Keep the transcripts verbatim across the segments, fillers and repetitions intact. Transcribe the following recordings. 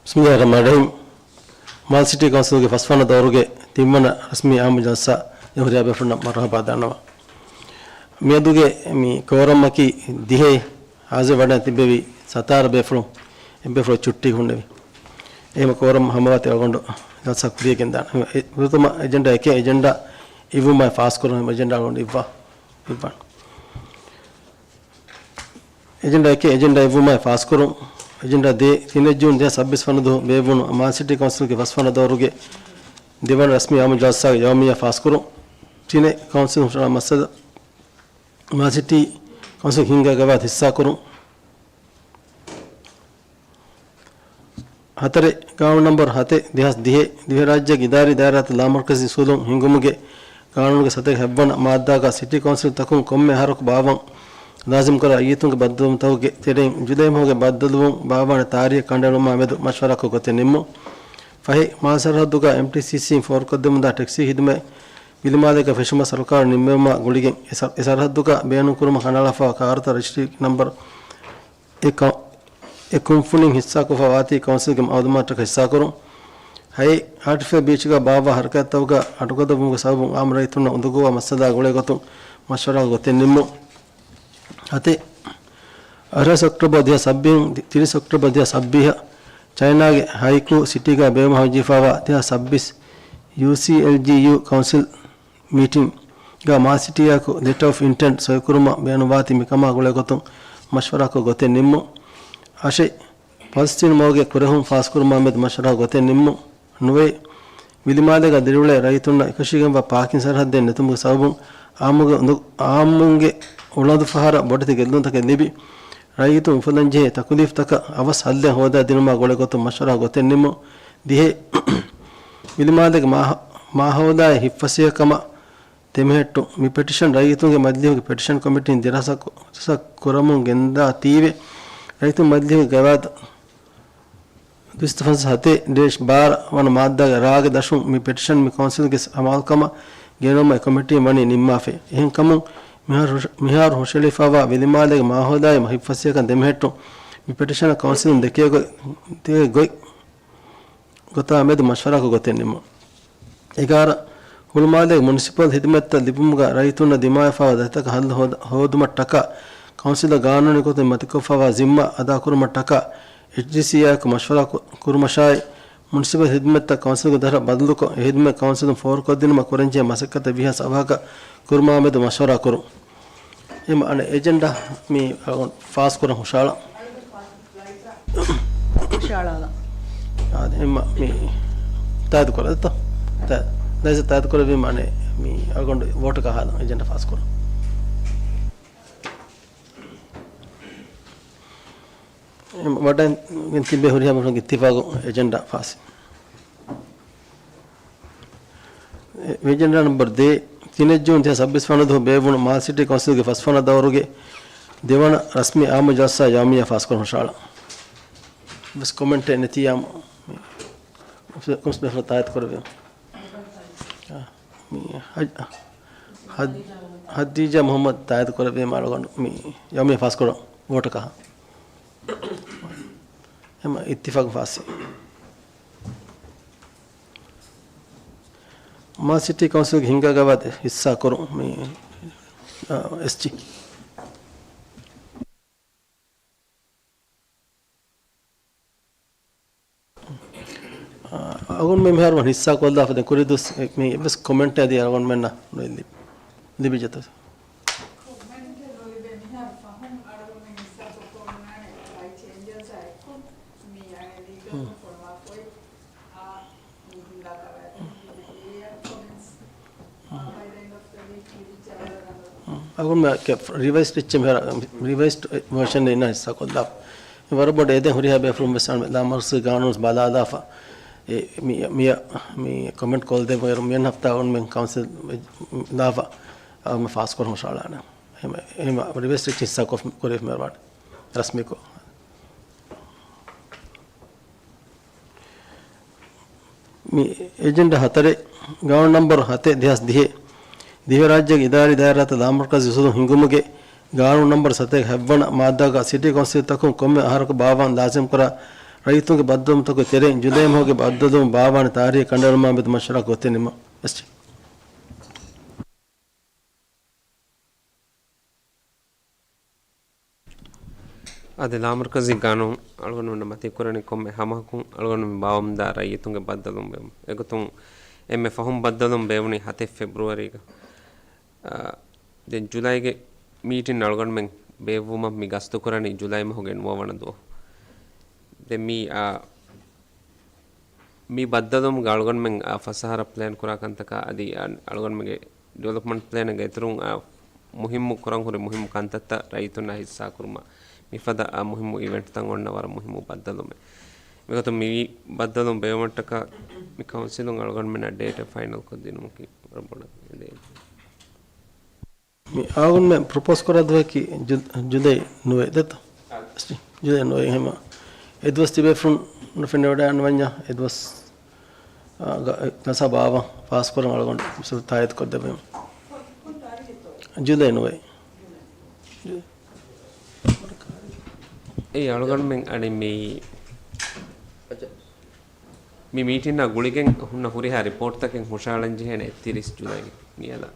ބިސްމިއްލާހިއްރަޙްމާނިއްރަޙީމް. މާލެ ސިޓީ ކައުންސިލްގެ ފަސްވަނަ ދައުރުގެ ތިންވަނަ ރަސްމީ އާއްމު ޖަލްސާ އެ ހުރިހާ ބޭފުޅުންނަށް މަރުޙަބާ ދަންނަވަން. މިއަދުގެ މި ކޯރަމަކީ ދިހައެއް. ހާޒިރު ވަޑައި ތިއްބެވި ސަތާރަ ބޭފުޅުން އެއްބޭފުޅު ޗުއްޓީ ހުންނެވި. އެހެން ކޯރަމް ހަމަވާތީ އަޅުގަނޑު ޖަލްސާ ކުރިޔަށް ގެންދާނެ. އެ، ފުރަތަމަ އެޖެންޑާ އެކެއް، އެޖެންޑާ އިއްވުމާއި ފާސްކުރުން. އެޖެންޑާ އަޅުގަނޑު އިއްވާ، އިއްވާނެ. އެޖެންޑާ އެކެއް، އެޖެންޑާ އިއްވުމާއި ފާސްކުރުން. އެޖެންޑާ ދޭއް، ތިނެއް ޖޫން ދެހާސް ސައްބީސް ވަނަ ދުވަހު ބޭއްވުނު މާލެ ސިޓީ ކައުންސިލްގެ ފަސްވަނަ ދައުރުގެ ދެވަނަ ރަސްމީ އާއްމު ޖަލްސާގެ ޔައުމިއްޔާ ފާސްކުރުން. ތިނެއް، ކައުންސިލުން ހުށަހަޅާ މައްސަލަ. މާލެ ސިޓީ ކައުންސިލް ހިންގާ ގަވާއިދު ހިއްސާކުރުން. ހަތަރެއް، ގާނޫނު ނަންބަރު ހަތެއް، ދެހާސް ދިހައެއް، ދިވެހިރާއްޖޭގެ އިދާރީ ދާއިރާތައް ލާމަރުކަޒީ އުސޫލުން ހިންގުމުގެ ގާނޫނުގެ ސަތޭކަ ހަތްވަނަ މާއްދާގަ ސިޓީ ކައުންސިލް ތަކުން ކޮންމެ އަހަރަކު ބާއްވަން ލާޒިމްކުރާ ރައްޔިތުންގެ ބައްދަލުވުންތަކުގެ ތެރެއިން ޖުލައި މަހުގެ ބައްދަލުވުން ބާއްވާނެ ތާރީޚް ކަނޑައެޅުމާ މެދު މަޝްވަރާކޮށް ގޮތެއް ނިންމުން. ފަހެއް، މާލެ ސަރަހައްދުގަ އެމްޓީސީސީން ފޯރުކޮށްދެމުންދާ ޓެކްސީ ހިދުމަތް ވިލިމާލޭގަ ފެށުމަށް ސަރުކާރުން ނިންމެވުމާ ގުޅިގެން އެ ސަ-، އެ ސަރަހައްދުގަ ބޭނުންކުރުމަށް ކަނޑައަޅާފައިވާ ކާރުތައް ރަޖިސްޓްރީ ނަންބަރު އެ ކަ-، އެ ކުންފުނިން ހިއްސާކޮށްފައި ވާތީ ކައުންސިލްގެ މައުލޫމާތުތަކަށް ހިއްސާކުރުން. ހައެއް، އާޓިފިޝަލް ބީޗްގަ ބާއްވާ ހަރަކާތްތަކުގަ އަޑުގަދަވުމުގެ ސަބަބުން އާއްމު ރައްޔިތުންނަށް އުނދަގޫވާ މައްސަލައާ ގުޅޭ ގޮތުން މަޝްވަރާކޮށް ގޮތެއް ނިންމުން. ހަތެއް، އަށާރަ އޮކްޓޯބަރު ދެހާސް ސައްބީސް، ތިރީސް އޮކްޓޯބަރު ދެހާސް ސައްބީސް، ޗައިނާގެ ހައިކޫ ސިޓީގަ ބޭނުމަށް ހަމަޖެހިފައިވާ ދެހާސް ސައްބީސް ޔޫސީއެލްޖީޔޫ ކައުންސިލް މީޓިންގަ މާލެ ސިޓީއާއެކު ލެޓަ އޮފް އިންޓެންޓް ސޮއިކުރުމަށް ބޭނުންވާތީ މިކަމާ ގުޅޭ ގޮތުން މަޝްވަރާކޮށް ގޮތެއް ނިންމުން. އަށެއް، ޕަލެސްޓީން މަގުގެ ކުރެހުން ފާސްކުރުމާ މެދު މަޝްވަރާކޮށް ގޮތެއް ނިންމުން. ނުވައެއް، ވިލިމާލޭގަ ދިރިއުޅޭ ރައްޔިތުންނަށް އެކަށީގެންވާ ޕާކިން ސަރަހައްދެއް ނެތުމުގެ ސަބަބުން އާއްމުގެ އުނދަ-، އާއްމުންގެ އުޅަނދުފަހަރަށް ބޮޑެތި ގެއްލުންތަކެއް ލިބި، ރައްޔިތުން އުފަލަންޖެހޭ ތަކުލީފްތަކަށް އަވަސް ހައްލެއް ހޯދާ ދިނުމާ ގުޅޭ ގޮތުން މަޝްވަރާ ގޮތެއް ނިންމުން. ދިހައެއް، ވިލިމާލޭގެ މާހަ-، މާހައުލާއެއް ހިތްފަސޭހަކަމަށް ދެމެހެއްޓުން. މި ޕެޓިޝަން ރައްޔިތުންގެ މަޖިލީހުގެ ޕެޓިޝަން ކޮމިޓީން ދިރާސާ ކު-، ކުރަމުން ގެންދާތީވެ، ރައްޔިތުން މަޖިލީހުގެ ގަވާއިދު ދުއިސައްތަ ފަންސާސް ހަތެއް ޑޭޝް ބާރަ ވަނަ މާއްދާގެ ރާގެ ދަށުން މި ޕެޓިޝަން މި ކައުންސިލްގެ ހަމައަލުކަމަށް ގެނައުމަށް އެ ކޮމިޓީން ވަނީ ނިންމާފަ. އެހެންކަމުން މިހާރު ހުށަ-، މިހާރު ހުށަހެޅިފައިވާ ވިލިމާލޭގެ މާހައުލާއި ހިތްފަސޭހަކަން ދެމެހެއްޓުން މި ޕެޓިޝަނަށް ކައުންސިލުން ދެކޭ ގޮތް، ދެ ގޮތް ގޮތާ މެދު މަޝްވަރާކޮށް ގޮތެއް ނިންމުން. އެގާރަ، ހުޅުމާލޭގެ މުނިސިޕަލް ހިދުމަތްތައް ލިބުމުގަ ރައްޔިތުންނަށް ދިމާވެފައިވާ ދަތިތަކަށް ހައްލު ހޯދ-، ހޯދުމަށްޓަކާ، ކައުންސިލަށް ގާނޫނީ ގޮތުން މަތިކޮށްފައިވާ ޒިންމާ އަދާކުރުމަށްޓަކާ، އެޗްޑީސީއާއެކު މަޝްވަރާ ކު-، ކުރުމަށާއި، މުނިސިޕަލް ހިދުމަތްތައް ކައުންސިލްގެ ދަށަށް ބަދަލުކޮށް، އެ ހިދުމަތް ކައުންސިލުން ފޯރުކޮށްދިނުމަށް ކުރަންޖެހޭ މަސައްކަތަށް ވީހާވެސް އަވަހަކަށް ކުރުމާމެދު މަޝްވަރާ ކުރުން. އެމަ އަނެއް އެޖެންޑާ މި ފާސްކުރަން ހުށަހަޅަން. ހުށަހަޅާލަ. އާދެ، އެމަ މި ތާއިދު ކުރައްތަ؟ ތާ-، ލައިޒަ ތާއިދު ކުރެއްވީމަ އަނެއް މި އަޅުގަނޑު ވޯޓަކަށް ހާލަން އެޖެންޑާ ފާސްކުރަން. އެމަ ވަޑައިގެން ތިބޭ ހުރިހާ ބޭފުޅުންގެ އިއްތިފާގު އެޖެންޑާ ފާސް. އެ، އެޖެންޑާ ނަންބަރު ދޭއް، ތިނެއް ޖޫން ދެހާސް ސައްބީސް ވަނަ ދުވަހު ބޭއްވުނު މާލެ ސިޓީ ކައުންސިލްގެ ފަސްވަނަ ދައުރުގެ ދެވަނަ ރަސްމީ އާއްމު ޖަލްސާ ޔައުމިއްޔާ ފާސްކުރަން ހުށަހަޅަން. ވެސް ކޮމެންޓެއް ނެތިއްޔާ ކޮންމެސް ބޭފުޅަކު ތާއިދު ކުރެއްވީމަ. އާ، މި ހަ-، ހަ-، ހަދީޖާ މުހައްމަދު ތާއިދު ކުރެއްވީމަ އަޅުގަނޑު މި ޔައުމިއްޔާ ފާސްކުރަން ވޯޓަކަށް. އެމަ އިއްތިފާގު ފާސް. މާލެ ސިޓީ ކައުންސިލްގެ ހިންގާ ގަވާއިދު ހިއްސާ ކުރުން މި، އާ، އެސްޖީ. އާ، އަޅުގަނޑުމެން މިހާރު ވަން ހިއްސާ ކޮށްލާފަ ދެން ކުރިދުވަސް މި އެއްވެސް ކޮމެންޓެއް އަދި އަޅުގަނޑުމެންނަށް ނުލި-، ލިބިއްޖެތަ؟ ކޮމެންޓެއް ނުލިބޭ މިހާރު ފަހުން އަޅުގަނޑުމެން ހިއްސާކޮށް ކޮންނާނެ ވައިސް ޗެއާރމަން އެއްކޮށް މި އަނެއް ލީގަލް ފޮނުވާފައި. އަޅުގަނޑުމެ ރިވައިސް އެއްޗެއް މިހާރު، ރިވައިސްޑް ވަރޝަން އިންނަ ހިއްސާ ކޮށްލާ. ވަރަށް ބޮޑަށް އެދެން ހުރިހާ ބޭފުޅުން ވެސް ލާމަރުކަޒީ ގާނޫނު ބަލާލާފަ. މި، މި، މި ކޮމެންޓް ކޮށްދެއްވައިރު މިއަން ހަފްތާ އަޅުގަނޑުމެން ކައުންސިލް ލާފަ އަޅުގަނޑު ފާސްކޮށް ހުށަހަޅާނެ. އެހެން، އެހެން ރިވައިސް އެއްޗެއް ހިއްސާ ކޮށް ކުރެވިފަ މި ވަރަށް ރަސްމީކޮށް. މި އެޖެންޑާ ހަތަރެއް، ގާނޫނު ނަންބަރު ހަތެއް ދެހާސް ދިހައެއް، ދިވެހިރާއްޖޭގެ އިދާރީ ދާއިރާތައް ލާމަރުކަޒީ އުސޫލުން ހިންގުމުގެ ގާނޫނު ނަންބަރު ސަތޭކަ ހަތްވަނަ މާއްދާގަ ސިޓީ ކައުންސިލްތަކުން ކޮންމެ އަހަރަކު ބާއްވާން ލާޒިމްކުރާ ރައްޔިތުންގެ ބައްދަލުވުމުތަކުގެ ތެރެއިން ޖުލައި މަހުގެ ބައްދަލުވުން ބާއްވާނެ ތާރީޚެއް ކަނޑައެޅުމާ މެދު މަޝްވަރާ ގޮތެއް ނިމުން. އަދި ލާމަރުކަޒީ ގާނޫނު އަޅުގަނޑުމެންނަށް މަތިކުރަނީ ކޮންމެ ހަމަހަކުން އަޅުގަނޑުމެން ބާއްވަމުންދާ ރައްޔިތުންގެ ބައްދަލުވުން ބޭއްވުން. އެގޮތުން އެންމެ ފަހުން ބައްދަލުވުން ބޭއްވުނީ ހަތެއް ފެބްރުއަރީގަ. އާ، ދެން ޖުލައިގެ މީޓިން އަޅުގަނޑުމެން ބޭއްވުމަށް މި ގަސްތުކުރަނީ ޖުލައި މަހުގެ ނުވަ ވަނަ ދުވަހު. ދެން މި، އާ، މި ބައްދަލުވުމުގަ އަޅުގަނޑުމެން އާ ފަސް އަހަރަށް ޕްލޭން ކުރާ ކަންތަކާ އަދި އަ-، އަޅުގަނޑުމެންގެ ޑިވެލޮޕްމަންޓް ޕްލޭނެއްގެ އިތުރުން އާ މުހިއްމު ކުރަން ހުރި މުހިއްމު ކަންތައްތައް ރައްޔިތުންނާ ހިއްސާކުރުމަށް މިފަދަ އާ މުހިއްމު އިވެންޓްތައް އޮންނަ ވަރަށް މުހިއްމު ބައްދަލުވުމެއް. މިގޮތުން މި ބައްދަލުވުން ބޭއްވުމަށްޓަކާ މި ކައުންސިލުން އަޅުގަނޑުމެންނަށް ޑޭޓެއް ފައިނަލް ކޮށްދިނުމަކީ ވަރަށް ބޮޑަށް އެދޭ. މި އަޅުގަނޑުމެން ޕްރޮޕޯސް ކުރާ ދުވަހަކީ ޖު-، ޖުލައި ނުވައެއް ދެއްތަ؟ ޖުލައި ނުވައެއް ހަމަ. އެ ދުވަސް ތިބޭފުޅުން ނުފެނިވަޑައިގަންނަވަންޏާ އެ ދުވަސް، އާ، ގަ-، ގަސާ ބާއްވާ ފާސްކުރަން އަޅުގަނޑު ތާއީދު ކޮށްދެއްވަމު. ޖުލައި ނުވައެއް. އެއީ އަޅުގަނޑުމެން އަނެއް މި މި މީޓިންއާ ގުޅިގެން ހުންނަ ހުރިހާ ރިޕޯޓްތަކެއް ހުށަހަޅަން ޖެހޭނެ އެއްތިރީސް ޖުލައިގެ މިއަދާ.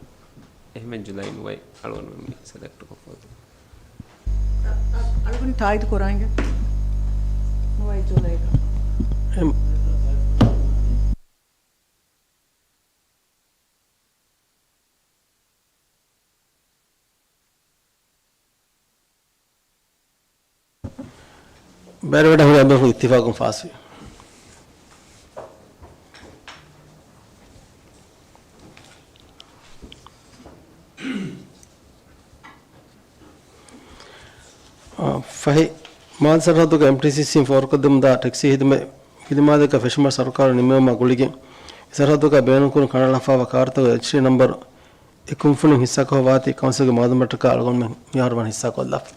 އެހެންވެ ޖުލައި ނުވައެއް އަޅުގަނޑުމެން މި ސެލެކްޓް ކޮށްފަ. އަ-، އަ-، އަޅުގަނޑު ތާއީދު ކުރާނގެ. ނުވައެއް ޖުލައިގަ. އެމް. ބައިވެރިވެވަޑައި ހުރި އަނބިރު އިއްތިފާގުން ފާސްވި. އާ، ފަހެ، މާލެ ސަރަހައްދުގެ އެމްޓީސީސީން ފޯރުކޮށްދެމުންދާ ޓެކްސީ ހިދުމަތް ފިލިމާލެއްގަ ފެށުމަށް ސަރުކާރުން ނިންމެވުމާ ގުޅިގެން، އެ ސަރަހައްދުގަ ބޭނުންކުރުން ކަނޑައަޅާފައިވާ ކާރުތަކުގެ ރަޖިސްޓްރީ ނަންބަރު އެ ކުންފުނިން ހިއްސާކޮށް ވާތީ ކައުންސިލްގެ މައުލޫމާތަކާ އަޅުގަނޑުމެން މިހާރު ވަން ހިއްސާކޮށްލާފަ.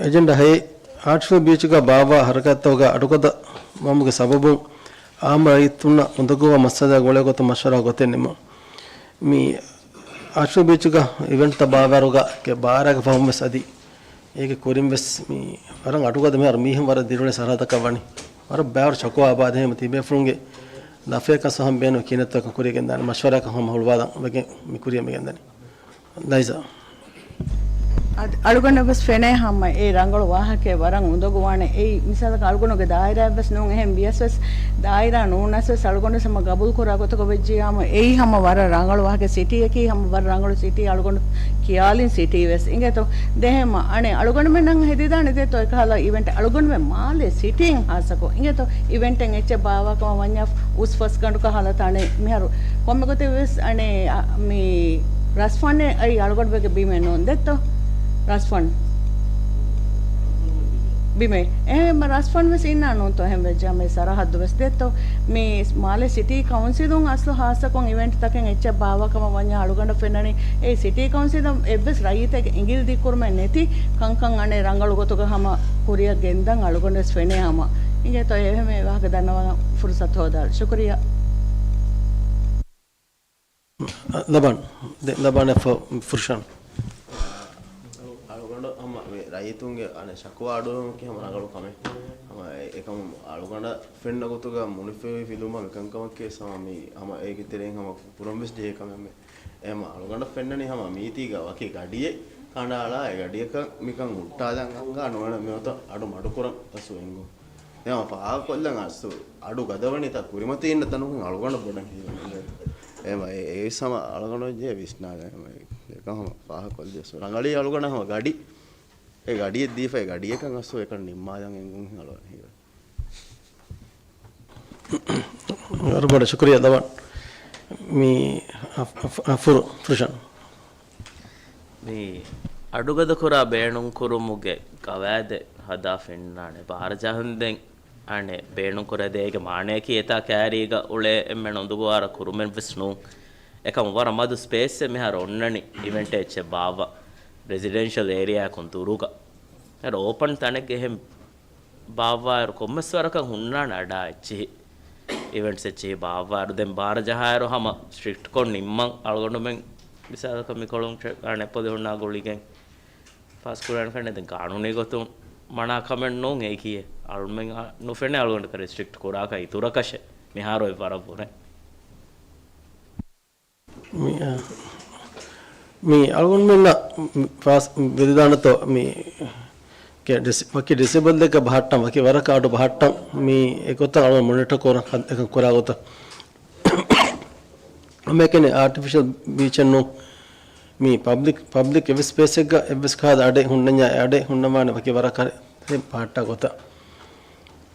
އެޖެންޑާ ހައެއް، އާޓްފިޝަލް ބީޗުގަ ބާއްވާ ހަރަކާތްތަކުގަ އަޑުގަދަ ވަމުގެ ސަބަބުން އާއްމު ރައްޔިތުންނަށް އުނދަގޫވާ މައްސަލައާ ގުޅޭ ގޮތުން މަޝްވަރާ ގޮތެއް ނިމުން. މި އާޓްފިޝަލް ބީޗުގަ އިވެންޓްތައް ބާއްވާއިރުގަ ބާރާގެ ފަހުން ވެސް އަދި އޭގެ ކުރިން ވެސް މި ވަރަށް އަޑުގަދަ މިހާރު މީހުން ވަރަށް ދިރިއުޅޭ ސަރަހައްދަކަށް ވަނީ. ވަރަށް ބައިވަރު ޝަކުވާ އަބާދެ ހެމަ ތިބޭފުޅުންގެ ލަފަޔަކަށް ސަހަމް ބޭނު ކިނަތަކަށް ކުރިޔަށް ގެންދާނެ މަޝްވަރާކަށް ހަމަ ހުޅުވާލަން ވެގެން މި ކުރިޔަށް މި ގެންދަނީ. ލައިޒާ. އަދި އަޅުގަނޑަށް ވެސް ފެނޭ ހަމަ އެ ރަނގަޅު ވާހަކައެއް ވަރަށް އުނދަގޫވާނެ. އެއީ މިސާލަކަށް އަޅުގަނޑުގެ ދާއިރާއެއް ވެސް ނޫން އެހެން ވިޔަސް ވެސް ދާއިރާ ނޫނަސް ވެސް އަޅުގަނޑު ވެސް ހަމަ ގަބޫލު ކުރާ ގޮތަކަށް ވެއްޖިއްޔާމު އެއީ ހަމަ ވަރަށް ރަނގަޅު ވާހަކަ ސިޓީއަކީ ހަމަ ވަރަށް ރަނގަޅު ސިޓީ އަޅުގަނޑު ކިޔާލިން ސިޓީ ވެސް އިނގޭތޯ. ދެހެމަ އަނެއް އަޅުގަނޑުމެންނަށް ހެދިދާނެ ދެތޯ އެކަހަލަ އިވެންޓް އަޅުގަނޑުމެން މާލެ ސިޓީން ހާއްސަކޮށް އިނގޭތޯ. އިވެންޓެއް އެއްޗެއް ބާއްވާކަމަށް ވަންޏާ އުސް ފަސްގަނޑުކަ ހަލަތާނެ މިހާރު ކޮންމެ ގޮތެއް ވެސް އަނެއް އަ، މި ރަސްފަންޑެއް އައި އަޅުގަނޑުމެންގެ ބިމެއް ނޫން ދެއްތޯ. ރަސްފަންޑް ބިމެއް. އެހެން ރަސްފަންޑް ވެސް އިންނާ ނޫންތޯ އެހެން ވެއްޖާމެ ސަރަހައްދު ވެސް ދެއްތޯ. މި މާލެ ސިޓީ ކައުންސިލުން އަސްލު ހާއްސަކޮށް އިވެންޓްތަކެއް އެއްޗެއް ބާއްވާ ކަމަށް ވަންޏާ އަޅުގަނޑަށް ފެންނަނީ އެ ސިޓީ ކައުންސިލަށް އެއްވެސް ރައްޔިތެއްގެ އިނގިލި ދިއްކުރުމެއް ނެތި ކަންކަން އަނެއް ރަނގަޅު ގޮތުގަ ހަމަ ކުރިއަށް ގެންދަން އަޅުގަނޑު ވެސް ފެނޭ ހަމަ. އިނގޭތޯ އެހެން ވާހަކަ ދަންނަވާން ފުރުސަތު ހޯދާ. ޝުކުރިއްޔާ. ލަބާން. ދެ-، ލަބާން ފު-، ފުރުޝަން. އަޅުގަނޑު ހަމަ މި ރައްޔިތުންގެ އަނެއް ޝަކުވާ އަޑުއެހުމަކީ ހަމަ ރަނގަޅު ކަމެއް. ހަމަ އެ-، އެކަމު އަޅުގަނޑަށް ފެންނަ ގޮތުގަ މުނިފި ފިލުމަށް މިކަންކަމަކީ ވެސް ހަމަ މި ހަމަ އޭގެ ތެރެއިން ހަމަ ކުރަން ވެސް ޖެހޭ ކަމެއް މެ. އެހެމަ އަޅުގަނޑަށް ފެންނަނީ ހަމަ މީތީގަ ވަކި ގަޑިއެއް ކަނޑައަޅާ އެ ގަޑިއަކަށް މިކަން ހުއްޓާލަން އަނގާ ނުވަނަ މިއޮތަ އަޑު މަޑުކުރަން ތަސް އެނގުން. އެހެމަ ފާހަގަކޮށްލަން އަސް އަޑު ގަދަވަނީތާ ކުރިމަތީ އިންނަ ތަނުގެ އަޅުގަނޑަށް ބޮޑަށް ހީވަނީ. އެހެމަ އެ-، އެއީސް ހަމަ އަޅުގަނޑު ޖެހޭ ވިސްނާލަން. އެހެމަ އެކަން ހަމަ ފާހަގަކޮށްލިޔަސް ރަނގަޅީ އަޅުގަނޑަށް ހަމަ ގަޑި، އެ ގަޑިއެއް ދީފަ އެ ގަޑިއަކަށް އަސް އެކަން ނިންމާލަން އެނގުން އަޅުގަނޑަށް ހީވަނީ. ވަރަށް ބޮޑަށް ޝުކުރިއްޔާ ލަވަން. މި އަ-، އަ-، އަ-، ފުރު-، ފުރުޝަން. މި އަޑުގަދަކުރާ ބޭނުންކުރުމުގެ ގަވާއިދެއް ހަދާފަ އިންނާނެ. ބާރަ ޖަހަންދެން އަނެއް ބޭނުންކުރެދޭގެ މާނަޔަކީ އެތާ ކައިރީގަ އުޅޭ އެންމެ އުނދަގޫވާރަ ކުރުމެއްވެސް ނޫން. އެކަމު ވަރަށް މަދު ސްޕޭސްއެއް މިހާރު އޮންނަނީ އިވެންޓެއް އެއްޗެއް ބާއްވާ ރެޒިޑެންޝަލް އޭރިއާއަކުން ދުރުގަ. އަޑު އޯޕަން ތަނެއްގެ އެހެން ބާއްވާއިރު ކޮންމެސް ވަރަކަށް ހުންނާނެ އަޑާ އެއްޗިހި. އިވެންޓްސް އެއްޗެހި ބާއްވާއިރު، ދެން ބާރަ ޖަހާއިރު ހަމަ ސްޓްރިކްޓްކޮށް ނިންމަން އަޅުގަނޑުމެން މިސާލަކަށް މިކޮޅުން އަނެއް ޕޮލިހުންނާ ގުޅިގެން ފާސްކުރާނެ ކަންނޭ. ދެން ގާނޫނީ ގޮތުން މަނާ ކަމެއް ނޫން އެއީކީއެއް. އަޅުމެން ނުފެނޭ އަޅުގަނޑަކަށް ރެސްޓްރިކްޓް ކުރާކަށް އިތުރަކަށެއް. މިހާރު އެއް ވަރަށް ބުނެ. މި، އަ، މި އަޅުގަނޑުމެންނަށް ފާސް ވެދިދާނެތޯ މި ގެ ޑިސ-، ވަކި ޑިސިބަލްއެއްގަ ބަހައްޓަން، ވަކި ވަރަކަށް އަޑު ބަހައްޓަން މި އެގޮތަށް އަޅުގަނޑު މޮނިޓަ ކުރަން އެކަން ކުރާ ގޮތަށް. ހަމައެކަނި އާޓިފިޝަލް ބީޗެއް ނޫން. މި ޕަބްލިކް، ޕަބްލިކް އެވެ ސްޕޭސްއެއްގަ އެއްވެސް ކަހަލަ އަޑެއް ހުންނަންޏާ، އެ އަޑެއް ހުންނަން ވާނެ ވަކި ވަރަކަށް ބަހައްޓާ ގޮތަށް.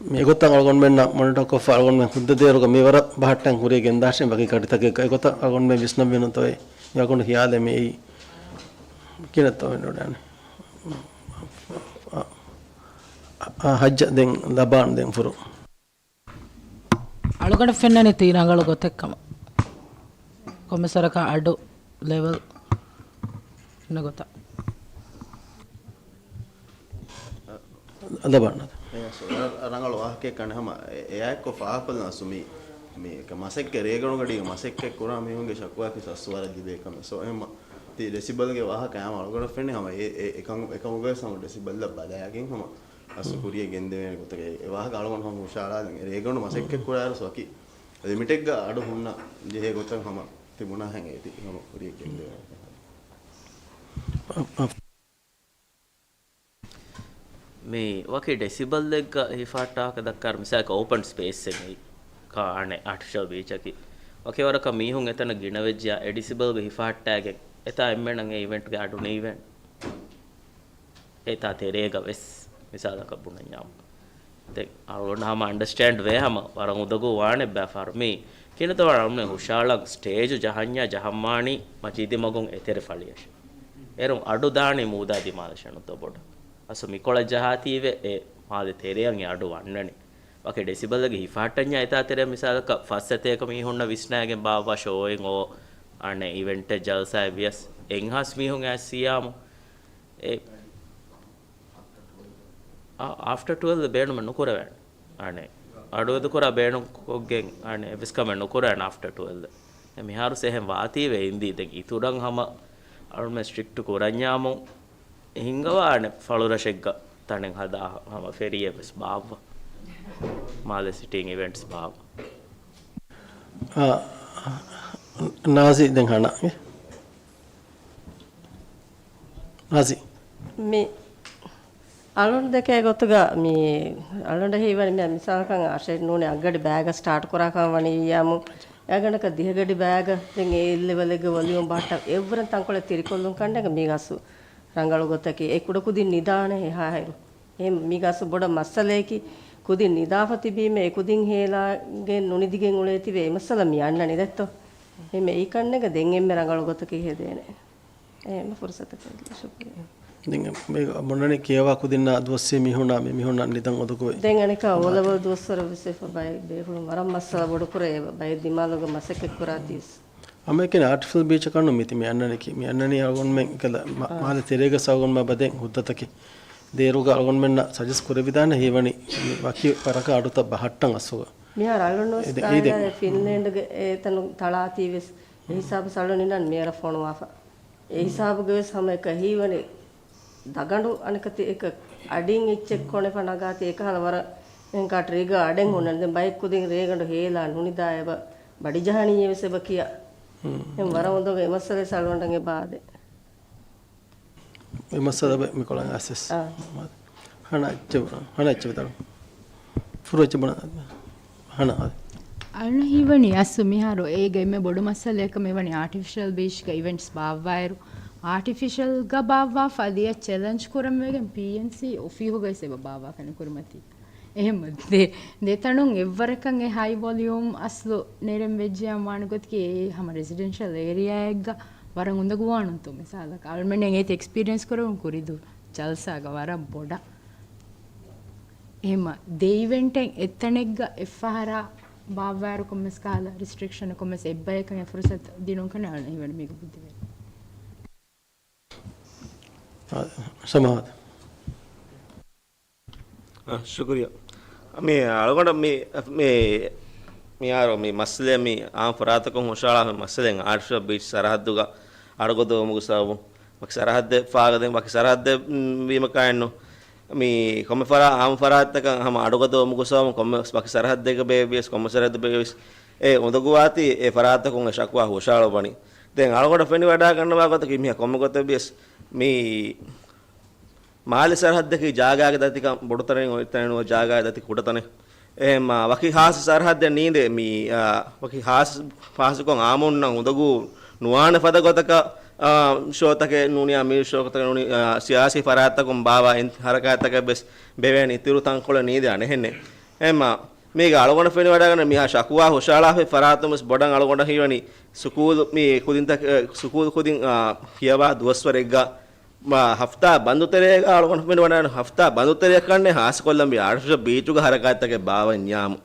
މި އެގޮތަށް އަޅުގަނޑުމެންނަށް މޮނިޓަ ކޮށްފަ އަޅުގަނޑުމެން ހުއްދަ ދޭރުގަ މިވަރަށް ބަހައްޓަން ކުރިޔަށް ގެންދާށޭ ވަކި ކަނޑިތަކެއްގަ. އެގޮތަށް އަޅުގަނޑުމެން ވިސްނަންވީނުތޯއޭ؟ މި އަޅުގަނޑު ހިޔާލެއް މިއީ ކިނަތޯ ވެންނަ ވަޑާނެ. އަ، އަ، އަ، ހައްޖަ ދެން ލަބާން ދެން ފުރު. އަޅުގަނޑަށް ފެންނަނީ ތީ ރަނގަޅު ގޮތެއް ކަމަށް. ކޮންމެސް ވަރަކަށް އަޑު ލެވެލް ގޮތަށް. ލަބާން. އެ، ސޯ، ރަ-، ރަނގަޅު ވާހަކައެއް ކަން ހަމަ އެ-، އެއާއެއްކޮށް ފާހަގަކޮށްލަން ސުމީ. މީ މަސައްކަތް ރޭގަނޑުގަޑީގެ މަސައްކަތް ކުރާ މީހުންގެ ޝަކުވާއަކީ ސަސް ވަރަށް ލިބޭ ކަމެއް. ސޯ އެހެންމަ ތި ޑެސިބަލްގެ ވާހަކަ ހަމަ އަޅުގަނޑަށް ފެންނަނީ ހަމަ އެ، އެ، އެކަން، އެކަމުގަވެސް ހަމަ ޑެސިބަލްއަށް ބަލައިގެން ހަމަ އަސްލު ކުރިޔަށް ގެންދެވޭނެ ގޮތަކަށް. އެ ވާހަކަ އަޅުގަނޑު ހަމަ ހުށަހަޅާލަން. އެ ރޭގަނޑު މަސައްކަތް ކުރާއިރު ވަކި ލިމިޓެއްގަ އަޑު ހުންނަ ޖެހޭ ގޮތަށް ހަމަ ތިބުނާހެން އޭތި ހަމަ ކުރިޔަށް ގެންދެވޭނެ. މި ވަކި ޑެސިބަލްއެއްގަ ހިފަހައްޓާކަށް ދައްކާ މިސާލަކަށް އޯޕަން ސްޕޭސްއެއް މި ކާ އަނެއް އާޓިފިޝަލް ބީޗަކީ. ވަކި ވަރަކަށް މީހުން އެތަނަށް ގިނަވެއްޖެޔާ އެ ޑެސިބަލްގަ ހިފަހައްޓާގެން އެތާ އެންމެނަށް އެ އިވެންޓްގެ އަޑު ނީވޭނެ. އެތާ ތެރޭގަ ވެސް މިސާލަކަށް ބުނަންޏާމު. ދެން އަޅުގަނޑަށް ހަމަ އަންޑަސްޓޭންޑް ވޭ ހަމަ ވަރަށް އުނދަގޫ ވާނެ ބައި ފަހަރު މީ ކިނަތޯ އަޅުމެން ހުށަހަޅަން ސްޓޭޖު ޖަހަންޏާ ޖަހަންވާނީ މަޖީދީ މަގުން އެތެރެ ފަޅިއަށެ. އޭރުން އަޑު ދާނީ މޫދާ ދިމާލަށެއް ނުތޯ ބޮޑަށް. އަސްލު މިކޮޅަށް ޖަހާތީވެ އެ މާލެ ތެރެއަށް އެ އަޑު ވަންނަނީ. ވަކި ޑެސިބަލްގެ ހިފަހައްޓަންޏާ އެތާ ތެރެއަށް މިސާލަކަށް ފަސް ސަތޭކަ މީހުންނަށް ވިސްނާގެން ބާއްވާ ޝޯއެއް އޯ އަނެއް އިވެންޓެއް ޖަލްސާއެއް ވިޔަސް އެއްހާސް މީހުން އައިސް ސިޔާމު އެ، އާ، އާފްޓަ ޓުވެލްވް ބޭނުމެއް ނުކުރެވޭނެ. އަނެއް އަޑުއެދުކުރާ ބޭނުންކޮށްގެން އަނެއް އެއްވެސް ކަމެއް ނުކުރެވޭނެ އާފްޓަ ޓުވެލްވް. ދެން މިހާރު ސެހެން ވާތީވެ އިންދީ. ދެން އިތުރަށް ހަމަ އަޅުމެން ސްޓްރިކްޓް ކުރަންޏާމު ހިންގަވާނެ ފަޅުރަށެއްގަ ތަނެއް ހަދާ ހަމަ ފެރީއެއް ވެސް ބާއްވާ. މާލެ ސިޓީން އިވެންޓްސް ބާއްވާ. އާ، ނާޒި ދެން ހަނާ. ނާޒި. މި އަޅުން ދެކޭ ގޮތުގަ މި އަޅުން ހީވަނީ މި މިސާލަކަށް އަށެއް ނޫނީ އަށްގަޑި ބައިގަ ސްޓާޓް ކުރާކަށް ވަނީ އިއްޔާމު އަގަނޑަކަށް ދިހަގަޑި ބައިގަ ދެން އެ އެއް ލެވެލެއްގެ ވޮލިއުމް ބަހައްޓަ އެއްވަރަށް ތަންކޮޅެއް ތިރިކޮށްލުން ކަންނޭނގެ މީގަ އަސްލު ރަނގަޅު ގޮތަކީ އެ ކުޑަކުދިން ނިދާނެ އެހާހިރު. އެހެން މީގަ އަސްލު ބޮޑަށް މައްސަލައަކީ ކުދިން ނިދާފަ ތިބީމެ އެ ކުދިން ހޭލާގެން ނުނިދިގެން އުޅޭތީވެ އެ މައްސަލަ މި އަންނަނީ ދެއްތޯ؟ އެހެން އެއީ ކަންނޭނގެ ދެން އެންމެ ރަނގަޅު ގޮތަކީ ހެދޭނެ. އެހެން ފުރުސަތަކަށް ޝުކުރިއްޔާ. ދެން މި ބުނަނީ ކިޔަވާ ކުދިންނާ ދުވަސްވީ މީހުންނާ މި މީހުންނަށް ނިދަން އުދުގުވޭ. ދެން އަނެއްކާ އޯ ލެވެލް ދުވަސްވަރަށް ވެސް ވެފަ ބައެއް ބޭފުޅުން ވަރަށް މައްސަލަ ބޮޑުކުރޭ ބައެއް ދިމާލުގަ މަސައްކަތް ކުރާތީވެސް. ހަމައެކަނި އާޓިފިޝަލް ބީޗަކަށް ނޫން މި ތި މި އަންނަނީކީ، މި އަންނަނީ އަޅުގަނޑުމެން ކަލަ މާލެ ތެރޭގަ ސައުގަނޑުމާ ބަދެން ހުއްދަތަކެއް. ދޭރުގަ އަޅުގަނޑުމެންނަށް ސަޖެސްޓް ކުރެވިދާނެ ހީވަނީ މި ވަކި ވަރަކަށް އަޑުތައް ބަހައްޓަން އަސްލުގަ. މިހާރު އަޅުން ވެސް އެ، އެ، ދެ- ފިންލޭންޑްގެ އެ ތަނު ތަޅާތީވެސް އެ ހިސާބަށް އަޅުން އިންނަން މިޔަރަށް ފޮނުވާފަ. އެ ހިސާބުގަ ވެސް ހަމަ އެކަ ހީވަނީ ދަގަނޑު އަނެކަތި އެކަ އަޑިން އެއްޗެއް ކޮނެފަ ނަގާތީ އެކަހަލަ ވަރަށް އެންކާ ޓްރީގަ އަޑެއް ހުންނަން. ދެން ބައެއް ކުދިން ރޭގަނޑު ހޭލާ ނުނިދާ އެބަ ބަޑިޖަހަނީއޭ ވެސް އެބަ ކިޔާ. ހުން. އެހެން ވަރަށް އުނދަގޫ އެ މައްސަލަ އަޅުގަނޑަށް އެބަ އާދޭ. އެ މައްސަލަ މިކޮޅަށް އަސް އަސް. އާ. ހަނާ އެއްޗެއް، ހަނާ އެއްޗެއް ވިދާޅު. ފުރު އެއްޗެއް ބުނާ. ހަނާ. އަޅުން ހީވަނީ އަސްލު މިހާރު އޭގެ އެންމެ ބޮޑު މައްސަލައަކަށް މިވަނީ އާޓިފިޝަލް ބީޗްގަ އިވެންޓްސް ބާއްވާއިރު، އާޓިފިޝަލްގަ ބާއްވާފަ އަދި އެ ޗެލެންޖް ކުރަންވެގެން ޕީއެންސީ އޮފީހުގައި ވެސް އެބަ ބާއްވާފަ ނުކުރިމަތީ. އެހެން ދެ، ދެތަނުން އެއްވަރަކަށް އެ ހައި ވޮލިއުމް އަސްލު ނެރެން ވެއްޖެޔާ ވާނެ ގޮތަކީ އެ ހަމަ ރެސިޑެންޝަލް އޭރިއާއެއްގަ ވަރަށް އުނދަގޫވާނުންތޯ މިސާލަކަށް. އަޅުމެންނަށް އޭތި އެކްސްޕީރިއެންސް ކުރެވުން ކުރިދު ޖަލްސާގަ ވަރަށް ބޮޑަށް. އެހެމަ ދެ އިވެންޓެއް އެއްތަނެއްގަ އެއްފަހަރާ ބާއްވާއިރު ކޮންމެސް ކަހަލަ ރެސްޓްރިކްޝަން ކޮންމެސް އެއްބަޔަކަށް އެ ފުރުސަތު ދިނުން ކަން އަޅުން ހީވަނީ މީގަ ބުއްދިވެރި. ސަމާހަތް. އަ، ޝުކުރިއްޔާ. މި އަޅުގަނޑަށް މި، މި މިހާރު މި މައްސަލަ މި އާންމު ފަރާތަކުން ހުށަހަޅާފަ މައްސަލައެއް އާޓިފިޝަލް ބީޗް ސަރަހައްދުގަ އަޑުގަދަވުމުގެ ސަބަބުން ވަކި ސަރަހައްދެއް ފާގަދެން ވަކި ސަރަހައްދެއް ވީމަކާއެއްނު. މި ކޮންމެ ފަރާ އާންމު ފަރާތަކަށް ހަމަ އަޑުގަދަވުމުގެ ސަބަބުން ކޮންމެ ވަކި ސަރަހައްދެއްގަ ބޭއްވިޔަސް ކޮންމެ ސަރަހައްދެއްގަ ބޭއްވިޔަސް އެ އުނދަގޫވާތީ އެ ފަރާތަކުން އެ ޝަކުވާ ހުށަހަޅުއްވަނީ. ދެން އަޅުގަނޑަށް ފެނިވަޑައިގަންނަވާ ގޮތަކީ މިހާ ކޮންމެ ގޮތެއް ވިޔަސް މި މާލެ ސަރަހައްދަކީ ޖާގާގެ ދަތިކަން ބޮޑުތަނެއް އޮތްތަނެއް ނުވަ ޖާގާގެ ދަތި ކުޑަތަނެއް. އެހެންމާ ވަކި ހާއްސަ ސަރަހައްދެއް ނީނދޭ. މި، އާ، ވަކި ހާއްސަ ފާސިކޮށް އާމުންނަށް އުނދަގޫ ނުވާނެ ފަދަ ގޮތަކަށް، އާ، ޝޯތަކެއް ނޫނިއްޔާ މި ޝޯތަކެއް ނޫނި، އާ، ސިޔާސީ ފަރާތްތަކުން ބާވާ އިން ހަރަކާތްތަކެއް ވެސް ބެވޭނެ އިތުރު ތަންކޮޅެއް ނީނދެ އަނެހެންނެއް. އެހެންމާ މީގަ އަޅުގަނޑަށް ފެނިވަޑައިގަންނަ މިހާ ޝަކުވާ ހުށަހަޅާފައި ފަރާތުން ވެސް ބޮޑަށް އަޅުގަނޑަށް ހީވަނީ ސުކޫލު މި ކުދިންތަކެއް، ސުކޫލު ކުދިން، އާ، ކިޔަވާ ދުވަސްވަރެއްގަ މާ ހަފްތާ ބަންދުތެރޭގަ އަޅުގަނޑު ފެނިވަޑައިގަންނަ ހަފްތާ ބަންދުތެރެއަކަށްނެ ހާއްސަކޮށްލަން މި އާޓިފިޝަލް ބީޗުގަ ހަރަކާތްތަކެއް ބާވަންޏާމު.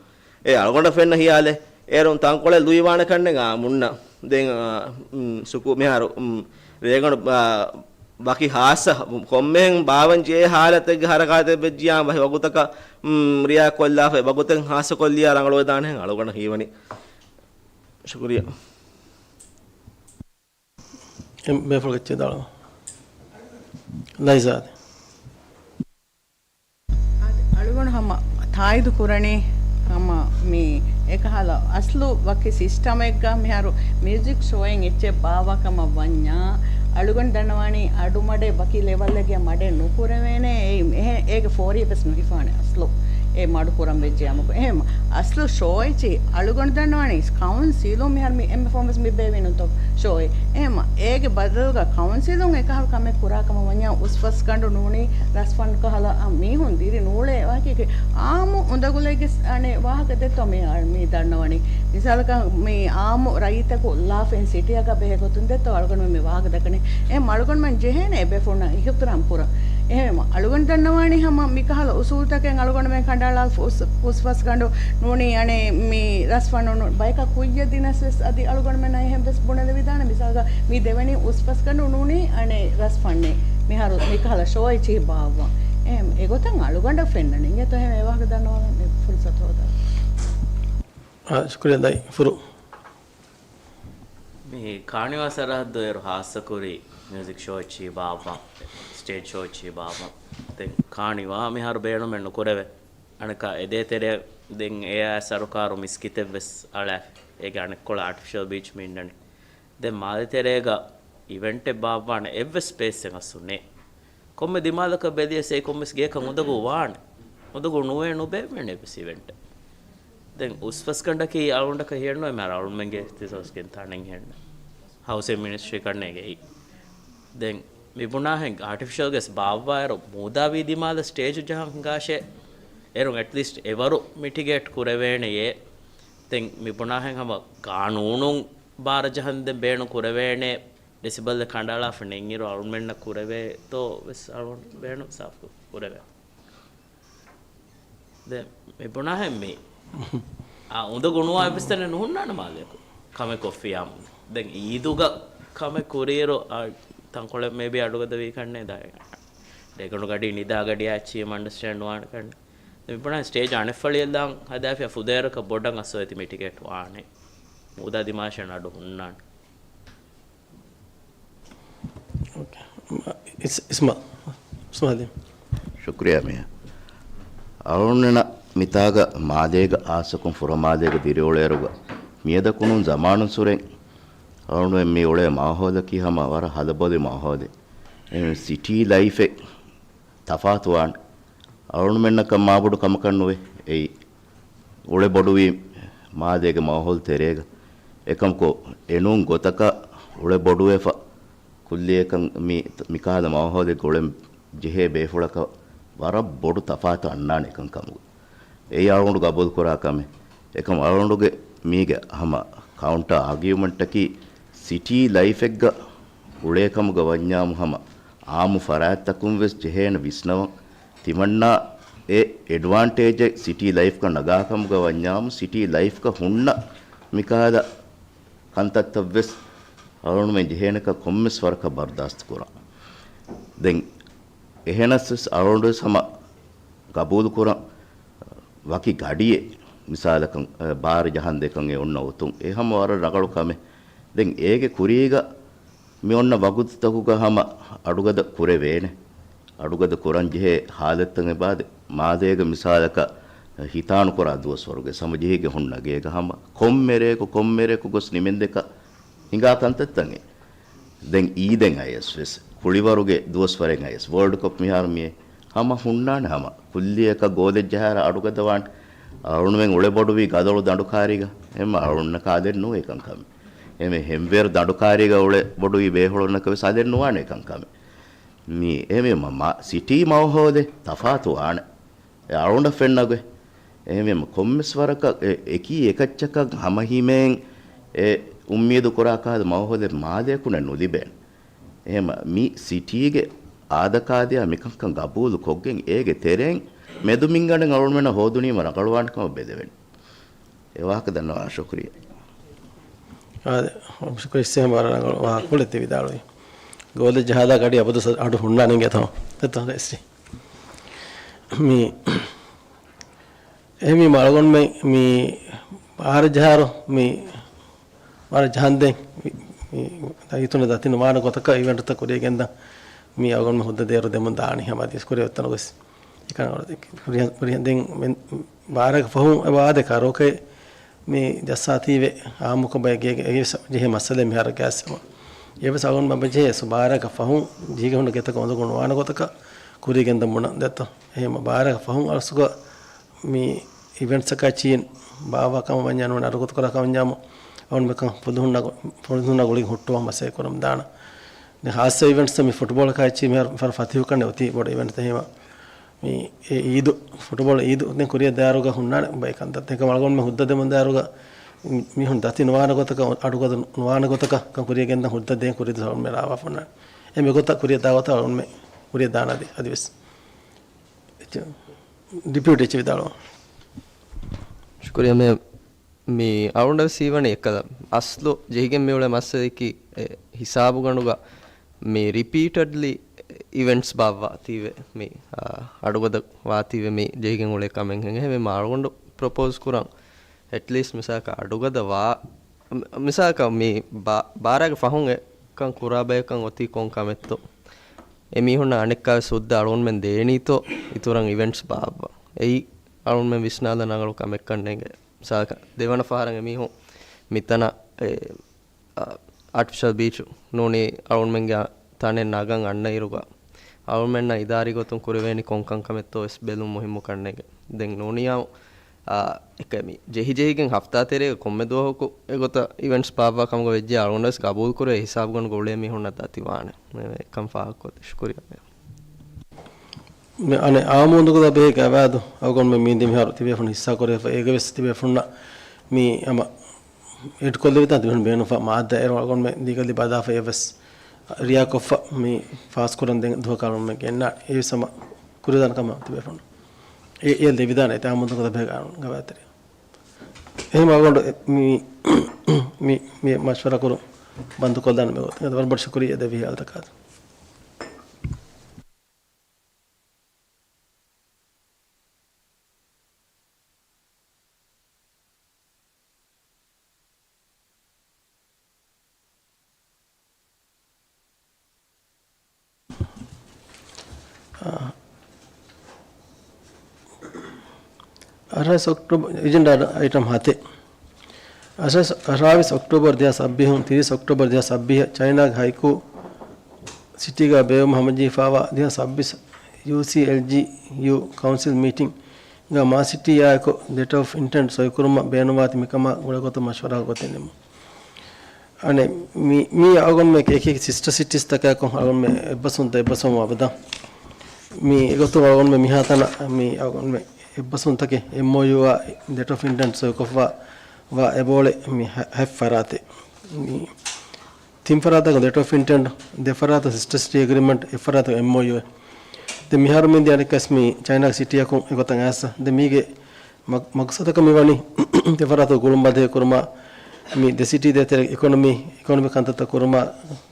އެ އަޅުގަނޑަށް ފެންނަ ހިޔާލެއް އޭރުން ތަންކޮޅެއް ލުއިވާނެ ކަންނެ އާމުންނަށް. ދެން، އާ، މް، ސުކޫ މިހާރު، މް، ރޭގަނޑު، އާ، ވަކި ހާއްސަ ކޮންމެހެން ބާވަން ޖެހޭ ހާލަތެއްގެ ހަރަކާތެއް ވެއްޖިޔާ ވަހި ވަގުތަކަށް، މް، ރިޔާ ކޮށްލާފަ ވަގުތެއް ހާއްސަކޮށްލިޔާ ރަނގަޅުވެދާނެހެން އަޅުގަނޑަށް ހީވަނީ. ޝުކުރިއްޔާ. އެ ބޭފުޅު އެއްޗެއް ދާޅަވާ. ލައިޒާ އާދެ. އަޅުގަނޑު ހަމަ ތާއީދު ކުރަނީ ހަމަ މި އެކަހަލަ އަސްލު ވަކި ސިސްޓަމެއްގަ މިހާރު މިއުޒިކް ޝޯއެއް އެއްޗެއް ބާއްވާ ކަމަށް ވަންޏާ، އަޅުގަނޑު ދަންނަވާނީ އަޑު މަޑެއް ވަކި ލެވަލްއެއްގެ މަޑެއް ނުކުރެވޭނެ. އެ، އެހެން އޭގެ ފޯރިއެއް ވެސް ނުހިފާނެ އަސްލު. އެ މަޑު ކުރަން ވެއްޖެ އާމުގަ. އެހެން އަސްލު ޝޯއެއްޗި އަޅުގަނޑު ދަންނަވާނީ ކައުންސިލުން މިހާރު މި އެންމެ ފަހުން ވެސް މި ބޭވީނުތޯ ޝޯއެއް. އެހެން އޭގެ ބަދަލުގަ ކައުންސިލުން އެކަހަލަ ކަމެއް ކުރާ ކަމަށް ވަންޏާ އުސްފަސްގަނޑު ނޫނީ ރަސްފަންޑް ކަހަލަ، އަ، މީހުން ދިރި ނޫޅޭ ވާހަކައެކޭ. އާއްމު އުނދަގުލެއްގެ ސް-، އަނެއް ވާހަކަ ދެއްތޯ މި، އަ، މި ދަންނަވަނީ. މިސާލަކަށް މި އާއްމު ރައްޔިތަކު ލާފައިން ސިޓީއަކަށް ބެހޭ ގޮތުން ދެއްތޯ އަޅުގަނޑުމެން މި ވާހަކަ ދައްކަނީ. އެ އަޅުގަނޑުމެން ޖެހޭނެ އެ ބޭފުޅުންނަށް އިޙްތިރާމް ކުރަން. އެހެން އަޅުގަނޑު ދަންނަވާނީ ހަމަ މިކަހަލަ އުސޫލުތަކެއް އަޅުގަނޑުމެން ކަނޑައަޅާ އުސް-، އުސްފަސްގަނޑު ނޫނީ އަނެއް މި ރަސްފަންޑު ނޫ-، ބަޔަކަށް ކުއްޔަށް ދިނަސް ވެސް އަދި އަޅުގަނޑުމެންނަށް އެހެން ވެސް ބުނެލެވިދާނެ. މިސާލަކަށް މި ދެވެނީ އުސްފަސްގަނޑު ނޫނީ އަނެއް ރަސްފަންޑެއް. މިހާރު މިކަހަލަ ޝޯއެއް ޗިހި ބާއްވާ. އެހެން އެގޮތަށް އަޅުގަނޑަށް ފެންނަނީ. އިނގޭތޯ އެހެން އެ ވާހަކަ ދަންނަވާލަން މި ފުރުސަތު ހޯދާ. އާ، ޝުކުރިއްޔާ ދައި ފުރު. މި ކާނިވާ ސަރަހައްދު އޭރު ހާއްސަކުރީ މިއުޒިކް ޝޯއެއްޗިހި ބާއްވަން، ސްޓޭޖް ޝޯއެއްޗިހި ބާއްވަން. ދެން ކާނިވާ މިހާރު ބޭނުމެއް ނުކުރެވޭ. އަނެއްކާ އެދޭތެރެ ދެން އެއާ ސަރުކާރު މިސްކިތެއް ވެސް އަޅާފި. އޭގެ އަނެއްކޮޅަށް އާޓިފިޝަލް ބީޗް މި އިންނަނީ. ދެން މާލެ ތެރޭގަ އިވެންޓެއް ބާއްވާނެ އެއްވެސް ސްޕޭސްއެއް އަސްލު ނެތް. ކޮންމެ ދިމާލަކަށް ބެލިޔަސް އެ ކޮންމެސް ގެއަކަށް އުނދަގޫ ވާނެ. އުނދަގޫ ނުވޭ ނުބޭއްވޭނެ އެއްވެސް އިވެންޓެއް. ދެން އުސްފަސްގަނޑަކީ އަޅުގަނޑަކަށް ހިޔެއްނުވޭ މިހާރު އަޅުމެންގެ ތިސަސް ގެން ތާނެން ހެންނަ. ހައުސިން މިނިސްޓްރީ ކަންނޭގެ އެއީ. ދެން މި ބުނާހެން އާޓިފިޝަލް ގެސް ބާއްވާއިރު މޫދާވީ ދިމާލަ ސްޓޭޖު ޖަހަން ހިނގާށޭ. އޭރުން އެޓްލީސްޓް އެވަރު މިޓިގޭޓް ކުރެވޭނެޔޭ. ދެން މި ބުނާހެން ހަމަ ގާނޫނުން ބާރަ ޖަހަންދެން ބޭނުން ކުރެވޭނެ. ޑެސިބަލް ކަނޑައަޅާފަ ނެތްއިރު އަޅުމެންނަށް ކުރެވޭތޯ ވެސް އަޅުގަނޑު ބޭނުން ސާފު ކުރެވޭ. ދެ މި ބުނާހެން މި އާ އުނދަގޫ ނުވާ އެއްވެސް ތަނެއް ނުހުންނާނެ މާލެއަކު ކަމެއް ކޮށްފިޔާމު. ދެން އީދުގަ ކަމެއް ކުރިއިރު އާ ތަންކޮޅެއް މޭބީ އަޑުގަދަވީ ކަންނޭ ދާ. ރޭގަނޑު ގަޑި ނިދާ ގަޑިއާ އެއްޗިހި އަންޑަސްޓޭންޑް ނުވާނެ ކަންނޭ. ދެ މި ބުނާ ސްޓޭޖް އަނެއްފަޅިއެއްލާން ހަދާފިޔާ ފުދޭވަރަކަށް ބޮޑަށް އަސްލު އެތި މިޓިގޭޓް ވާނެ. މޫދާ ދިމާށޭ އަޑު ހުންނާނެ. އޯކޭ. އިސް-، އިސްމާ-، އިސްމާލީ. ޝުކްރިޔާ މީރާ. އަޅުގަނޑުމެންނަށް މިތާގަ މާލޭގަ ހާއްސަކޮށް ފުރަމާލޭގަ ދިރިއުޅޭއިރުގަ މިއަދަކުނު ޒަމާނުއްސުރެ އަޅުގަނޑުމެން މި އުޅޭ މާހައުލަކީ ހަމަ ވަރަށް ހަލަބޮލި މާހައުލެއް. ސިޓީ ލައިފެއް ތަފާތުވާނެ. އަޅުގަނޑުމެންނަކަށް މާބޮޑު ކަމަކަށް ނުވޭ އެއީ. އުޅެ ބޮޑުވީ މާލޭގެ މާހައުލު ތެރޭގަ. އެކަމަކު، އެނޫން ގޮތަކަށް އުޅެ ބޮޑުވެފަ، ކުއްލިއަކަށް މި، މިކަހަލަ މާހައުލެއް ގުޅެން ޖެހޭ ބޭފުޅަކަށް ވަރަށް ބޮޑު ތަފާތު އަންނާނެ އެކަން ކަމުގަ. އެއީ އަޅުގަނޑު ގަބޫލު ކުރާ ކަމެއް. އެކަމަކު އަޅުގަނޑުގެ މީގެ ހަމަ ކައުންޓަރ އާގިއުމަންޓަކީ ސިޓީ ލައިފެއްގަ އުޅޭ ކަމުގަ ވަންޏާމު ހަމަ އާއްމު ފަރާތްތަކުން ވެސް ޖެހޭނެ ވިސްނަވަން. ތިމަންނަ އެ އެޑްވާންޓޭޖެއް ސިޓީ ލައިފްގަ ނަގާ ކަމުގަ ވަންޏާމު ސިޓީ ލައިފްގަ ހުންނަ މިކަހަލަ ކަންތައްތައް ވެސް އަޅުގަނޑުމެން ޖެހޭނެކަން ކޮންމެސް ވަރަކަށް ބަރުދާސްތު ކުރަން. ދެން އެހެނަސް ވެސް އަޅުގަނޑު ވެސް ހަމަ ގަބޫލު ކުރަން ވަކި ގަޑިއެއް މިސާލަކަށް، އަ، ބާރަ ޖަހަންދެކަން އެ އޮންނަ އޮތުން. އެ ހަމަ ވަރަށް ރަނގަޅު ކަމެއް. ދެން އޭގެ ކުރީގަ މި އޮންނަ ވަގުތުތަކުގަ ހަމަ އަޑުގަދަ ކުރެވޭނެ. އަޑުގަދަ ކުރަން ޖެހޭ ހާލަތްތައް އެބާދެ. މާލޭގަ މިސާލަކަށް ހިތާނުކުރާ ދުވަސްވަރުގެ ސަމަޖެހިގެ ހުންނަ ގޭގަ ހަމަ ކޮންމެރޭކު ކޮންމެރޭކު ގޮސް ނިމެންދެކަށް ހިނގާ ކަންތައްތައް އެ. ދެން އީދެއް އަޔަސް ވެސް، ކުޅިވަރުގެ ދުވަސްވަރެއް އަޔަސް، ވޯލްޑް ކަޕް މިހާރު މިއޭ. ހަމަ ހުންނާނެ ހަމަ. ކުއްލިއަކަށް ގޯލެއް ޖަހާއިރަށް އަޑުގަދަވާނެ. އަޅުންމެން އުޅެ ބޮޑުވީ ގަދައަޅު ދަނޑުކާރީގަ. އެހެންމަ އަޅުންނަކަށް އަލެއް ނޫން އެކަން ކަމެއް. އެހެންމެ ހެންވޭރު ދަނޑުކާރީގަ އުޅެ ބޮޑުވި ބޭފުޅުންނަކަށް ވެސް އަލެއް ނުވާނެ އެކަން ކަމެއް. މީ އެހެންމެ މަ-، ސިޓީ މައުހޯލެއް ތަފާތު ވާނެ. އެ އަޅުނޑަށް ފެންނަގޮތް. އެހެންވީމަ ކޮންމެސް ވަރަކަށް އެ-، އެކީ އެކައްޗަކަށް ހަމަހިމޭން އެ އުއްމީދު ކުރާ ކަހަލަ މައުހޯލެއް މާލޭކުންނެއް ނުލިބޭނެ. އެހެންމަ މި ސިޓީގެ އާދަކާދަޔާ މިކަންކަން ގަބޫލު ކޮށްގެން އޭގެ ތެރެއިން މެދުމިންގަނޑެއް އަޅުގަނޑުމެންނަށް ހޯދުނީމަ ރަނގަޅުވާނެ ކަމަށް ބެލެވެން. އެ ވާހަކަ ދަންނަވާ ޝުކުރިއްޔާ. އާދެ، ޝުކުރިއްޔާ އިސް ހަމަ ވަރަށް ރަނގަޅު ވާހަކަ ކުޅެ ތި ވިދާޅުވީ. ގޯލެއް ޖަހާލާ ގަޑި އަބަދު ސަ-، އަޑު ހުންނާނެ އިނގޭތޯ. ދެއްތޯ ރައީސް. މި އެހެންވީމަ އަޅުގަނޑުމެން މި ބާރަ ޖަހާއިރު މި ބާރަ ޖަހަންދެން މި، މި ދައިތުން ދަތި ނުވާނެ ގޮތަކަށް އިވެންޓްތައް ކުރިޔަށް ގެންދަން މި އަޅުގަނޑުމެން ހުއްދަ ދޭއިރު ދެމުން ދާނީ ހަމަ އަދިވެސް ކުރިއަށް އޮތްތަނުގަ ވެސް. އެކަން ހުރިހަ-، ހުރިހަ-، ދެން މެ-، ބާރައިގެ ފަހުން އެބަ އާދެ ކަރޯކެ މި ޖައްސާތީވެ އާއްމުކޮށް ބައެއް ގޭގެ އެއީވެސް ޖެހޭ މައްސަލައެއް މިހާރަށް ގާސް ހަމަ. އެވެސް އަޅުގަނޑު ބައްބަ ޖެހޭ ސު ބާރައިގެ ފަހުން ޖީގެ ހުންނަ ގެތަކަށް އުނދަގޫ ނުވާނެ ގޮތަކަށް ކުރިޔަށް ގެންދަން ބުނަން ދެއްތޯ. އެހެންމަ ބާރައިގެ ފަހުން އަރުސުގަ މި އިވެންޓްސްއަކާ އެއްޗިއިން ބާއްވާ ކަމަށް ވަންޏާ ނޫން އަރުގަތު ކުރާ ކަމަށް ވަންޏާމު އަޅުގަނޑުމެން ފުލުހުންނާ ގު-، ފުލުހުންނާ ގުޅިގެން ހުއްޓުވާ މަސައްކަތް ކުރަމުން ދާނަ. ދެން ހާއްސަ އިވެންޓްސް މި ފުޓްބޯޅަކާ އެއްޗިހި މިހާރު ފަރު ފަތިހު ކަންނެ އޮތީ ބޮޑު އިވެންޓް ތަހީމަ. މި އެ އީދު، ފުޓްބޯޅަ އީދު ދެން ކުރިޔަށް ދާއިރުގަ ހުންނާނެ ބައެއް ކަންތައް. އެކަމް އަޅުގަނޑުމެން ހުއްދަ ދެމުން ދާއިރުގަ މި-، މީހުން ދަތި ނުވާނެ ގޮތަކަށް، އަޑުގަދަ ނުވާނެ ގޮތަކަށް ކަން ކުރިޔަށް ގެންދަން ހުއްދަ ދޭން ކުރިއަށް ދުސް އަޅުގަނޑުމެން ރާވާފަ ހުންނާނެ. އެ މިގޮތަށް ކުރިޔަށް ދާ ގޮތަށް އަޅުގަނޑުމެން ކުރިޔަށް ދާނަދި އަދިވެސް. ޑިޕިއުޓީ އެޗް ވިދާޅުވާ. ޝުކުރިއްޔާ މޭ. މި އަޅުގަނޑަށް ވެސް ހީވަނީ އެއްކަލަ އަސްލު ޖެހިގެން މިއުޅޭ މައްސަލައަކީ، އެ، ހިސާބުގަނޑުގަ މި ރިޕީޓެޑްލީ އިވެންޓްސް ބާއްވާތީވެ، މި، އާ، އަޑުގަދަ ވާތީވެ މި ޖެހިގެން އުޅޭ ކަމެއް ހެން. އެހެންވީމަ އަޅުގަނޑު ޕްރޮޕޯޒް ކުރަން އެޓްލީސްޓް މިސާލަކަށް އަޑުގަދަ ވާ، މި-، މިސާލަކަށް މި ބާ-، ބާރައިގެ ފަހުން އެކަން ކުރާ ބަޔަކަށް އޮތީ ކޮން ކަމެއްތޯ؟ އެމީހުންނަށް އަނެއްކާވެސް ހުއްދަ އަޅުގަނޑުމެން ދޭނީތޯ އިތުރަށް އިވެންޓްސް ބާއްވަ. އެއީ އަޅުގަނޑުމެން ވިސްނާލަން ރަނގަޅު ކަމެއްކަން ނޭނގެ. މިސާލަކަށް ދެވަނަ ފަހަރަށް އެމީހުން މިތަނަށް އެ، އަ، އާޓިފިޝަލް ބީޗު ނޫނީ އަޅުގަނޑުމެންގެ ތަނެއް ނަގަން އަންނަ އިރުގަ އަޅުގަނޑުމެންނަށް އިދާރީ ގޮތުން ކުރެވޭނީ ކޮން ކަންކަމެއްތޯ ވެސް ބެލުން މުހިއްމު ކަންނޭނގެ. ދެން ނޫނީ އާ، އެކަމި ޖެހި ޖެހިގެން ހަފްތާ ތެރޭގަ ކޮންމެ ދުވަހަކު އެގޮތަށް އިވެންޓްސް ބާއްވާ ކަމުގަ ވެއްޖެ އަޅުގަނޑު ވެސް ގަބޫލު ކުރޭ ހިސާބުގަނޑުގަ އުޅޭ މީހުންނަށް ދަތި ވާނެ. އެކަން ފާހަގަކޮށްދޭ. ޝުކުރިއްޔާ. މި އަނެއް އާއްމު އުނދަގުލާ ބެހޭ ގަވާއިދު އަޅުގަނޑުމެން މީނދީ މިހާރު ތިބޭފުން ހިއްސާ ކުރެވިފަ އޭގަ ވެސް ތިބޭފުންނަށް މި ހަމަ އެޑް ކޮށްލެވިތާ ތިބޭފުން ބޭނުންފަ މާއްދާ އޭރު އަޅުގަނޑުމެން ދީގަލި ބަދާފަ އެވެސް ރިޔާކޮށްފަ މި ފާސްކުރަން ދެން ދުވަހަކަށް އަޅުގަނޑުމެން ގެންނާނެ. އެވެސް ހަމަ ކުރިދާނެ ކަމަށް ތިބޭފުން އެ، އެ ލެވިދާނެ އެތާ މުދަކަލަ ބޭގާނުން ގަވާތެރި. އެހެން އަޅުގަނޑު މި، މި، މި މަޝްވަރާ ކުރުން ބަންދުކޮށްލާނެ މި ގޮތުން. ވަރަށް ބޮޑަށް ޝުކުރިއްޔާ ދެވި ހިޔާލުތަކާ. އަ، އަށާވީސް އޮކްޓޯބަރ، އެޖެންޑާ އައިޓަމް ހަތެއް. އަށާވީސް، އަށާވީސް އޮކްޓޯބަރ ދެހާސް ސައްބީސް އިން ތިރީސް އޮކްޓޯބަރ ދެހާސް ސައްބީސް ޗައިނާގެ ހައިކޫ ސިޓީގަ ބޭއްވުމަށް ހަމަޖެހިފައިވާ ދެހާސް ސައްބީސް ޔޫސީއެލްޖީޔޫ ކައުންސިލް މީޓިންގ މާ ސިޓީއާއެކު ލެޓަ އޮފް އިންޓެންޓް ސޮއިކުރުމަށް ބޭނުންވާތީ މިކަމާ ގުޅޭގޮތުން މަޝްވަރާ ގޮތެއް ނިމުން. އަނެއް މި، މީ އަޅުގަނޑުމެ އެކި ސިސްޓަ ސިޓީސްތަކާއެކު އަޅުގަނޑުމެ އެއްބަސްވުންތައް އެއްބަސްވަމުން އަބަދަށް މި އެގޮތުން އަޅުގަނޑުމެ މިހާތަނަށް މި އަޅުގަނޑުމެ އެއްބަސްވުންތަކެއް އެމްއޯޔޫއާ ލެޓަ އޮފް އިންޓެންޓް ސޮއިކޮށްފަ ވާ އެބައުޅޭ މި ހަ-، ހަތް ފަރާތެއް. މި ތިން ފަރާތަކު ލެޓަ އޮފް އިންޓެންޓް، ދެ ފަރާތަކު ސިސްޓަ ސިޓީ އެގްރިމެންޓް، އެއް ފަރާތަކު އެމްއޯޔޫ. ދެ މިހާރު މި ދިޔަނިކަސް މި ޗައިނާގެ ސިޓީއަކުން އެގޮތަށް އައިސް. ދެ މީގެ މަ-، މަގްސަދަކަށް މިވަނީ ދެ ފަރާތަކު ގުޅުން ބަދޭ ކުރުމާ، މި ދެ ސިޓީ ދޭތެރޭ އިކޮނޮމީ، އިކޮނޮމިކް ކަންތައްތައް ކުރުމާ،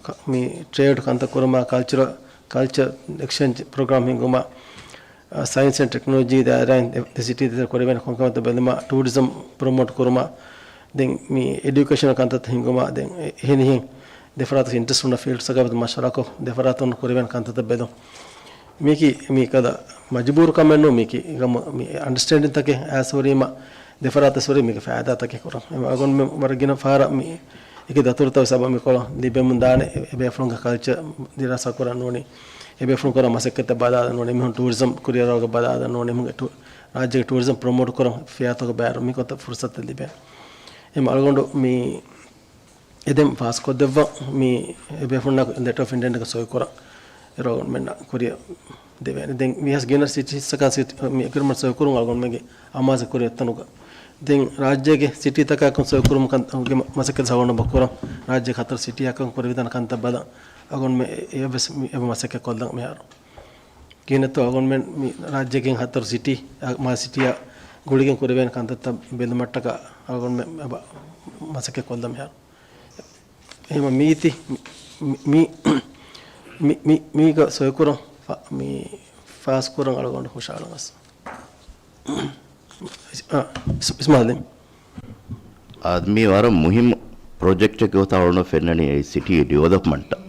ކަ-، މި ޓްރޭޑް ކަންތައް ކުރުމާ، ކަލްޗަރ، ކަލްޗަރ އެކްސްޗޭންޖް ޕްރޮގްރާމް ހިންގުމާ، ސައިންސް އެންޑް ޓެކްނޮލޮޖީ ދާއިރާއިން ދެ ސިޓީ ދޭތެރޭ ކުރެވޭނެ ކޮންކަމެއްތޯ ބެލުމަށް، ޓޫރިޒަމް ޕްރޮމޯޓް ކުރުމަށް، ދެން މި އެޑިއުކޭޝަނަލް ކަންތައްތައް ހިންގުމަށް، ދެން އެ-، އެހެނިހެން ދެފަރާތަށް އިންޓްރެސްޓް ހުންނަ ފީލްޑްސްތަކާ މަޝްވަރާކޮށް، ދެފަރާތުން ކުރެވޭނެ ކަންތައްތައް ބެލުން. މީކީ މީ ކަދަ މަޖުބޫރު ކަމެއް ނޫން، މީކީ މި އަންޑަސްޓޭންޑިންތަކެއް އައިސް ހުރީމަ، ދެފަރާތަށް ހުރީ މީގެ ފައިދާތަކެއް ކުރަން. އެ އަޅުގަނޑުމެން ވަރަށް ގިނަ ފަހަރަށް މި އެކި ދަތުރުތައް ވެސް އެބަ މިކޮޅަށް ލިބެމުން ދާނެ. އެ-، އެބޭފުޅުންގެ ކަލްޗަރ ދިރާސާ ކުރަން ނޫނީ، އެބޭފުޅުން ކުރާ މަސައްކަތްތައް ބަލާލަން ނޫނީ، މީހުން ޓޫރިޒަމް ކުރިއަރާގަ ބަލާލަން ނޫނީ، މީހުންގެ ޓޫ-، ރާއްޖޭގެ ޓޫރިޒަމް ޕްރޮމޯޓް ކުރަން ފިޔާތޮކަށް ބާރު މި ގޮތަށް ފުރުސަތެއް ލިބޭނެ. އެމަ އަޅުގަނޑު މި އެދެން ފާސްކޮށްދެއްވަ މި އެބޭފުޅުންނާ ލެޓަރ އޮފް އިންޓެންޓްގެ ސޮއި ކުރަން އަޅުގަނޑުމެންނަށް ކުރިއަށް ދެވޭނެ. ދެން މިހާސް ގިނަ ސިޓީސްތަކާ ސިޓީ-، މި އެގްރިމެންޓް ސޮއި ކުރުން އަޅުގަނޑުމެންގެ އަމާޒެއް ކުރި އެތަނުގަ. ދެން ރާއްޖޭގެ ސިޓީތަކާ ކޮން ސޮއި ކުރުމުގެ މަސައްކަތް ސަގުން ބަ ކުރަން. ރާއްޖޭގެ ހަތަރު ސިޓީއަކަށް ކުރެވިދާނެ ކަންތައް ބަލަން. އަޅުގަނޑުމެން އެ-، އެއަށްވެސް މި އެބަ މަސައްކަތް ކޮށްލަން މިހާރު. ގިނަތޯ އަޅުގަނޑުމެން މި ރާއްޖޭގެ ހަތަރު ސިޓީ، އަ، މާ ސިޓީއާ ގުޅިގެން ކުރެވޭނެ ކަންތައްތައް ބެލުމަށްޓަކާ އަޅުގަނޑުމެން އެބަ މަސައްކަތް ކޮށްލަން މިހާރު. އެހެން މީތި މި، މި، މި، މީގަ ސޮއިކުރަން ފާ-، މި ފާސްކުރަން އަޅުގަނޑު ހުށައަޅަން އަސް. އާ، އިސް-، އިސްމާލި. އާދެ، މީ ވަރަށް މުހިއްމު ޕްރޮޖެކްޓެއްގެ ގޮތަށް އަޅުގަނޑު ފެންނަނީ އެ ސިޓީ ޑިވެލޮޕްމަންޓަށް.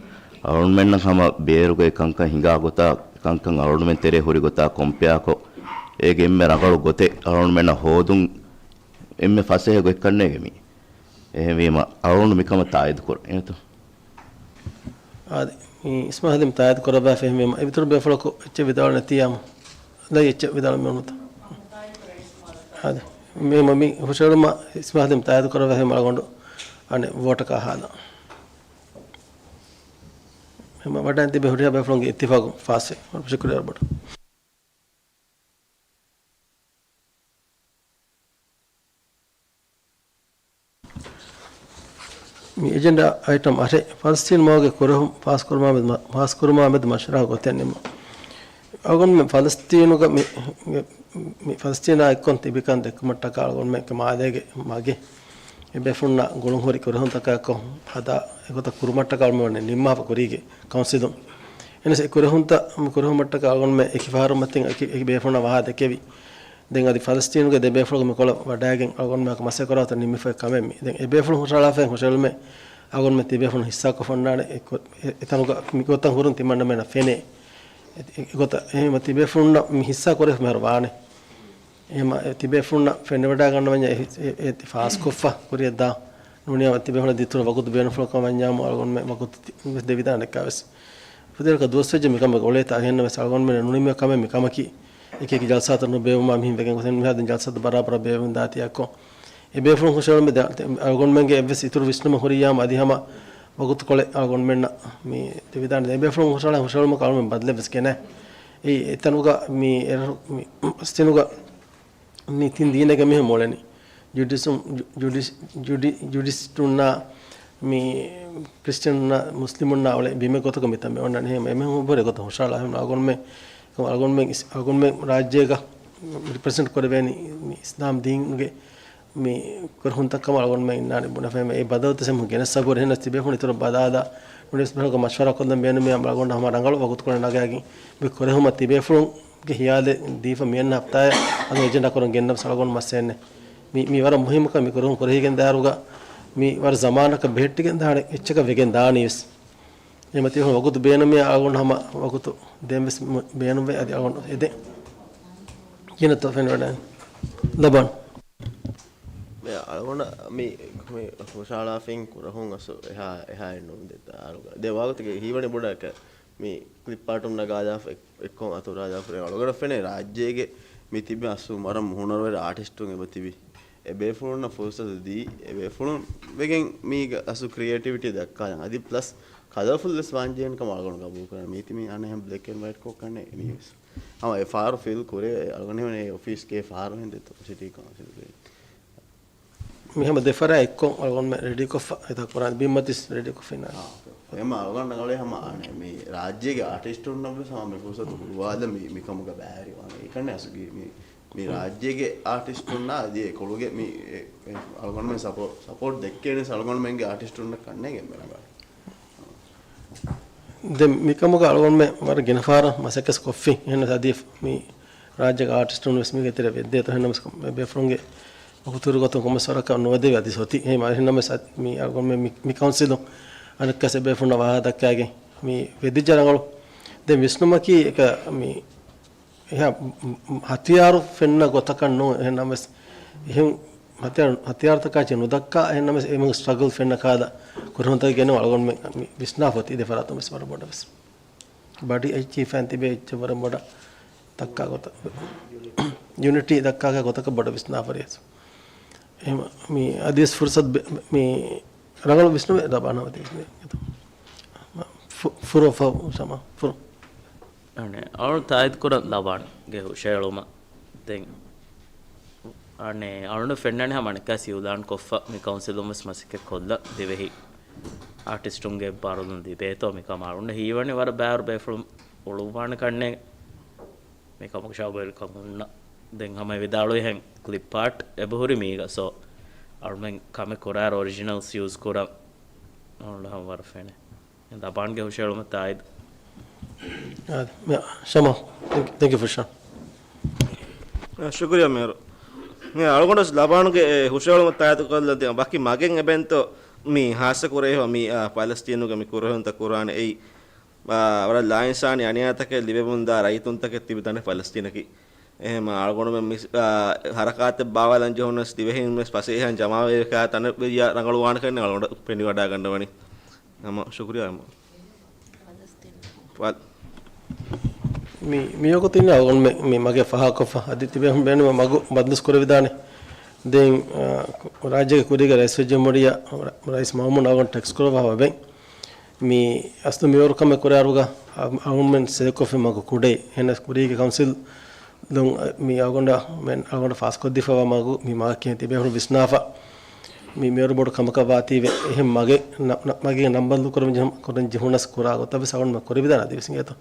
އަޅުގަނޑުމެންނަށް ހަމަ ބޭރުގެ ކަންކަން ހިނގާ ގޮތާ، ކަންކަން އަޅުގަނޑުމެން ތެރޭ ހުރި ގޮތާ ކޮމްޕެއާކޮށް، އޭގެ އެންމެ ރަނގަޅު ގޮތެއް އަޅުގަނޑުމެންނަށް ހޯދުން އެންމެ ފަސޭހަ ގޮތްކަންނޭގެ މީ. އެހެންވީމަ، އަޅުގަނޑު މިކަމަށް ތާއީދު ކުރަން. އެނގޭތޯ؟ އާދެ، މި އިސްމާހިލް މި ތާއީދު ކުރައްވާފަ އެހެންވީމަ، އެ ވިތުރު ބޭފުޅަކު އެއްޗެއް ވިދާޅު ނެތިޔާމު. ލައި އެއްޗެއް ވިދާޅު މި އޮންނަތަ؟ އާދެ. މި، މި، މި ހުށަހެޅުމަށް އިސްމާހިލް މި ތާއީދު ކުރައްވާފަ އެހެން އަޅުގަނޑު އަނެއް ވޯޓަކާ ހާލަން. އެހެން ވަޑައިން ތިބި ހުރިހާ ބޭފުޅުންގެ އިއްތިފާގު ފާސްވޭ. ޝުކުރިއްޔާ ބޮޑަށް. މި އެޖެންޑާ އައިޓަމް އަށެއް، ފަލަސްތީން މަގުގެ ކުރެހުން ފާސްކުރުމާ މެދު މަ-، ފާސްކުރުމާ މެދު މަޝްވަރާ ގޮތެއް ނިންމުން. އަޅުގަނޑުމެން ފަލަސްތީނުގަ މި، މި، މި ފަލަސްތީނާ އެއްކޮށް ތިބިކަން ދެއްކުމަށްޓަކާ އަޅުގަނޑުމެން މާލޭގެ މަގެއް އެބޭފުޅުންނާ ގުޅުންހުރި ކުރެހުންތަކާއެއްކޮށް ހަދާ އެގޮތަށް ކުރުމަށްޓަކާ އަޅުގަނޑުމެން ނިންމާފަ ކުރީގެ ކައުންސިލުން. އެނަސް އެ ކުރެހުންތައް، މި ކުރެހުމަށްޓަކާ އަޅުގަނޑުމެން އެކި ފަހަރު މަތިން އެކި، އެކި ބޭފުޅުންނާ ވަހާ ދެކެވި. ދެން އަދި ފަލަސްތީނުގެ ދެ ބޭފުޅުގެ މިކޮޅަށް ވަޑައިގެން އަޅުގަނޑުމެން މަސައްކަތް ކުރާތަން ނިންމިފައި ކަމެއް މި. ދެން އެ ބޭފުޅުން ހުށަހަޅާފައި ހުށަހެޅުމެއް އަޅުގަނޑުމެން ތި ބޭފުޅުން ހިއްސާކޮށް އޮންނާނެ އެ ކޮ-، އެ-، އެތަނުގަ މިގޮތަށް ހުރުން ތިމަންނަމެންނަށް ފެނޭ. އެ-، އެ-، އެގޮތަށް އެހެންވީމަ ތި ބޭފުޅުންނަށް މި ހިއްސާ ކުރެފަ މިހާރު ވާނެ. އެހެންވީމަ ތި ބޭފުޅުންނަށް ފެނިވަޑައިގަންނަވަންޏާ އެ، އެ، އެ ފާސްކޮށްފަ ކުރިއަށްދާ ނޫނީ ތި ބޭފުޅަށް ދިތުރު ވަގުތު ބޭނުންފުޅުކަމަށް ވަންޏާމު އަޅުގަނޑުމެން ވަގުތު ތި-، ވެސް ދެވިދާނެ އެއްކާވެސް. ފުދޭވަރަކަށް ދުވަސްވެއްޖެ މިކަމަށް އުޅޭތާ އެހެންނަމަވެސް އަޅުގަނޑުމެން ނުނިމި ކަމެއް މިކަމަކީ. އެކި އެކި ޖަލްސާތައް ނުބޭއްވުމާ މިހެން ވެގެން ގޮސް މިހާ ދެން ޖަލްސާތައް ބަރާބަރަށް ބޭއްވުން ދާތީ އެއްކޮށް. އެ ބޭފުޅުން ހުށަހެޅުމެއް ދެ-، އަޅުގަނޑުމެންގެ އެއްވެސް އިތުރު ވިސްނުމެއް ހުރިއްޔާމު އަދި ހަމަ ވަގުތުކޮޅެއް އަޅުގަނޑުމެންނަށް މި ދެވިދާނެ. އެ ބޭފުޅުން ހުށަހަޅާ ހުށަހެޅުމަކަށް އަޅުގަނޑުމެން ބަދަލެއް ވެސް ގެނައި. އެއީ އެތަނުގަ މި އެރަށު މި ފަލަސްތީނުގަ މި ތިން ދީނެއްގެ މީހުން މޮޅެނީ. ޖުޑިސު-، ޖު-، ޖުޑި-، ޖުޑިސްޓުންނާ މި ކްރިސްޓިއަނުންނާ މުސްލިމުންނާ އުޅޭ ބިމެއް ގޮތަކަށް މިތަން މި އޮންނަނީ. އެހެން އެމީހުން އެބަހުރި ގޮތަށް ހުށަހަޅާ. އެހެން އަޅުގަނޑުމެން، އަޅުގަނޑުމެން އިސް-، އަޅުގަނޑުމެން ރާއްޖޭގަ ރިޕްރެޒެންޓް ކުރެވޭނީ މި އިސްލާމް ދީނުގެ މި ކުރެހުންތައް ކަމަށް އަޅުގަނޑުމެން އިންނާނެ ބުނެފައި. އެ ބަދަލުތައް ސެމް ގެނެއްސަ ގުރެ ހެނަސް ތިބޭފުޅުން އިތުރަށް ބަލާލާ ނުނިސް ބަހަކަށް މަޝްވަރާ ކޮށްލަން ބޭނުމި އަޅުގަނޑު ހަމަ ރަނގަޅު ވަގުތުކޮޅެއް ނަގާގެން މި ކުރެހުމަށް ތިބޭފުޅުންގެ ހިޔާލެއް ދީފަ މިއަންނަ ހަފްތާއެއް އަދި އެޖެންޑާ ކުރަން ގެންނަވަސް އަޅުގަނޑު މަސް އެންނެ. މި، މި ވަރަށް މުހިއްމު ކަމެއް މި ކުރެހުން ކުރެހިގެން ދާއިރުގަ މި ވަރަށް ޒަމާނަކަށް ބެހެއްޓިގެން ދާނެ އެއްޗަކަށް ވެގެން ދާނީ ވެސް. އެމަ ތިބޭފުޅުން ވަގުތު ބޭނުމި އަޅުގަނޑު ހަމަ ވަގުތު ދޭން ވެސް މު-، ބޭނުންވޭ އަދި އަޅުގަނޑު އެދެން. ގިނަ ތަފެން ވަޑައި ލަބަން. މި އަޅުގަނޑަށް މި، މި ހުށަހަޅާފައި ކުރެހުން އަސް އެހާ، އެހާއެއް ނޫން ދެ އަޅުގަ-، ދެ ވާގޮތުގެ ހީވަނީ ބޮޑަކަށް މި ކްލިޕް އާޓުން ނަގާލާފަ އެއް-، އެއްކޮށް އަތުރާލާފަ އަޅުގަނޑަށް ފެނޭ ރާއްޖޭގެ މި ތިބި އަސް މަރަށް ހުނަރުވެރި އާޓިސްޓުން އެބަ ތިބި. އެ ބޭފުޅުންނަށް ފުރުސަތު ދީ، އެ ބޭފުޅުން ވެގެން މީގަ އަސް ކްރިއޭޓިވިޓީ ދައްކާލަން. އަދި ޕްލަސް ކަލަރފުލް ވެސް ވާންޖެހޭނެ ކަމަށް އަޅުގަނޑު ގަބޫލު ކުރަން. މީތި މި އަނެއް ބްލެކް އެންޑް ވައިޓް ކޮށް ކަންނޭ މީ ވެސް. ހަމަ އެ ފަހަރު ފިލް ކުރޭ، އަޅުގަނޑު ހެން އެ އޮފީސްގެ ފަހަރު ހެން ދެތޯ ސިޓީ ކައުންސިލްގެ. މި ހަމަ ދެފަރާ އެއްކޮށް އަޅުގަނޑުމެން ރެޑީކޮށްފަ އެތާ ކުރާން ބިންމަތިސް ރެޑީކޮށްފިނާ. އާ، އޯކޭ. އެމަ އަޅުގަނޑަށް އަޅެ ހަމަ އަނެ މި ރާއްޖޭގެ އާޓިސްޓުންނަށް ވެސް ހަމަ މި ފުރުސަތު ހުޅުވާލަ މި، މިކަމުގަ ބައިވެރިވާނެ. އެކަންނެ އަސުގީ މި، މި ރާއްޖޭގެ އާޓިސްޓުންނާ އަދި އެ ކޮޅުގެ މި އެ، އެ އަޅުގަނޑުމެން ސަޕޯ-، ސަޕޯޓް ދެއްކޭނެ އަޅުގަނޑުމެންގެ އާޓިސްޓުންނަށް ކަންނޭގެ މެނަބާ. ދެން މިކަމުގަ އަޅުގަނޑުމެން ވަރަށް ގިނަ ފަހަރަށް މަސައްކަތް ކޮށްފި. އެހެން އަދި މި ރާއްޖޭގެ އާޓިސްޓުން ވެސް މީގެ ތެރެ ވެއްދޭތޯ. އެހެންނަމަވެސް ބޭފުޅުންގެ ވަގުތު ކުރި ގޮތުން ކޮންމެސް ވަރަކަށް ނުވަދެވޭ އަދި ސޮތީ. އެހެން އަހެންނަމަވެސް މި އަޅުގަނޑުމެން މި، މި ކައުންސިލުން އަނެއްކާސް އެބޭފުޅުންނަށް ވާހަކަ ދައްކާގެން މި ވެއްދިއްޖެ ރަނގަޅު. ދެން ވިސްނުމަކީ އެކަ މި އެހާ ހަތިޔާރު ފެންނަ ގޮތަކަށް ނޫން. އެހެންނަމަވެސް އެހެން ހަތިޔާރު، ހަތިޔާރުތަކާ އެއްޗެއް ނުދައްކާ، އެހެންނަމަވެސް އެމީހުން ސްޓްރަގަލް ފެންނަ ކަހަލަ ކުރިންތަކެއް ގެނައު އަޅުގަނޑުމެން މި ވިސްނާފަ އޮތީ ދެ ފަރާތުން ވެސް ވަރަށް ބޮޑަށް ވެސް. ބަޑި އެއްޗިހި ފައިން ތިބޭ އެއްޗެއް ވަރަށް ބޮޑަށް ދައްކާ ގޮތަށް، ޔުނިޓީ ދައްކާ ގޮތަކަށް ބޮޑަށް ވިސްނާފަ އޮތީ. އެހެން މި އަދިވެސް ފުރުސަތު ބެ-، މި ރަނގަޅު ވިސްނުމެއް ލަބާނަމަ ތި ފު-، ފުރު ފަ-، ސަމާ، ފުރު. އަނެއް އަޅުން ތާއީދު ކުރަން ލަބާންގެ ހުށައެޅުމަށް ދެން އަނެއް އަޅުން ފެންނަނީ ހަމަ އަނެއްކާސް އިއުލާން ކޮށްފަ މި ކައުންސިލުން ވެސް މަސައްކަތް ކޮށްލަން ދިވެހި އާޓިސްޓުންގެ ބާރުލުން ލިބޭތޯ މިކަމާ އަޅުން ހީވަނީ ވަރަށް ބާރު ބޭފުޅުން އުޅުއްވާނެ ކަންނޭނގެ. މި ކަމަކު ޝައުގުވެރިކަން ހުންނަ. ދެން ހަމަ ވިދާޅުވިހެން ކްލިޕް އާޓް އެބަހުރި މީގަ. ސޯ، އަޅުމެން ކަމެއް ކުރާއިރު އޮރިޖިނަލްސް ޔޫޒް ކުރަން އަޅުން ހަމަ ވަރަށް ފެނޭ. ލަބާންގެ ހުށައެޅުމަށް ތާއީދު. ޝަމާ، ތެންކް ޔޫ ފޮރ ޝޯ. ޝުކުރިއްޔާ މޭރު. މި އަޅުގަނޑު ލަބާންގެ އެ ހުށައެޅުމަށް ތާއީދު ކޮށްލަ ދޭ. ވަކި މަގެއް އެބައިންތޯ މި ހާއްސަ ކުރެވޭ މި، އާ، ފަލަސްތީނުގެ މި ކުރެހުންތައް ކުރާނެ އެއީ އާ، ވަރަށް ލާއިންސާނީ އަނިޔާތަކެއް ލިބެމުންދާ ރައްޔިތުންތަކެއް ތިބި ތަނެއް ފަލަސްތީނަކީ. އެހެންމަ އަޅުގަނޑުމެން މި، އާ، ހަރަކާތެއް ބާވާލަން ޖެހުނަސް ދިވެހިން ވެސް ފަސޭހައިން ޖަމާވެވި ކަހަލަ ތަނެއް ވެއްޔާ ރަނގަޅުވާނެކަން އަޅުގަނޑަށް ފެނިވަޑައިގަންނަވަނީ. ހަމަ ޝުކުރިއްޔާ ހަމަ. ފަލް. މި، މިވަގުތު އިންނަ އަޅުގަނޑުމެން މި މަގެއް ފާހަގަކޮށްފަ އަދި ތިބޭފުޅުން ބޭނުމަށް މަގު ބަދަލު ކުރެވިދާނެ. ދެން، އާ، ރާއްޖޭގެ ކުރީގެ ރައީސުލްޖުމްހޫރިއްޔާ ރައީސް މައުމޫން އަޅުގަނޑު ޓެކްސް ކުރައްވާފަ ވޭ. މި އަސްލު މިވަރު ކަމެއް ކުރާއިރުގަ އަ-، އަޅުގަނޑުމެން ސޭވްކޮށްފި މަގު ކުޑައި. އެހެނަސް ކުރީގެ ކައުންސިލް ދުން މި އަޅުގަނޑަށް މެން އަޅުގަނޑަށް ފާސްކޮށްދީފަވާ މަގު މި މަގަކީ ތިބޭފުޅުން ވިސްނާފަ. މި މިވަރު ބޮޑު ކަމަކަށް ވާތީވެ. އެހެން މަގެއް ނަ-، ނަ-، މަގެއް ނަން ބަދަލު ކުރަން ޖެހު-، ކުރަން ޖެހުނަސް ކުރާ ގޮތަށް ވެސް އަޅުގަނޑުމެން ކުރެވިދާނެ އަދި ވެސް އިނގޭތޯ.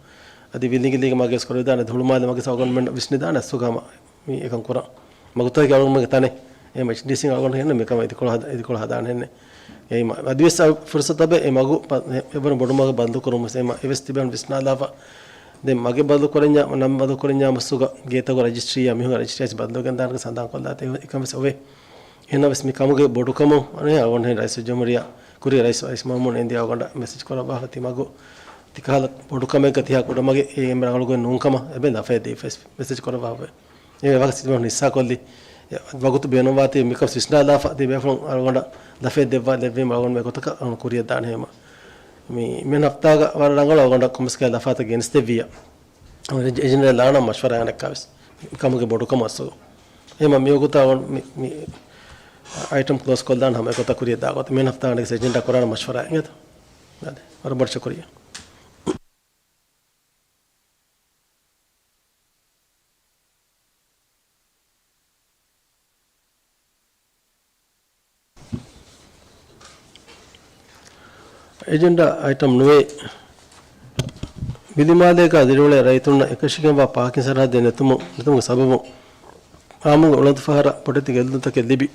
އަދި ވިލިގިލީގެ މަގެއް ވެސް ކުރެވިދާނެ. އަދި ހުޅުމާލެ މަގެއް ވެސް އަޅުގަނޑުމެން ވިސްނިދާނެ އަސްލު ހަމަ މި އެކަން ކުރަން. މަގުތަކެއް އަޅުގަނޑުމެންގެ ތަނެއް. އެހެން އެޗްޑީސީން އަޅުގަނޑު ހެންނަ މިކަމަށް އިދިކޮޅު ހަދާ-، އިދިކޮޅު ހަދާނެ ހެންނެ. އެއީ މަ-، އަދިވެސް އަ-، ފުރުސަތު އެ މަގު ޕަ-، އެ-، އެވަރު ބޮޑު މަގަށް ބަދަލު ކުރުމަށް އެ މަ-، އެވެސް ތިބެން ވިސްނާލާފަ. ދެން މަގެއް ބަދަލު ކުރަންޏާ، ނަން ބަދަލު ކުރަންޏާ މަސްތުގަ ގޭތަކުގަ ރަޖިސްޓްރީއާ މީހުންގެ ރަޖިސްޓްރީއާ ބަދަލުގެން ދާނެ ސަނދާން ކޮށްލާތީ އެކަން ވެސް އޮވޭ. އެހެންނަމަވެސް މި ކަމުގެ ބޮޑުކަމުން އަނެއް އަޅުގަނޑު ރައީސުލްޖުމްހޫރިއްޔާ، ކުރީ ރައީސް، ރައީސް މައުމޫން އެންދިޔާ އަޅުގަނޑަށް މެސެޖް ކުރައްވާފަ ތި މަގު ތިކަހަލަ ބޮޑު ކަމެއްގަ ތިހާ ކުޑަމަގެއް އެ އެންމެ ރަނގަޅުގޮތް ނޫންކަމަށް އެބަ ލަފައެއް ދީފަ މެސެޖް ކުރައްވާފަ. އެ ވާހަކަ ސިދުވަން ހިއްސާކޮށްލި. އެ ވަގުތު ބޭނުންވާތީ މިކަން ވިސްނާލާފަ ތި ބޭފުޅުން އަޅުގަނޑަށް ލަފައެއް ދެއްވާ ލެއްވީމަ އަޅުގަނޑު މި ގޮތަކަށް އަޅުގަނޑު ކުރިއަށް ދާނެ ހޭމަ. މި، މި ހަފްތާގަ ވަރަށް ރަނގަޅު އަޅުގަނޑަށް ކޮމިސްގެ ލަފާތައް ގެނެސްދެއްވިއްޔާ. އެޖެންޑާ ލާނަ މަޝްވަރާ އަނެއްކާވެސް ކަމުގެ ބޮޑުކަމަށް އަސްލު. ހޭމަ މިވަގުތާ މި، މި އައިޓަމް ކްލޯސް ކޮށްލާން ހަމަ އެގޮތަށް ކުރިއަށް ދާ ގޮތަށް މި ހަފްތާ ގަނޑެއް އެޖެންޑާ ކުރާނަ މަޝްވަރާ އިނގޭތަ؟ އާދެ، ވަރަށް ބޮޑަށް ޝުކުރިއްޔާ. އެޖެންޑާ އައިޓަމް ނުވެ، ވިލިމާލޭގަ ދިރިއުޅޭ ރައްޔިތުންނަށް އެކަށީގެންވާ ޕާކިން ސަރަހައްދެއް ނެތުމު، ނެތުމުގެ ސަބަބުން އާއްމުގެ އުޅަނދުފަހަރަށް ބޮޑެތި ގެއްލުންތަކެއް ލިބި،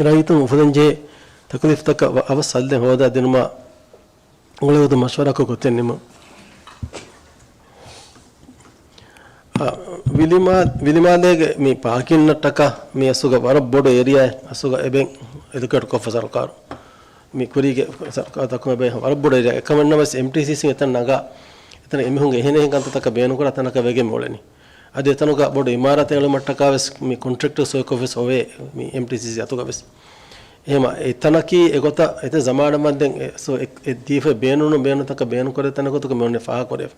ރައްޔިތުން އުފުލަންޖެހޭ ތަކުލީފުތަކަށް ވަ-، އަވަސް ސައްލެއް ހޯދާ ދިނުމަށް އުޅޭ ގޮތުން މަޝްވަރާކޮށް ގޮތެއް ނިމުން. އަ، ވިލިމާ-، ވިލިމާލޭގެ މި ޕާކިންއަށްޓަކާ މި އަސްލުގަ ވަރަށް ބޮޑު އޭރިއާއެއް އަސްލުގަ އެބައިން އެލޮކޭޓް ކޮށްފަ ސަރުކާރު. މި ކުރީގެ ސަރުކާރުތަކުން އެބައިން ވަރަށް ބޮޑު އޭރިއާއެއް. އެކަމެއްނަމަވެސް އެމްޓީސީސީން އެތަން ނަގާ، އެތަނަށް އެމީހުންގެ އެހެނިހެން ކަންތައްތަކަށް ބޭނުންކުރާ ތަނަކަށް ވެގެން މި އުޅެނީ. އަދި އެތަނުގަ ބޮޑު އިމާރާތެއް އެޅުމަށްޓަކާވެސް މި ކޮންޓްރެކްޓަރ ސޮއިކޮށްވެސް އޮވޭ މި އެމްޓީސީސީ އަތުގަވެސް. އެހެމަ އެތަނަކީ އެގޮތަށް އެތައް ޒަމާނަށް ވަންދެން އެ، ސޯ، އެ، އެ ދީފަ ބޭނުނު ބޭނުންތަކަށް ބޭނުންކުރޭ ތަނެއް ގޮތަކަށް މި އޮންނަ ފާހަގަކުރެވި.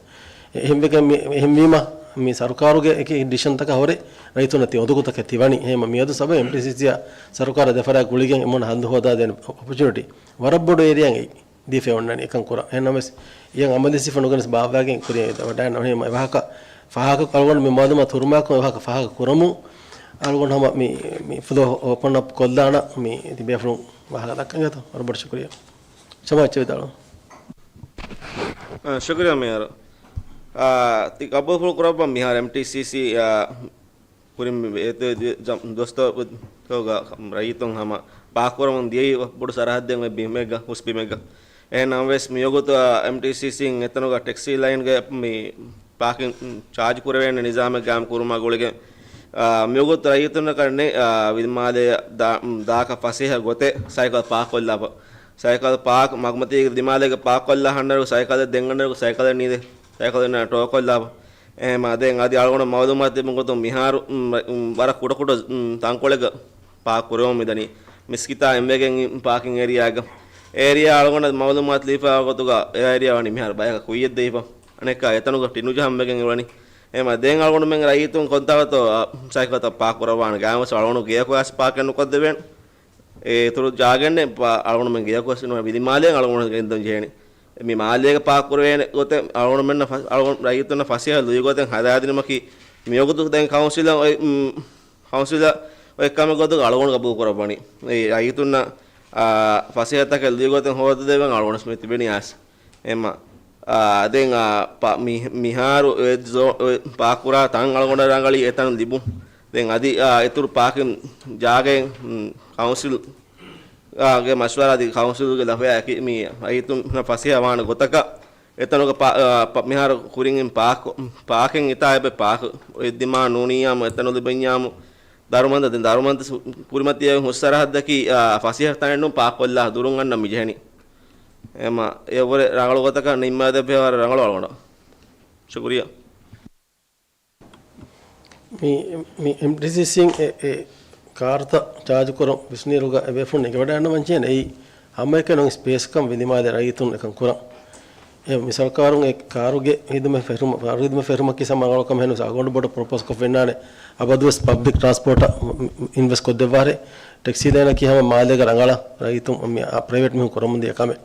އެ، އެހެންވެގެން މި، އެހެންވީމަ މި ސަރުކާރުގެ އެކި ޑިސިޝަންތަކަށް ހުރެ ރައްޔިތުންނަށް ތި އޮނދުގުތަކެއް ތިވަނީ. އެހެމަ މިއަދު ސަބަބު އެމްޓީސީސީއާ ސަރުކާރާ ދެފަރާތް ގުޅިގެން އެމަން ހައްލު ހޯދާދޭނެ އޮޕޮޗުނިޓީ ވަރަށް ބޮޑު އޭރިއާއެއް ދީފަ އޮންނަނީ އެކަން ކުރަން. އެހެންނަމަވެސް، އެޔަށް އަމަލު ސިފަ ނުގެނެސް ބާއްވާގެން ކުރިއަށް ވަޑައިން އެހެން ވާހަކަ ފާހަގަ އަޅުގަނޑު މި މައުލޫމާތު ހުރުމާއެކު ވާހަކަ ފާހަގަ ކުރަމުން އަޅުގަނޑު ހަމަ މި، މި ފްލޯ އޯޕަން އަޕް ކޮށްލާނަ މި ތި ބޭފުޅުން ވާހަކަ ދައްކަން އިނގޭތޯ؟ ވަރަށް ބޮޑަށް ޝުކުރިއްޔާ. ޝަމާ އެއްޗެއް ވިދާޅުވަން. އާ، ޝުކުރިއްޔާ މޭޔަރު. އާ، ތި ގަބޫލު ކުރައްވަން މިހާރު އެމްޓީސީސީ، އާ، ކުރިން މި އެ-، އެ-، އެ-، ޖަ-، ދުވަސްތަކުގަ ރައްޔިތުން ހަމަ ބާކުރަމުން ދިޔައީ ބޮޑު ސަރަހައްދެއް އޮތް ބިމެއްގަ، ހުސް ބިމެއްގަ. އެހެން ނަމަވެސް މިވަގުތު، އާ، އެމްޓީސީސީން އެތަނުގަ ޓެކްސީ ލައިންގެ މި ޕ-، ޕާކިން ޗާޖް ކުރެވޭނެ ނިޒާމެއް ގާއިމް ކުރުމާ ގުޅިގެން، މިވަގުތު ރައްޔިތުންނަކަށް ދާ، ދާކަށް ފަސޭހަ ގޮތެއް ސައިކަލް ޕާކް ކޮށްލާފަ. ސައިކަލް ޕާކް މަގުމަތީގެ ދިމާލޭގެ ޕާކް ކޮށްލާ ހަންނަރު ސައިކަލެއް ދެންގަންނަރު ސައިކަލެއް ނީދެ، ސައިކަލެއް ޓޯ ކޮށްލާފަ. އެހެމަ ދެން އަދި އަޅުގަނޑު މައުލޫމާތު ލިބުން ގޮތުން މިހާރު، ވަރަށް ކުޑަކުޑަ ތަންކޮޅެއްގަ ޕާކް ކުރެވުން މިދަނީ. މިސްކިތާ އެންމެގެން ޕާކިން އޭރިއާގަ. އޭރިއާ އަޅުގަނޑަށް މައުލޫމާތު ލިބިފައި ގޮތުގަ އެ އޭރިއާ ވަނީ މިހާރު ބަޔަކަށް ކުއްޔަށް ދެވިފަ. އަނެއްކާ އެތަނުގަ ޓިނު ޖަހަން ވެގެން އުޅެނީ. އެހެމަ ދެން އަޅުގަނޑުމެން ރައްޔިތުން ކޮންތާކުތޯ ސައިކަލްތައް ޕާކް ކުރައްވާނެ ގާމަސް އަޅުގަނޑު ގެޔަކު އައިސް ޕާކެއް ނުކޮށްދެވޭނެ. އޭ އިތުރު ޖާގައެއް ނެތް އަޅުގަނޑުމެން ގެޔަކު އައިސް ނުވެ ވިލި މާލޭ އަޅުގަނޑު ގެންދަން ޖެހޭނެ. މި މާލޭގަ ޕާކް ކުރެވޭނެ ގޮތެއް އަޅުގަނޑުމެންނަށް ފަ-، އަޅުގަނޑު ރައްޔިތުންނަށް ފަސޭހަ ލުއިގޮތެއް ހަދާދިނުމަކީ މިވަގުތު ދެން ކައުންސިލަށް އޮތް، އު، ކައުންސިލަށް އޮތް ކަމެއް ގޮތުގަ އަޅުގަނޑު ގަބޫލު ކުރައްވަނީ. އެ ރައްޔިތުންނަށް، އާ، ފަސޭހަތަކެއް ލުއިގޮތެއް ހޯދަދެވެން އަޅުގަނޑު މި ތިބެނީ އައިސް. އެމަ، އާ، ދެން، އާ، މި-، މިހާރު އެ ޒޯ-، އެ ޕާކުރާ ތަން އަޅުގަނޑަށް ރަނގަޅީ އެތަން ލިބުން. ދެން އަދި، އާ، އިތުރު ޕާކިން ޖާގައެއް، މް، ކައުންސިލް، އާ، ގެ މަޝްވަރާ އަދި ކައުންސިލްގެ ލަފަޔާއެކީ މި ރައްޔިތުންނަށް ފަސޭހަވާނެ ގޮތަކަށް އެތަނުގަ ޕާ-، އާ، ޕ-، މިހާރު ކުރިން ޕާކް، ޕާކެއް އިތާ އެބަ ޕާކް އޮތްދިމާ ނޫނިއްޔާމު އެތަނު ލިބެންޏާމު ދަރުމަންތަ-، ދެން ދަރުމަންތަ ކުރިމަތީ ހުސް ސަރަހައްދަކީ، އާ، ފަސޭހަ ތަނެއް ނޫން ޕާކް ކޮށްލާ ދުރުން އަންނަ މިޖެހެނީ. އެމަ އެއަށްވުރެ ރަނގަޅު ގޮތަކަށް ނިންމާދެއްވޭ ވަރަށް ރަނގަޅު އަޅުގަނޑަށް. ޝުކުރިއްޔާ. މި، މި އެމްޓީސީސީން އެ، އެ ކާރުތައް ޗާޖު ކުރަން ވިސްނިއިރުގަ އެބޭފުޅުން އެނގިވަޑައިގަންނަވަން ޖެހޭނެ އެއީ ހަމައެކަނި ސްޕޭސްކަން ވިލިމާލެ ރައްޔިތުން އެކަން ކުރަން. އެ މި ސަރުކާރުން އެ ކާރުގެ ހިދުމަތް ފެށުމަ-، ކާރު ހިދުމަތް ފެށުމަކީ ސަމާ ރަނގަޅު ކަމެއް ނޫން. އަޅުގަނޑު ބޮޑަށް ޕްރޮޕޯސް ކޮށްފަ އިންނާނެ އަބަދުވެސް ޕަބްލިކް ޓްރާންސްޕޯޓަށް އިންވެސްޓް ކޮށްދެއްވާރެ. ޓެކްސީ ލޭނަކީ ހަމަ މާލޭގަ ރަނގަޅަށް ރައްޔިތުން މި ޕްރައިވެޓް މީހުން ކުރަމުންދިޔަ ކަމެއް.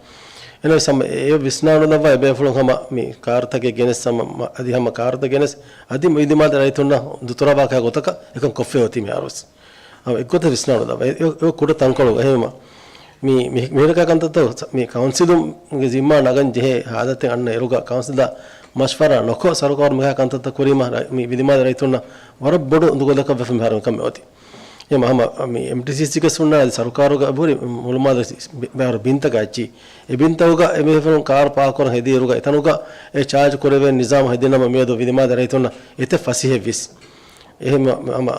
އެހެނަސް ހަމަ އެ ވިސްނާނުލައްވާ އެބޭފުޅުން ހަމަ މި ކާރުތަކެއް ގެނެސް ހަމަ މަ-، އަދި ހަމަ ކާރުތައް ގެނެސް އަދި މުއިދިމާދަ ރައްޔިތުންނަށް ދުތުރާވާކަށް ގޮތަކަށް އެކަން ކޮށްފައި އޮތީ މިހާރުވެސް. އެއްގޮތަށް ވިސްނާނުލައްވާ. އެ، އެ، އެ ކުޑަ ތަންކޮޅުގަ. އެހެންވީމަ މި، މި، މިހިރަކާ ކަންތައްތައް މި ކައުންސިލުންގެ ޒިންމާ ނަގަން ޖެހޭ ހާލަތެއް އަންނަ އިރުގަ ކައުންސިލާ މަޝްވަރާ ނޮކޮށް ސަރުކާރު މިހާ ކަންތައްތައް ކުރީމަ ރަ-، މި ވިލިމާލެ ރައްޔިތުންނަށް ވަރަށް ބޮޑު އުނދަގުލަކަށް ވެފަ މިހާރު މިކަމެއް އޮތީ. އެހެން ހަމަ މި އެމްޓީސީސީގެ ހުންނާނެ ސަރުކާރުގަ އެބަހުރި މުޅުމާލެ ބޭރު ބިންތަކާ އެއްޗި. އެ ބިންތަކުގަ އެބޭފުޅުން ކާރު ޕާކް ކުރަން ހެދިއިރުގަ އެތަނުގަ އެ ޗާޖް ކުރެވޭނެ ނިޒާމު ހެދިނަމަ މިއަދު ވިލިމާލެ ރައްޔިތުންނަށް އެތައް ފަސޭހައެއް ވިސް. އެހެން ހަމަ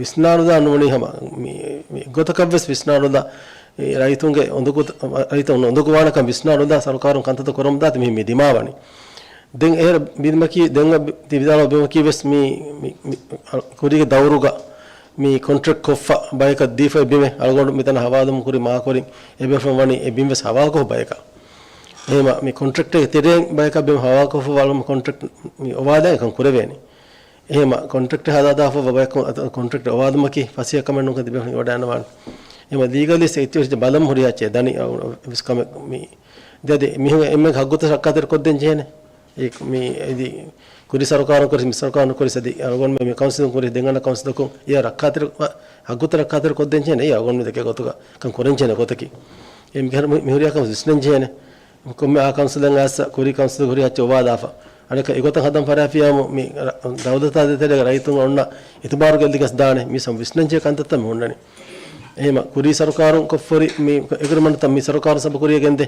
ވިސްނާނުލާ ނޫނީ ހަމަ މި، މި ގޮތަކަށްވެސް ވިސްނާނުލާ އެ ރައްޔިތުންގެ އުނދަގޫ، ރައްޔިތުން އުނދަގޫވާނެކަން ވިސްނާނުލާ ސަރުކާރުން ކަންތައްތައް ކުރަމުންދާތީ މި، މި ދިމާވަނީ. ދެން އެހެރަ ބިންމަކީ، ދެން ތި ވިދާޅުވާ ބިމަކީ ވެސް މި، މި، މި، ކުރީގެ ދައުރުގަ މި ކޮންޓްރެކްޓް ކޮށްފަ ބަޔަކަށް ދީފައި ބިމެއް އަޅުގަނޑު މިތަނަށް ހަވާލުވުމުން ކުރި މާކުރިން އެބޭފުޅުން ވަނީ އެ ބިމް ވެސް ހަވާލުކޮށް ބަޔަކަށް. އެހެންވީމަ މި ކޮންޓްރެކްޓެއް ތެރެއިން ބަޔަކަށް ބިމް ހަވާލުކޮށްފަ ވަޅުމު ކޮންޓްރެކްޓް މި އޮވާލާ އެކަން ކުރެވޭނެ. އެހެންވީމަ ކޮންޓްރެކްޓް ހަދާދާފަ ބަޔަކު ކޮންޓްރެކްޓް އޮވާލުމަކީ ފަސޭހަ ކަމެއް ނޫންކަން ތިބޭފުޅުން ވަޑައިގަންނަވާނެ. އެހެންވީމަ ލީގަލީ ސެކްޔޫރިޓީ ބަލަމުން ހުރިހާ އެއްޗެއް ދަނީ ވެސް ކަމެއް މި ދެ އަދި މީހުން އެންމެ ހައްގުތައް ރައްކާތެރި ކޮށްދޭން ޖެހޭނެ. އެ މި އަދި ކުރީ ސަރުކާރުން ކުރި، މި ސަރުކާރުން ކުރި އަދި އަޅުގަނޑުމެން މި ކައުންސިލުން ކުރި ދެން އަންނަ ކައުންސިލަކުން އެ ރައްކާތެރި، ހައްގުތައް ރައްކާތެރި ކޮށްދޭން ޖެހޭނެ. އެ އަޅުގަނޑުމެން ދެކޭ ގޮތުގަ ކަން ކުރަން ޖެހޭނެ ގޮތަކީ. އެ މިހާރު މި، މިހުރިހާ ކަން ވިސްނަން ޖެހޭނެ. ކޮންމެ އާ ކައުންސިލެއް އައިސް ކުރީ ކައުންސިލް ހުރި އެއްޗެއް އޮވާލާފަ. އަނެއްކާ އެގޮތަށް ހަދަން ފަށާފިއްޔާމު މި ރަ-، ދައުލަތާ ދޭތެރޭގަ ރައްޔިތުން އޮންނަ އިތުބާރު ގެއްލިގެން ދާނެ. މި ސަމް ވިސްނަންޖެހޭ ކަންތައްތައް މި ހުންނަނީ. އެހެންވީމަ ކުރީ ސަރުކާރުން ކޮށްފަ ހުރި މި އެގްރިމެންޓްތައް މި ސަރުކާރުން ސަބު ކުރިޔަށް ގެންދޭ.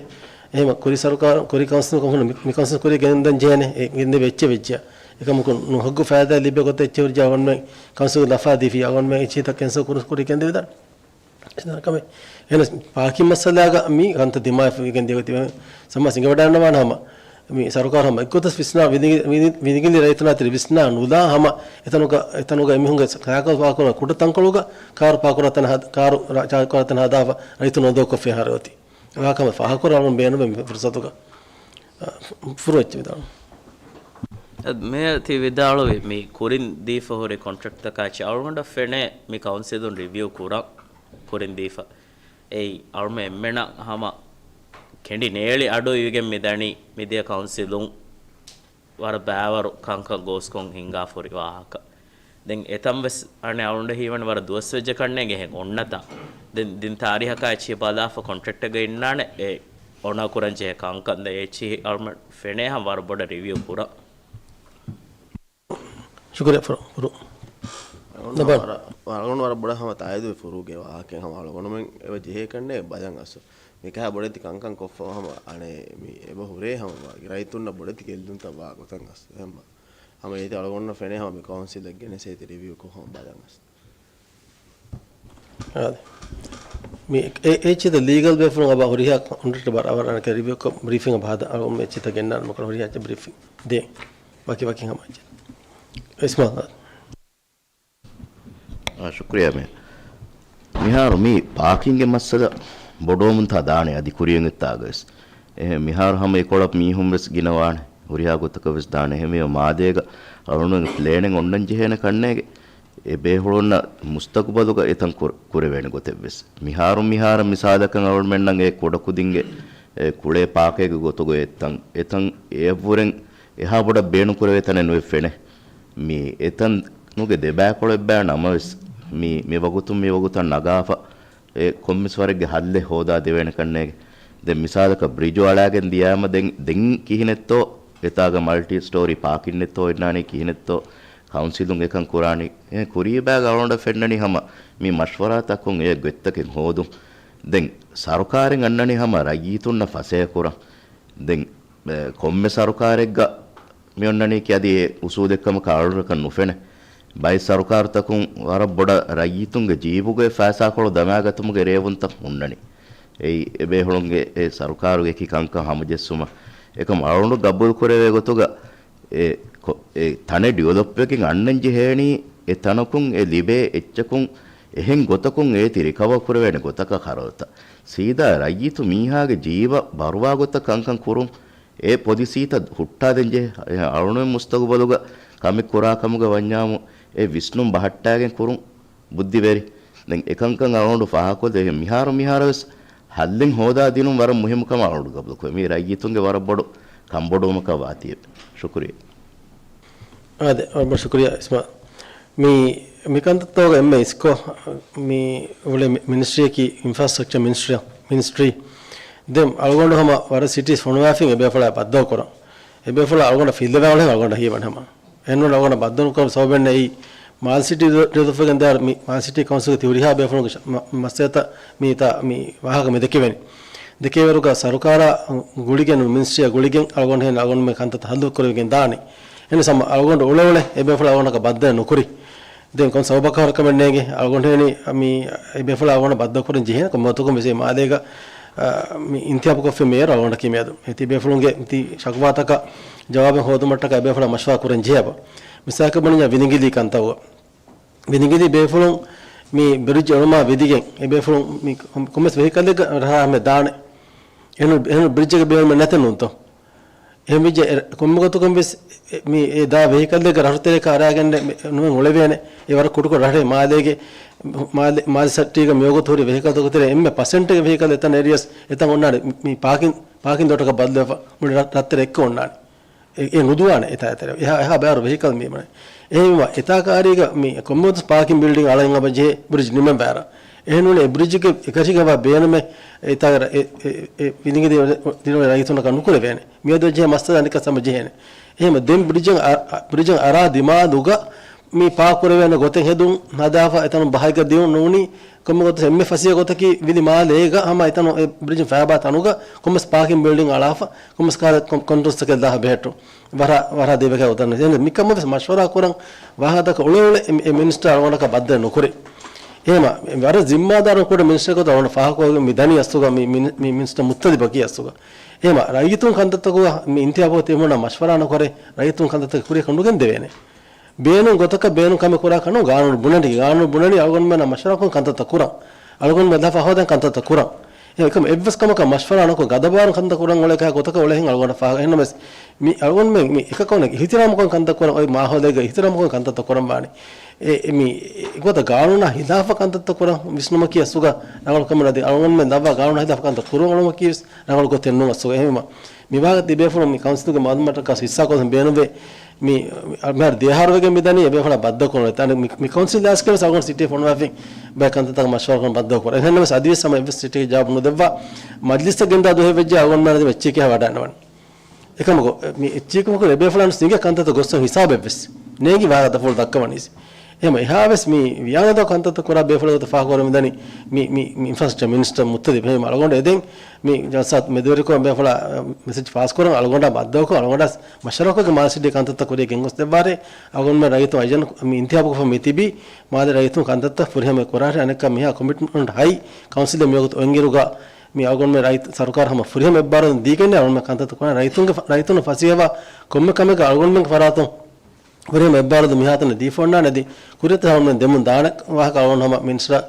އެހެންވީމަ ކުރީ ސަރުކާރުން، ކުރީ ކައުންސިލް ކޮށް ހުރި މި، މި ކައުންސިލް ކުރިޔަށް ގެންދަން ޖެހޭނެ. އެ ގެންދެވޭ އެއްޗެއް ވެއްޖެޔާ. އެކަމަކު ނުހައްގު ފައިދާ ލިބޭ ގޮތެއް އެއްޗެއް ހުރިއްޔާ އަޅުގަނޑުމެން ކައުންސިލް ލަފާ ދީފިއްޔާ އަޅުގަނޑުމެން އެއްޗިހިތައް ކެންސަލް ކުރި، ކުރި ގެންދެވިދާނެ. ކަމެއް. އެހެނަސް ޕާކިން މައްސަލާގަ މި ކަންތައް ދިމާވެގެން ދިޔަ ގޮތް ސަމާސް އިނގިވަޑައިގަންނަވާނެ ހަމަ. މި ސަރުކާރު ހަމަ އެއްގޮތަށް ވިސްނާ ވިދި-، ވިދި-، ވިދިގިލި ރައްޔިތުން އަތުރު ވިސްނާ ނުލާ ހަމަ އެތަނުގަ، އެތަނުގަ އެމީހުންގެ ސައިކަލް ޕާކު ކުރާ ކުޑަ ތަންކޮޅުގަ ކާރު ޕާކު ކުރާ ތަން ހަދ-، ކާރު ރަ-، ޗާޖް ކުރާ ތަން ހަދާފަ ރައްޔިތުން އުނދަގޫ ކޮށްފަ ހަރަ އޮތީ. ވާ ކަމެއް ފާހަގަކުރަން ބޭނުމެއް މި ފުރުސަތުގަ. ފުރު އެއްޗެއް ވިދާޅު. އަދި މޭޔަރ ތި ވިދާޅުވި މި ކުރިން ދީފަ ހުރި ކޮންޓްރެކްޓްތަކާ އެއްޗެއް އަޅުގަނޑަށް ފެނޭ މި ކައުންސިލުން ރިވިއު ކުރަން ކުރިން ދީފަ. އެއީ އަޅުމެން އެންމެނަށް ހަމަ ކެނޑި ނޭޅި އަޑު އިވިގެން މިދަނީ މިދިޔަ ކައުންސިލުން ވަރަށް ބައިވަރު ކަންކަން ގޯސްކޮށް ހިނގާފަ ހުރި ވާހަކަ. ދެން އެތަން ވެސް އަނެއް އަޅުގަނޑަށް ހީވަނީ ވަރަށް ދުވަސް ވެއްޖެ ކަންނޭނގެ އެހެން އޮންނަތާ. ދެން ދިން ތާރީހަކާ އެއްޗިހި ބަލާފަ ކޮންޓްރެކްޓެއްގަ އިންނާނެ އެ އޮނާ ކުރަން ޖެހޭ ކަންކަން ދެން އެއްޗިހި އަޅުގަނޑަށް ފެނޭ ހަމަ ވަރަށް ބޮޑަށް ރިވިއު ކުރަން. ޝުކުރިއްޔާ ފުރު، ފުރު. އަޅުގަނޑު ދަބާ. ވަރަށް، އަޅުގަނޑު ވަރަށް ބޮޑަށް ހަމަ ތާއީދުވެ ފުރޫގެ ވާހަކައިން ހަމަ އަޅުގަނޑުމެން އެބަ ޖެހޭ ކަންނޭ ބަލަން އަސް. މިކަހަ ބޮޑެތި ކަންކަން ކޮށްފަ ހަމަ އަނެއް މި އެބަ ހުރޭ ހަމަ ރައްޔިތުންނަށް ބޮޑެތި ގެއްލުންތައް ވާ ގޮތަށް އަސް. ހަމަ ހަމަ އޭތި އަޅުގަނޑު ފެނޭ ހަމަ މި ކައުންސިލެއް ގެނެސް އޭތި ރިވިއުކޮށް ހަމަ ބަލަން އަސް. އާދެ. މި އެ-، އެ-، އެއްޗެތަ ލީގަލް ބޭފުޅުން އަބަ ހުރިހާ ކޮންޓްރެކްޓް ބަރާބަރަކަށް ރިވިއުކޮށް ބްރީފިން އަބަ ހަދާ އަޅުގަނޑު އެއްޗެތަ ގެންނާނެ މަކަން ހުރިހާ އެއްޗެއް ބްރީފިން ދޭ. ވަކި ވަކި ހަމަ އެއްޗެއް. އިސްމާ. އާ، ޝުކްރިޔާ މޭ. މިހާރު މި ޕާކިންގެ މައްސަލަ ބޮޑުވަމުންތާ ދާނެ އަދި ކުރިޔަށް އޮތްތާގަވެސް. އެހެން މިހާރު ހަމަ އެކޮޅަށް މީހުން ވެސް ގިނަވާނެ. ހުރިހާ ގޮތަކަށް ވެސް ދާނެ. އެހެންވީމަ މާލޭގަ އަޅުގަނޑު ޕްލޭނެއް އޮންނަން ޖެހޭނެ ކަންނޭގެ އެ ބޭފުޅުންނަށް މުސްތަގުބަލުގަ އެތަން ކުރ-، ކުރެވޭނެ ގޮތެއް ވެސް. މިހާރު މިހާރަށް މިސާލަކަށް އަޅުގަނޑުމެންނަށް އެ ކުޑަކުދިންގެ އެ ކުޅޭ ޕާކޭގެ ގޮތުގަ އެތަން، އެތަން އެއަށްވުރެން އެހާ ބޮޑަށް ބޭނުންކުރެވޭ ތަނެއް ނުވެ ފެނޭ. މި އެތަން ނުގެ ދެބައިކޮޅެއްބާ ނަމަވެސް، މި، މި ވަގުތުން މި ވަގުތަށް ނަގާފަ، އެ ކޮންމެސް ވަރެއްގެ ހައްލެއް ހޯދާ ދެވޭނެ ކަންނޭގެ. ދެން މިސާލަކަށް ބްރިޖު އަޅާގެން ދިޔާމަ ދެން، ދެން ކިހިނެއްތޯ އެތާގަ މަލްޓީ ސްޓޯރީ ޕާކިންނެއްތޯ އޮންނާނީ ކިހިނެއްތޯ ކައުންސިލުން އެކަން ކުރާނީ. އެ ކުރީބާގަ އަޅުގަނޑަށް ފެންނަނީ ހަމަ މި މަޝްވަރާތަކުން އެ ގޮތްތަކެއް ހޯދުން. ދެން ސަރުކާރެއް އަންނަނީ ހަމަ ރައްޔިތުންނަށް ފަސޭހަކުރަން. ދެން، އެ، ކޮންމެ ސަރުކާރެއްގަ މި އޮންނަނީކީ އަދި އެ އުސޫލެއްކަމަކަށް އަޅުގަނޑަކަށް ނުފެނޭ. ބައެއް ސަރުކާރުތަކުން ވަރަށް ބޮޑަށް ރައްޔިތުންގެ ޖީބުގައި ފައިސާކޮޅު ދަމާގަތުމުގެ ރޭވުންތައް ހުންނަނީ. އެއީ އެބޭފުޅުންގެ އެ ސަރުކާރުގެ އެކި ކަންކަން ހަމަޖެއްސުމަށް. އެކަމް އަޅުގަނޑު ގަބޫލުކުރެވޭ ގޮތުގަ އެ ކޮ-، އެ ތަނެއް ޑިވެލޮޕްވެގެން އަންނަން ޖެހޭނީ އެ ތަނަކުން އެ ލިބޭ އެއްޗަކުން އެހެން ގޮތަކުން އޭތި ރިކަވަރ ކުރެވޭނެ ގޮތަކަށް ޚަރަދުތައް. ސީދާ ރައްޔިތު މީހާގެ ޖީބަށް ބަރުވާ ގޮތަށް ކަންކަން ކުރުން. އެ ޕޮލިސީތައް ހުއްޓާދޭން ޖެހޭ. އެ އަޅުގަނޑުމެން މުސްތަގުބަލުގަ ކަމެއް ކުރާ ކަމުގަ ވަންޏާމު، އެ ވިސްނުން ބަހައްޓާގެން ކުރުން ބުއްދިވެރި. ދެން އެކަންކަން އަޅުގަނޑު ފާހަގަކޮށްދޭ. މިހާރު މިހާރު ވެސް ހައްލެއް ހޯދާ ދިނުން ވަރަށް މުހިއްމު ކަމަށް އަޅުގަނޑު ގަބޫލުކުރޭ. މީ ރައްޔިތުންގެ ވަރަށް ބޮޑު ކަންބޮޑުވުމަކަށް ވާތީ. ޝުކުރިއްޔާ. އާދެ، ވަރަށް ބޮޑަށް ޝުކުރިއްޔާ އިސްމާ. މި، މި ކަންތައްތަކުގަ އެންމެ އިސްކޮށް މި އުޅޭ މި-، މިނިސްޓްރީއަކީ އިންފްރާސްޓްރަކްޗަރ މިނިސްޓްރީ، މިނިސްޓްރީ. ދެން އަޅުގަނޑު ހަމަ ވަރަށް ސިޓީސް ފޮނުވާފިން އެބޭފުޅާ ބައްދަލުކުރަން. އެބޭފުޅާ އަޅުގަނޑަށް ފިއްލެވާން އަޅުގަނޑަށް ހީވަން ހަމަ. އެހެންނޫން އަޅުގަނޑަށް ބައްދަލުކުރަން ސަބަބެއް ނެތް. މާލެ ސިޓީ ޑިވެލޮޕްވެގެން ދާ މި-، މާލެ ސިޓީ ކައުންސިލްގެ ތި ހުރިހާ ބޭފުޅުންގެ ޝަ-، މަ-، މައްސަލަތައް މިތާ މި ވާހަކަ މި ދެކެވެނީ. ދެކޭވަރުގަ ސަރުކާރާ ގުޅިގެން، މިނިސްޓްރީއާ ގުޅިގެން އަޅުގަނޑު ހެން އަޅުގަނޑުމެން ކަންތައް ހައްލު ކުރެވިގެން ދާނެ. އެހެނަސް ހަމަ އަޅުގަނޑު އުޅެ އުޅެ އެބޭފުޅާ އަޅުގަނޑަކަށް ބައްދަލެއް ނުކުރި. ދެން ކޮން ސަބަބަކަށް ހަރުކަމެއް ނޭނގެ އަޅުގަނޑު ހެނި މި އެބޭފުޅާ އަޅުގަނޑަށް ބައްދަލު ކުރަން ޖެހޭނެ ކޮންމެ ގޮތަކުން ވެސް މާލޭގަ، އަ، މި އިންތިހާބުކޮށްފި މޭޔަރު އަޅުގަނޑަކީ މިއަދު. އޭތި އެބޭފުޅުންގެ ތި ޝަކުވާތަކަށް ޖަވާބެއް ހޯދުމަށްޓަކާ އެބޭފުޅާ މަޝްވަރާ ކުރަން ޖެހޭ އަބަ. މިސާލަކަށް ބުނަންޏާ ވިލިނގިލީ ކަންތައް ވިލިނގިލީ ބޭފުޅުން މި ބްރިޖް އެޅުމާ ވިދިގެން އެބޭފުޅުން މި ކޮ-، ކޮންމެސް ވެހިކަލެއްގަ ރަހާ ހަމަ ދާނެ. އެހެން، އެހެން ބްރިޖެއްގެ ބޭނުމެއް ނެތެއް ނޫންތޯ؟ އެހެން ވެއްޖެ އެ، ކޮންމެ ގޮތަކުން ވެސް އެ، މި އެ ދާ ވެހިކަލެއްގަ ރަށުތެރޭކަށް އަރާގެން ނުވެ އުޅެވޭނެ. އެ ވަރަށް ކުޑަކޮށް ރަށެއް މާލޭގެ، މާލެ-، މާލެ ސިޓީގަ މިވަގުތު ހުރި ވެހިކަލްތަކުގެ ތެރޭ އެންމެ ޕަސެންޓެއްގެ ވެހިކަލް އެތަން އެރިޔަސް އެތަން އޮންނާނެ މި ޕާކިން، ޕާކިން ދޮށްޓަކަށް ބަދަލުވެފަ މުޅި ރަށް-، ރަށްތެރެ އެއްކޮށް އޮންނާނެ. އެ، އެ ނުދުވާނެ އެތާ އެތެރެ. އެހާ، އެހާ ބާރު ވެހިކަލް މި މަނެ. އެހެންވީމަ އެތާ ކާރީގަ މި ކޮންމެވެސް ޕާކިން ބިލްޑިން އަޅަން އަބަ ޖެހޭ ބްރިޖް ނިމެން ބާރަށް. އެހެންވީމަ އެ ބްރިޖްގެ އެކަށީގެންވާ ބޭނުމެއް އެތާ އެ، އެ، އެ ވިލިނގިލީ ދިނުމެއް ރައްޔިތުންނަކަށް ނުކުރެވޭނެ. މިއަދު ޖެހޭ މައްސަލަ އަނެއްކާ ހަމަ ޖެހޭނެ. އެހެންވީމަ ދެން ބްރިޖަށް އަ-، އަ-، ބްރިޖަށް އަރާ ދިމާލުގަ މި ޕާކް ކުރެވޭނެ ގޮތެއް ހެދުން ހަދާފަ އެތަނުން ބަހައިގަ ދިއުން ނޫނީ ކޮންމެ ގޮތަކަށް އެންމެ ފަސޭހަ ގޮތަކީ ވިލި މާލޭގަ ހަމަ އެތަނުން އެ ބްރިޖުން ފައިބާ ތަނުގަ ކޮންމެސް ޕާކިން ބިލްޑިން އަޅާފަ ކޮންމެސް ކަހަލަ ކޮން-، ކޮންޓްރެކްޓްސްތަކެއް ދާ ބެހެއްޓުން. ވަރަށް، ވަރަށް ދެބަކަ އޮތަން. އެހެން މިކަމަށް ވެސް މަޝްވަރާ ކުރަން ވާހަކަ އުޅެ އުޅެ އެ، އެ މިނިސްޓަރ އަޅުގަނޑަކަށް ބައްދަލެއް ނުކުރި. އެހެންވީމަ ވަރަށް ޒިންމާދާރު ކުޑަ މިނިސްޓަރ ގޮތަށް އަޅުގަނޑު ފާހަގަކޮށްގެން މި ދަނީ އަސްލުގަ މި، މި، މި މިނިސްޓަރ މުއްތަދިބަކީ އަސްލުގަ. އެހެންވީމަ ރައްޔިތުން ކަންތައްތަކުގަ މި އިންތިހާބު ތިބުނަ މަޝްވަރާ ނުކުރެ ރައްޔިތުން ކަންތައްތަކެއް ކުރިއަކަށް ނުގެންދެވޭނެ. ބޭނުން ގޮތަކަށް ބޭނުން ކަމެއް ކުރާކަށް ނޫން ގާނޫނު ބުނަނީ، ގާނޫނު ބުނަނީ އަޅުގަނޑުމެންނާ މަޝްވަރާކޮށް ކަންތައްތައް ކުރަން. އަޅުގަނޑުމެން ލަފާ ހޯދަން ކަންތައްތައް ކުރަން. އެ އެކަމް އެއްވެސް ކަމަކަށް މަޝްވަރާ ނުކޮށް ގަދަބާރު ކަންތައް ކުރަން އުޅޭ ކަހަލަ ގޮތަކަށް އުޅޭހެން އަޅުގަނޑަށް ފާހަގަ. އެހެންނަމަވެސް މި އަޅުގަނޑުމެން މި އެކަކަށް އިހުތިރާމުކޮށް ކަންތައް ކުރަން އޮތް މާހައުލެއްގަ އިހުތިރާމުކޮށް ކަންތައްތައް ކުރަން ވާނެ. އެ، އެ މި އެ ގޮތަށް ގާނޫނާ ހިލާފަށް ކަންތައްތައް ކުރަން ވިސްނުމަކީ އަސްލުގަ ރަނގަޅު ކަމެއް ނޫން. އަދި އަޅުގަނޑުމެން ދައްވާ ގާނޫނާ ހިލާފަށް ކަންތައް ކުރަން އުޅުމަކީ ވެސް ރަނގަޅު ގޮތެއް ނޫން އަސްލުގަ. އެހެންވީމަ މި ވާހަކަ ތިބޭފުޅުން މި ކައުންސިލުގެ މައުލޫމާތަކަށް ހިއްސާކޮށް ބޭނުންވޭ. މި މިހާރު ދެއަހަރު ވެގެން މިދަނީ އެބޭފުޅާ ބައްދަލުކުރުން. އެތާ މި، މި ކައުންސިލް ލާސްކެވެސް އަޅުގަނޑު ސިޓީ ފޮނުވާފިން ބައެއް ކަންތައްތަކަށް މަޝްވަރާކޮށް ބައްދަލުކުރަން. އެހެންނަމަވެސް އަދިވެސް ހަމަ އެއްވެސް ސިޓީގެ ޖަވާބު ނުދެއްވާ. މަޖްލިސްތައް ގެންދާ ދުވަހެއް ވެއްޖެ އަޅުގަނޑުމެން އަދި އެއްޗެއް ކިޔާ ވަޑައިންނަވަން. އެކަމަކު، މި އެއްޗިހިކަމަކު އެބޭފުޅާނަސް ނިގެ ކަންތައްތައް ގޮއްސަން ހިސާބެއްވެސް ނޭނގި ވާހަކަ ދަފުޅު ދައްކަވަނީސް. އެހެން އެހާވެސް މި ވިޔާނުދާ ކަންތައްތައް ކުރާ ބޭފުޅުގެ ފާހަގަކުރަމުންދަނީ މި، މި، މި އިންފްރާސްޓްރަކްޗަރ މިނިސްޓަރ މުއްތަލިބް. އެހެން އަޅުގަނޑު އެދެން މި ޖަލްސާ މެދުވެރިކޮށް ބޭފުޅާ މެސެޖް ފާސްކުރަން އަޅުގަނޑާ ބައްދަލުކޮށް އަޅުގަނޑާ މަޝްވަރާކޮށްގެން މާލެ ސިޓީ ކަންތައްތައް ކުރިޔަށް ގެންގޮސްދެއްވާރޭ. އަޅުގަނޑުމެން ރައްޔިތުން އައިޖަން މި އިންތިހާބުކޮށްފަ މި ތިބީ މާލެ ރައްޔިތުން ކަންތައްތައް ފުރިހަމަ ކުރާށޭ. އަނެއްކާ މިހާ ކޮމިޓްމަންޓް ހައި ކައުންސިލް މިވަގުތު އޮތްއިރުގަ މި އަޅުގަނޑުމެން ރައްޔިތު ސަރުކާރު ހަމަ ފުރިހަމަ އެއްބާރުލުން ދީގެން އަޅުގަނޑުމެން ކަންތައްތައް ކުރާނެ. ރައްޔިތުންގެ ފަ-، ރައްޔިތުން ފަސޭހަވާ ކޮންމެ ކަމެއްގަ އަޅުގަނޑުމެންގެ ފަރާތުން ފުރިހަމަ އެއްބާރުލުން މިހާތަނަށް ދީފަ އޮންނާނެ. އަދި ކުރިއަށް އަޅުގަނޑުމެން ދެމުން ދާނެ ވާހަކަ އަޅުގަނޑު ހަމަ މިނިސްޓަރ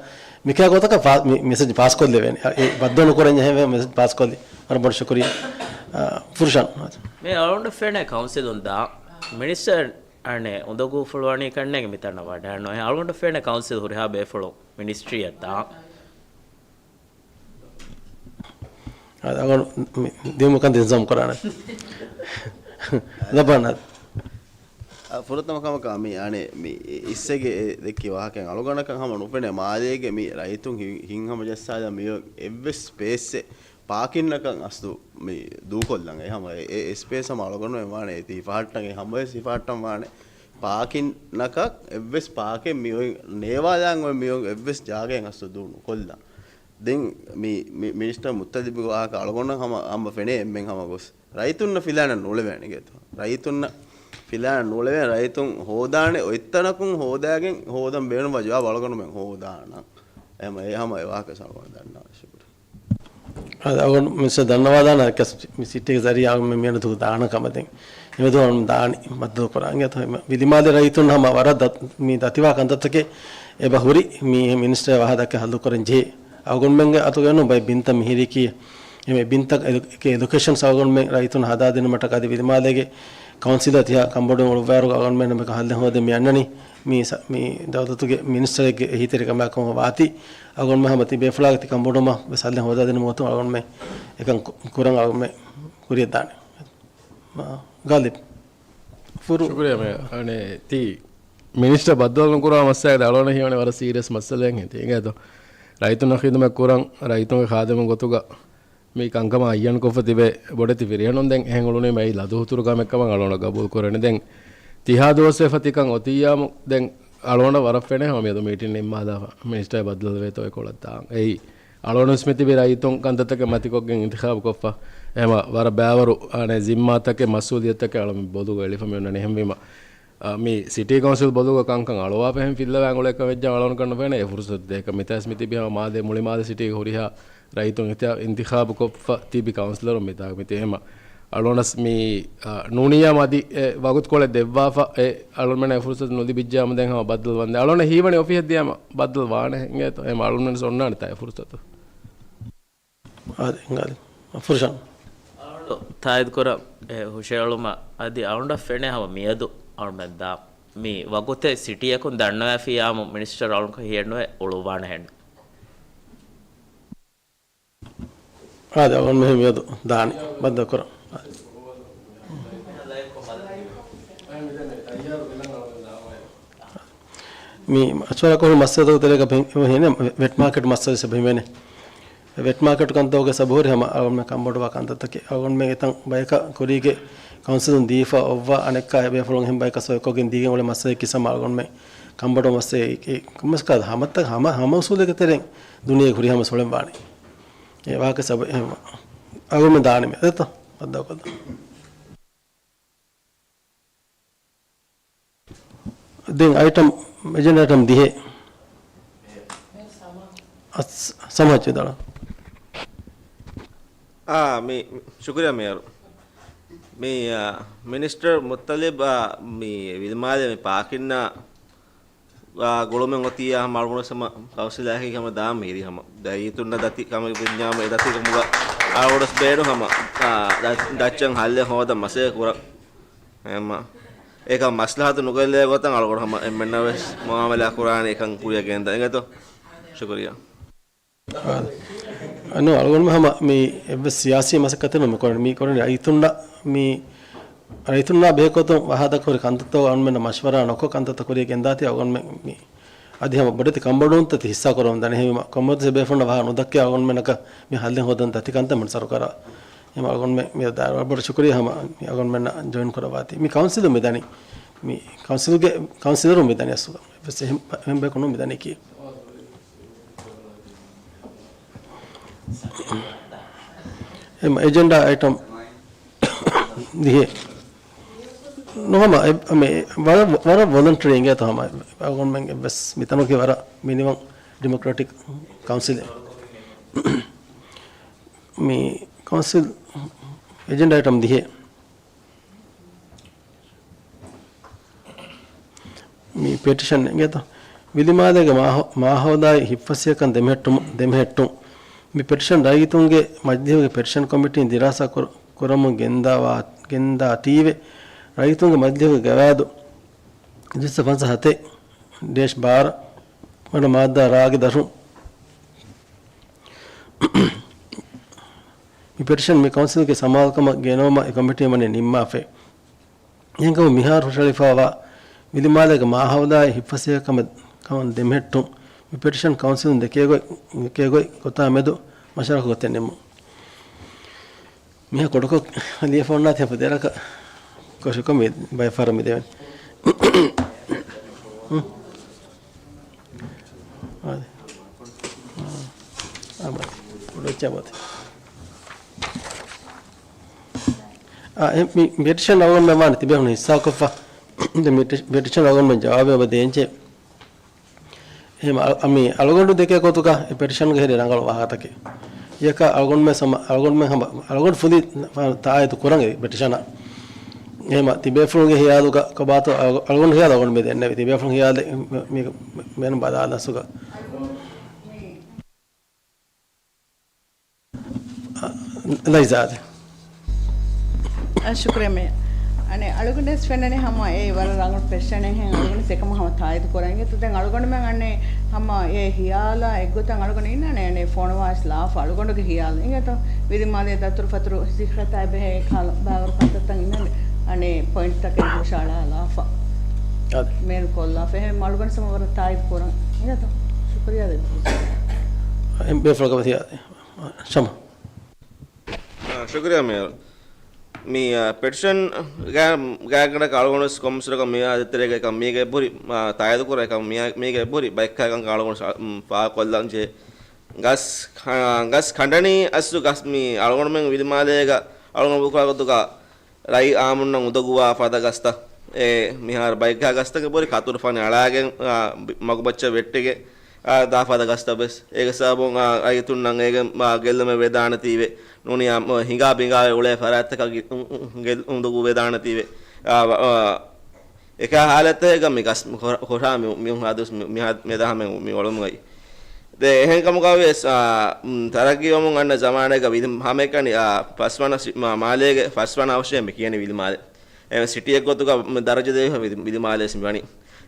މިކަހަލަ ގޮތަކަށް ފާ-، މި-، މެސެޖް ފާސްކޮށްލެވޭނެ. އެ، އެ ބައްދަލު ނުކުރަން ޖެހޭ މެސެޖް ފާސްކޮށްލި. ވަރަށް ބޮޑަށް ޝުކުރިއްޔާ. އާ، ފުރުޝާން. މި އަޅުގަނޑަށް ފެނޭ ކައުންސިލުން ދާ މިނިސްޓަރ އަނެއް އުނދަގޫފުޅުވަނީ ކަންނޭނގެ މިތަނަށް ވަޑައިނު. އެ އަޅުގަނޑަށް ފެނޭ ކައުންސިލް ހުރިހާ ބޭފުޅުން މިނިސްޓްރީއަށް ދާ. އަ-، އަޅުގަނޑު މި ދިއުމަކަށް އިންތިޒާމް ކުރާނެ. ލަބާނަ. އަ، ފުރަތަމަ ކަމަކަށް މި އަނެއް މި އިސްއެގެ އެ ދެއްކި ވާހަކައިން އަޅުގަނޑަކަށް ހަމަ ނުފެނޭ މާލޭގެ މި ރައްޔިތުން ހި-، ހިތްހަމަޖައްސާލާ މި އޮތް އެއްވެސް ސްޕޭސްއެއް ޕާކިންއަކަށް އަސްލު މި ދޫކޮށްލަން. އެ ހަމަ އެ، އެ ސްޕޭސް ހަމަ އަޅުގަނޑުމެން ވާނެ އޭތި ހިފަހައްޓަން އެ ހަމަވެސް ހިފަހައްޓަން ވާނެ. ޕާކިންއަކަށް އެއްވެސް ޕާކެއް މި އޮތް ނޭވާލާން އޮތް މި އޮތް އެއްވެސް ޖާގައެއް އަސްލު ދޫ ނުކޮށްލަން. ދެން މި، މި މިނިސްޓަރ މުއްތަލިބުގެ ވާހަކަ އަޅުގަނޑަށް ހަމަ، ހަމަ ފެނޭ އެންމެން ހަމަ ގޮސް. ރައްޔިތުންނަށް ފިލާނަށް ނޫޅެވޭނެ ގޭތޯ. ރައްޔިތުންނަށް ފިލާނަށް ނޫޅެވޭނެ. ރައްޔިތުން ހޯދާނެ އޮތްތަނަކުން ހޯދާގެން ހޯދަން ބޭނުންވާ ޖަވާބު އަޅުގަނޑުމެން ހޯދާނަން. އެހެމަ އެ ހަމަ އެ ވާހަކަ އަޅުގަނޑު ދަންނަވާ. ޝުކުރިއްޔާ. އަދި އަޅުގަނޑު މިނިސްޓަރ ދަންނަވާލާނަ ކަސް މި ސިޓީގެ ޒަރީއާ މި މިއަދު ދާނަ ކަމަށް ދެން އެމެދު އަޅުގަނޑު ދާނީ ބައްދަލު ކުރާން. އެތަ ވިލިމާލެ ރައްޔިތުން ހަމަ ވަރަށް ދަ-، މި ދަތިވާ ކަންތައްތަކެއް އެބަ ހުރި މި މިނިސްޓަރ ވާހަކަ ހައްލު ކުރަން ޖެހޭ. އަޅުގަނޑުމެންގެ އަތުގަ އެންނު ބައެއް ބިންތައް މިހިރީކީ އެމެ ބިންތައް އެލޮ-، އެކޭ އެލޮކޭޝަންސް އަޅުގަނޑުމެން ރައްޔިތުން ހަދާދިނުމަށްޓަކާ އަދި ވިލިމާލޭގެ ކައުންސިލަށް ތިހާ ކަންބޮޑުވުން އުޅުއްވާއިރު އަޅުގަނޑުމެން ހަމަ ހައްލެއް ހޯދެ މި އަންނަނީ މި ސަ-، މި ދައުލަތުގެ މިނިސްޓަރެއްގެ އެހީތެރިކަމާ ކަމަށް ވާތީ. އަޅުގަނޑުމެން ހަމަ ތި ބޭފުޅާގެ ތި ކަންބޮޑުވުމަށް ވެސް ހައްލެއް ހޯދާދިނުމަށް އޮތުން އަޅުގަނޑުމެން އެކަން ކު-، ކުރަން އަޅުގަނޑުމެން ކުރިޔަށް ދާނެ. މާ ގާލިބް. ފުރު. ޝުކުރިއްޔާ މޭ. އަނެއް ތި މިނިސްޓަރ ބައްދަލު ނުކުރާ މައްސަލައެއް އަޅުގަނޑަށް ހީވަނީ ވަރަށް ސީރިއަސް މައްސަލައެއް ހެން ތި އިނގޭތޯ. ރައްޔިތުންނަށް ޚިދުމަތް ކުރަން، ރައްޔިތުންގެ ޚާދިމުން ގޮތުގަ މި ކަންކަމަށް އައްޔަންކޮށްފަ ތިބޭ ބޮޑެތި ފިރިހެނުން ދެން އެހެން އުޅުނީމަ އެއީ ލަދުހުތުރު ކަމެއް ކަމަށް އަޅުގަނޑަށް ގަބޫލު ކުރަނީ. ދެން ތިހާ ދުވަސްވެފަ ތިކަން އޮތިއްޔާމު ދެން އަޅުގަނޑަށް ވަރަށް ފެނޭ ހަމަ މިއަދު މީޓިން ނިންމާލާފަ މިނިސްޓަރ ބައްދަލުވޭތޯ އެކޮޅަށް ދާން. އެއީ އަޅުގަނޑުވެސް މިތިބި ރައްޔިތުން ކަންތައްތަކެއް މަތިކޮށްގެން އިންތިޚާބުކޮށްފަ އެހެމަ ވަރަށް ބައިވަރު އަނެއް ޒިންމާތަކެއް މަސްއޫލިއްޔަތުތަކެއް އަޅަމެން ބޮލުގަ އެޅިފަ މި އޮންނަނީ. އެހެންވީމަ އަ، މި ސިޓީ ކައުންސިލް ބޮލުގަ ކަންކަން އަޅުވާފަ އެހެން ފިއްލަވާން އުޅޭ ކަމެއް ވެއްޖާ އަޅުގަނޑު ކަންނު ފެނޭ އެ ފުރުސަތު ދޭކަށް. މިތާސް މިތިބި ހަމަ މާލޭ މުޅި މާލެ ސިޓީގެ ހުރިހާ ރައްޔިތުން އިންތި-، އިންތިޚާބުކޮށްފަ ތިބި ކައުންސިލަރުން މިތާގަ މިތި އެހެމަ އަޅުގަނޑަސް މި، އަ، ނޫނިއްޔާ މަދި އެ ވަގުތުކޮޅެއް ދެއްވާފަ އެ އަޅުގަނޑުމެން އެ ފުރުސަތު ނުލިބިއްޖާމު ދެން ހަމަ ބައްދަލު ވަންދެން. އަޅުގަނޑަށް ހީވަނީ އޮފީހަށް ދިޔަމަ ބައްދަލު ވާނެ އިނގޭތޯ. އެހެމަ އަޅުގަނޑުމެން އޮންނާނެތާ އެ ފުރުސަތު. އާދެ، އިނގާދެ. ފުރުޝާން. އަޅުގަނޑު ތާއީދުކުރަން އެ ހުށައެޅުމަށް އަދި އަޅުގަނޑަށް ފެނޭ ހަމަ މިއަދު އަޅުމެން ދާ މި ވަގުތެއް ސިޓީއަކުން ދަންނަވައިފިއްޔާމު މިނިސްޓަރ އަޅުންކަ ހިޔެއްނުވެ އުޅުއްވާނެ ހެން. އާދެ، އަޅުގަނޑު މިހެން މިއަދު ދާނީ ބައްދަލުކުރަން. މި މަޝްވަރާކޮށް މައްސަލަތަކުގެ ތެރޭގަ ވެޓް މާކެޓް މައްސަލަ ހިސާބަށް ހިމެނޭ. ވެޓް މާކެޓް ކަންތައްގެ ސަބަބުން ހަމަ އަޅުގަނޑުމެން ކަންބޮޑުވާ ކަންތައްތަކެއް. އަޅުގަނޑުމެން އެތަން ބަޔަކަށް ކުރީގެ ކައުންސިލުން ދީފަ އޮއްވާ އަނެއްކާ އެބޭފުޅުން އެހެން ބަޔަކަށް ސޮއިކޮށްގެން ދީގެން އުޅޭ މައްސަލައެއް ކިސަމަ އަޅުގަނޑުމެން ކަންބޮޑުވާ މައްސަލައެއް ކަމަސްކާ ހަމަ، ހަމަ އުސޫލެއްގެ ތެރެއިން ދުނިޔޭގެ ހުރިހާ ހަމަ ސޮޅެން ވާނެ. އެ ވާހަކަ ސަބަބު އަޅުގަނޑުމެން ދާނީމޭ. ދެތޯ؟ ދެން އައިޓަމް، އެޖެންޑާ އައިޓަމް ދިހަ. ސަމާ އަސް-، ސަމާ ޗިދަޅަ. އާ، މި، ޝުކުރިއްޔާ މޭޔަރު. މި، އާ، މިނިސްޓަރ މުއްތަލިބް، އާ، މި ވިލިމާލެ މި ޕާކިންނާ، އާ، ގުޅުމެއް އޮތީ ހަމަ އަޅުގަނޑު ހަމަ ކައުންސިލާއެކީ ހަމަ ދާން މިހިރީ ހަމަ. ދައްޔިތުންނަށް ދަތި ކަމެއް ވެންޏާމު އެ ދަތި ކަމުގަ އަޅުގަނޑު ބޭނު ހަމަ، އާ، ދަ-، ދައްޗަން ހައްލެއް ހޯދަން މަސައްކަތް ކުރަން. އެހެމަ އެކަން މަސްލަހަތު ނުގެއްލޭ ގޮތަށް އަޅުގަނޑު ހަމަ އެންމެންނަށް ވެސް މުއާމަލާ ކުރާނެ އެކަން ކުރިޔަށް ގެންދަން އިނގޭތޯ. ޝުކުރިއްޔާ. އާ، އަންނު އަޅުގަނޑު ހަމަ މި އެއްވެސް ސިޔާސީ މަސައްކަތެއް ނޫން މި ކުރަނީ. މި ކުރަނީ ރައްޔިތުންނަށް މި، ރައްޔިތުންނާ ބެހޭގޮތުން ވަހާދަކުރި ކަންތައްތައް އަޅުގަނޑުމެންނަށް މަޝްވަރާ ނުކޮށް ކަންތައްތައް ކުރިޔަށް ގެންދާތީ އަޅުގަނޑުމެން މި އަދި ހަމަ ބޮޑެތި ކަންބޮޑުވުންތައް ތި ހިއްސާ ކުރަމުން ދަނީ. އެހެންވީމަ ކޮންމެވެސް ބޭފުޅުންނަށް ވަހާ ނުދައްކައި އަޅުގަނޑުމެންނަކަށް މި ހައްލެއް ހޯދަން ދަތި ކަންތައް މި ސަރުކާރަށް. އެހެން އަޅުގަނޑުމެން މި ދާ ވަރަށް ބޮޑަށް ޝުކުރިއްޔާ ހަމަ މި އަޅުގަނޑުމެންނަށް ޖޮއިން ކުރައްވާތީ. މި ކައުންސިލުން މި ދަނީ މި ކައުންސިލްގެ ކައުންސިލަރުން މިދަނީ އަސްލު. އެއްވެސް އެހެން ބަ-، އެހެން ބަޔަކު ނޫން މިދަނީކީ. އެމް އެޖެންޑާ އައިޓަމް ދިހަ. ނުހަމަ އެ-، މި ވަރަށް، ވަރަށް ވޮލަންޓަރީ އިނގޭތޯ ހަމަ އަޅުގަނޑުމެން އެއްވެސް މިތަނުގެ ވަރަށް މިނިވަން ޑިމޮކްރެޓިކް ކައުންސިލެއް. މި ކައުންސިލް އެޖެންޑާ އައިޓަމް ދިހަ. މި ޕެޓިޝަން އިނގޭތޯ. ވިލިމާލޭގެ މާހަ-، މާހައުލާއި ހިތްފަސޭހަކަން ދެމެހެއްޓުމު-، ދެމެހެއްޓުން. މި ޕެޓިޝަން ރައްޔިތުންގެ މަޖިލީހުގެ ޕެޓިޝަން ކޮމިޓީން ދިރާސާ ކުރ-، ކުރަމުން ގެންދާ ވާ-، ގެންދާތީވެ، ރައްޔިތުންގެ މަޖިލީހުގެ ގަވާއިދު ދުއިސައްތަ ފަންސާ ހަތެއް ޑޭޝް ބާރަ ވަނަ މާއްދާ ރާގެ ދަށުން މި ޕެޓިޝަން މި ކައުންސިލްގެ ސަމާލުކަމަށް ގެނައުމަށް އެ ކޮމިޓީން ވަނީ ނިންމާފައި. އެހެންކަމުން މިހާރު ހުށަހެޅިފައިވާ ވިލިމާލޭގެ މާހައުލާއި ހިތްފަސޭހަކަމަށް، ކަމަށް ދެމެހެއްޓުން މި ޕެޓިޝަން ކައުންސިލުން ދެކޭގޮތް، ދެކޭގޮތް ގޮތާ މެދު މަޝްވަރާކޮށް ގޮތެއް ނިންމުން. މިހާ ކުޑަކޮށް ލިޔެފަ އޮންނާތީ ފަދައިން ކޮށިކޮށް މި ބައެއް ފަހަރަށް މި ދެވެނީ. ހުން. އާދެ. އާ، މަތި. ކުޑަ އެއްޗާ މަތި. އާ، އެ، މި ޕެޓިޝަން އަޅުގަނޑުމެން ވާނެ ތިބޭފުޅުން ހިއްސާކޮށްފަ. ދެ މި ޓި-، ޕެޓިޝަން އަޅުގަނޑުމެން ޖަވާބެއް އޮބަ ދޭންޖެ. އެހެން އަ-، އަ-، މި އަޅުގަނޑު ދެކޭ ގޮތުގަ އެ ޕެޓިޝަންގެ ހެރި ރަނގަޅު ވާހަކަތަކެއް. އެކަ އަޅުގަނޑުމެން ސަމަ-، އަޅުގަނޑުމެން ހަމަ، އަޅުގަނޑު ފުލި ތާއީދު ކުރަން އެ ޕެޓިޝަނަށް. އެހެމަ ތިބޭފުޅުންގެ ހިޔާލުގަ ކޮބާތޯ އަޅު-، އަޅުގަނޑު ހިޔާލު އަޅުގަނޑު މި ދެންނެވި. ތިބޭފުޅުން ހިޔާލެއް މި-، މި-، މި-، މި-، މި-، ބަލާލަސް ސުގަ. ލައިޒާދެ. އަ، ޝުކުރިއްޔާ މޭ. އަނެއް އަޅުގަނޑަށް ފެންނަނީ ހަމަ އެ ވަރަށް ރަނގަޅު ޕެޝަނެއްހެން އަޅުގަނޑު އެކަމަށް ހަމަ ތާއީދު ކުރަން އިނގޭތޯ. ދެން އަޅުގަނޑުމެން އަނެއް ހަމަ އެ ހިޔާލާ އެއްގޮތަށް އަޅުގަނޑު އިންނާނެ އަނެއް ފޮނުވާސް ލާފަ އަޅުގަނޑުގެ ހިޔާލު އިނގޭތޯ. ވިލިމާލޭ ދަތުރުފަތުރު ސިއްހަތާއި ބެހޭ ކަހަލަ ބާވަރު ކަންތައްތައް އިންނަން އަނެއް ޕޮއިންޓްތަކެއް ހުށައަޅާލާފަ. އާދެ. މޭލް ކޮށްލާފަ. އެހެން އަޅުގަނޑު ހަމަ ވަރަށް ތާއީދު ކުރަން އިނގޭތޯ. ޝުކުރިއްޔާ ދެއްވުން. އެ ބޭފުޅަކަށް ވަތި ޝަމަ. އާ، ޝުކުރިއްޔާ މޭޔަރ. މި، އާ، ޕެޓިޝަން ގާ-، ގާތްގަނޑަކަށް އަޅުގަނޑުވެސް ކޮންމެސް ވަރަކަށް މިއާ ދޭތެރޭގަ އެކަން މީގަ އެބަހުރި، އާ، ތާއީދު ކުރާ އެކަން މިއާ-، މީގަ އެބަހުރި ބައެއްކާކަން އަޅުގަނޑު ސަ-، މް، ފާހަގަކޮށްލަން ޖެހޭ. ގަސް ކަ-، ގަސް ކަނޑަނީ އަސްލު ގަސް މި އަޅުގަނޑުމެން ވިލިމާލޭގަ އަޅުގަނޑު ބުކާ ގޮތުގަ ރައީ އާއްމުންނަށް އުނދަގޫވާ ފަދަ ގަސްތައް. އެ މިހާރު ބައެއްގާ ގަސްތަކެއް ބުރި ކަތުރުފަނި އަޅާގެން، އާ، ބި-، މަގުބައްޗަށް ވެއްޓިގެން، އާ، ދާ ފަދަ ގަސްތައް ވެސް. އޭގެ ސަބަބުން، އާ، ރައްޔިތުންނަށް އޭގެ، އާ، ގެއްލުމެއް ވެދާނެތީވެ. ނޫނީ، އާ، ހިނގާ ބިނގާ އުޅޭ ފަރާތްތަކަށް ގި-، އު-، އު-، ގެއްލު-، އުނދަގޫ ވެދާނެތީވެ. އާ، އާ، އެކާ ހާލަތެއްގަ މި ގަސް ކޮ-، ކޮށާ މި-، މިހުން ހާދަސް މި-، މިހާ-، މެދާ ހަމަ މި އޮޅުމުގައި. ދެ އެހެން ކަމުގަ ވެސް، އާ، މް، ތަރައްގީވަމުން އަންނަ ޒަމާނެއްގަ ވިލި-، ހަމައެކަނި، އާ، ފަސްވަނަ ސި-، މާ-، މާލޭގެ ފަސްވަނަ އަވަށޭ މި ކިޔަނީ ވިލިމާލެ. އެ ސިޓީއެއް ގޮތުގަ މި ދަރަޖަ ދެވިފަ ވިލި-، ވިލިމާލެ ސި ވަނީ.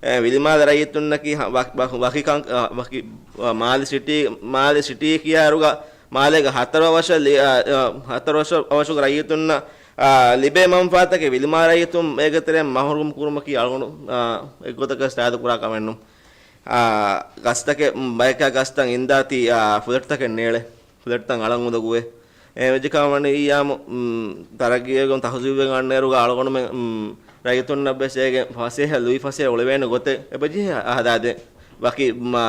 އެ ވިލިމާލެ ރައްޔިތުންނަކީ ހަ-، ވަ-، ވަ-، ވަކިކަން، އާ، ވަކި، އާ، މާލެ ސިޓީ، މާލެ ސިޓީ ކިޔާއިރުގަ މާލޭގެ ހަތަރު އަވަށަށް ލި-، އާ، އާ، ހަތަރު އަވަށު-، އަވަށުގެ ރައްޔިތުންނަށް، އާ، ލިބޭ މަންފާތަކެއް ވިލިމާ ރައްޔިތުން އޭގެ ތެރެއިން މަހުރޫމް ކުރުމަކީ އަޅުގަނޑު، އާ، އެއްގޮތަކަށް ތާއީދު ކުރާ ކަމެއް ނޫން. އާ، ގަސްތަކެއް، ބަޔަކާ ގަސްތައް އިންދާތީ، އާ، ފުލެޓްތަކެއް ނޭޅޭ. ފުލެޓްތައް އަޅަން އުނދަގޫވޭ. އެ ވެއްޖެ ކަމަށް ވަނީ އިއްޔާމު، މް، ތަރައްގީގެ ތަހުޒީބުވެގެން އަންނައިރުގަ އަޅުގަނޑުމެން، މް، ރައްޔިތުންނަށް ވެސް އޭގެ ފަސޭހަ، ލުއި ފަސޭހަ އުޅެވޭނެ ގޮތެއް އެބަޖެހޭ ހަދާދޭން. ވަކި، މާ،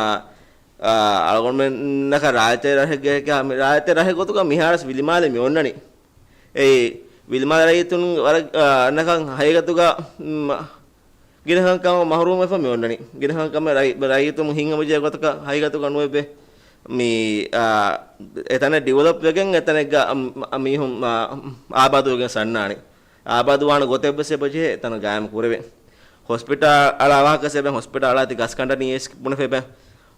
އާ، އަޅުގަނޑުމެންނަކަށް ރާއްޖެ ރަށެއްގެ، މި ރާއްޖެ ރަށެއް ގޮތުގަ މިހާރަސް ވިލިމާލެ މި އޮންނަނީ. އެއީ، ވިލިމާލެ ރައްޔިތުން ވަރަށް، އާ، ނަކަން ހައިގަތުގަ، މް، ގިނަކަންކަމަށް މަހުރޫމްވެފަ މި އޮންނަނީ. ގިނަކަންކަމެއް ރައި-، ރައްޔިތުން ހިތްހަމަޖެހޭ ގޮތަކަށް ހައިގަތުގަ ނުވެބޭ. މި، އާ، އެތަނެއް ޑިވެލޮޕް ވެގެން އެތަނެއްގަ އަ-، އަ-، މީހުން، އާ، އާބާދުވެގެން ސަންނާނެ. އާބާދުވާނެ ގޮތެއްވެސް އެބަޖެހޭ އެތަނަށް ގާއިމް ކުރެވެން. ހޮސްޕިޓަލް އަޅާ ވާހަކަ ސެބެން ހޮސްޕިޓަލް އަޅާތި ގަސް ކަނޑަނީ އެސް ބުނެފެބެން.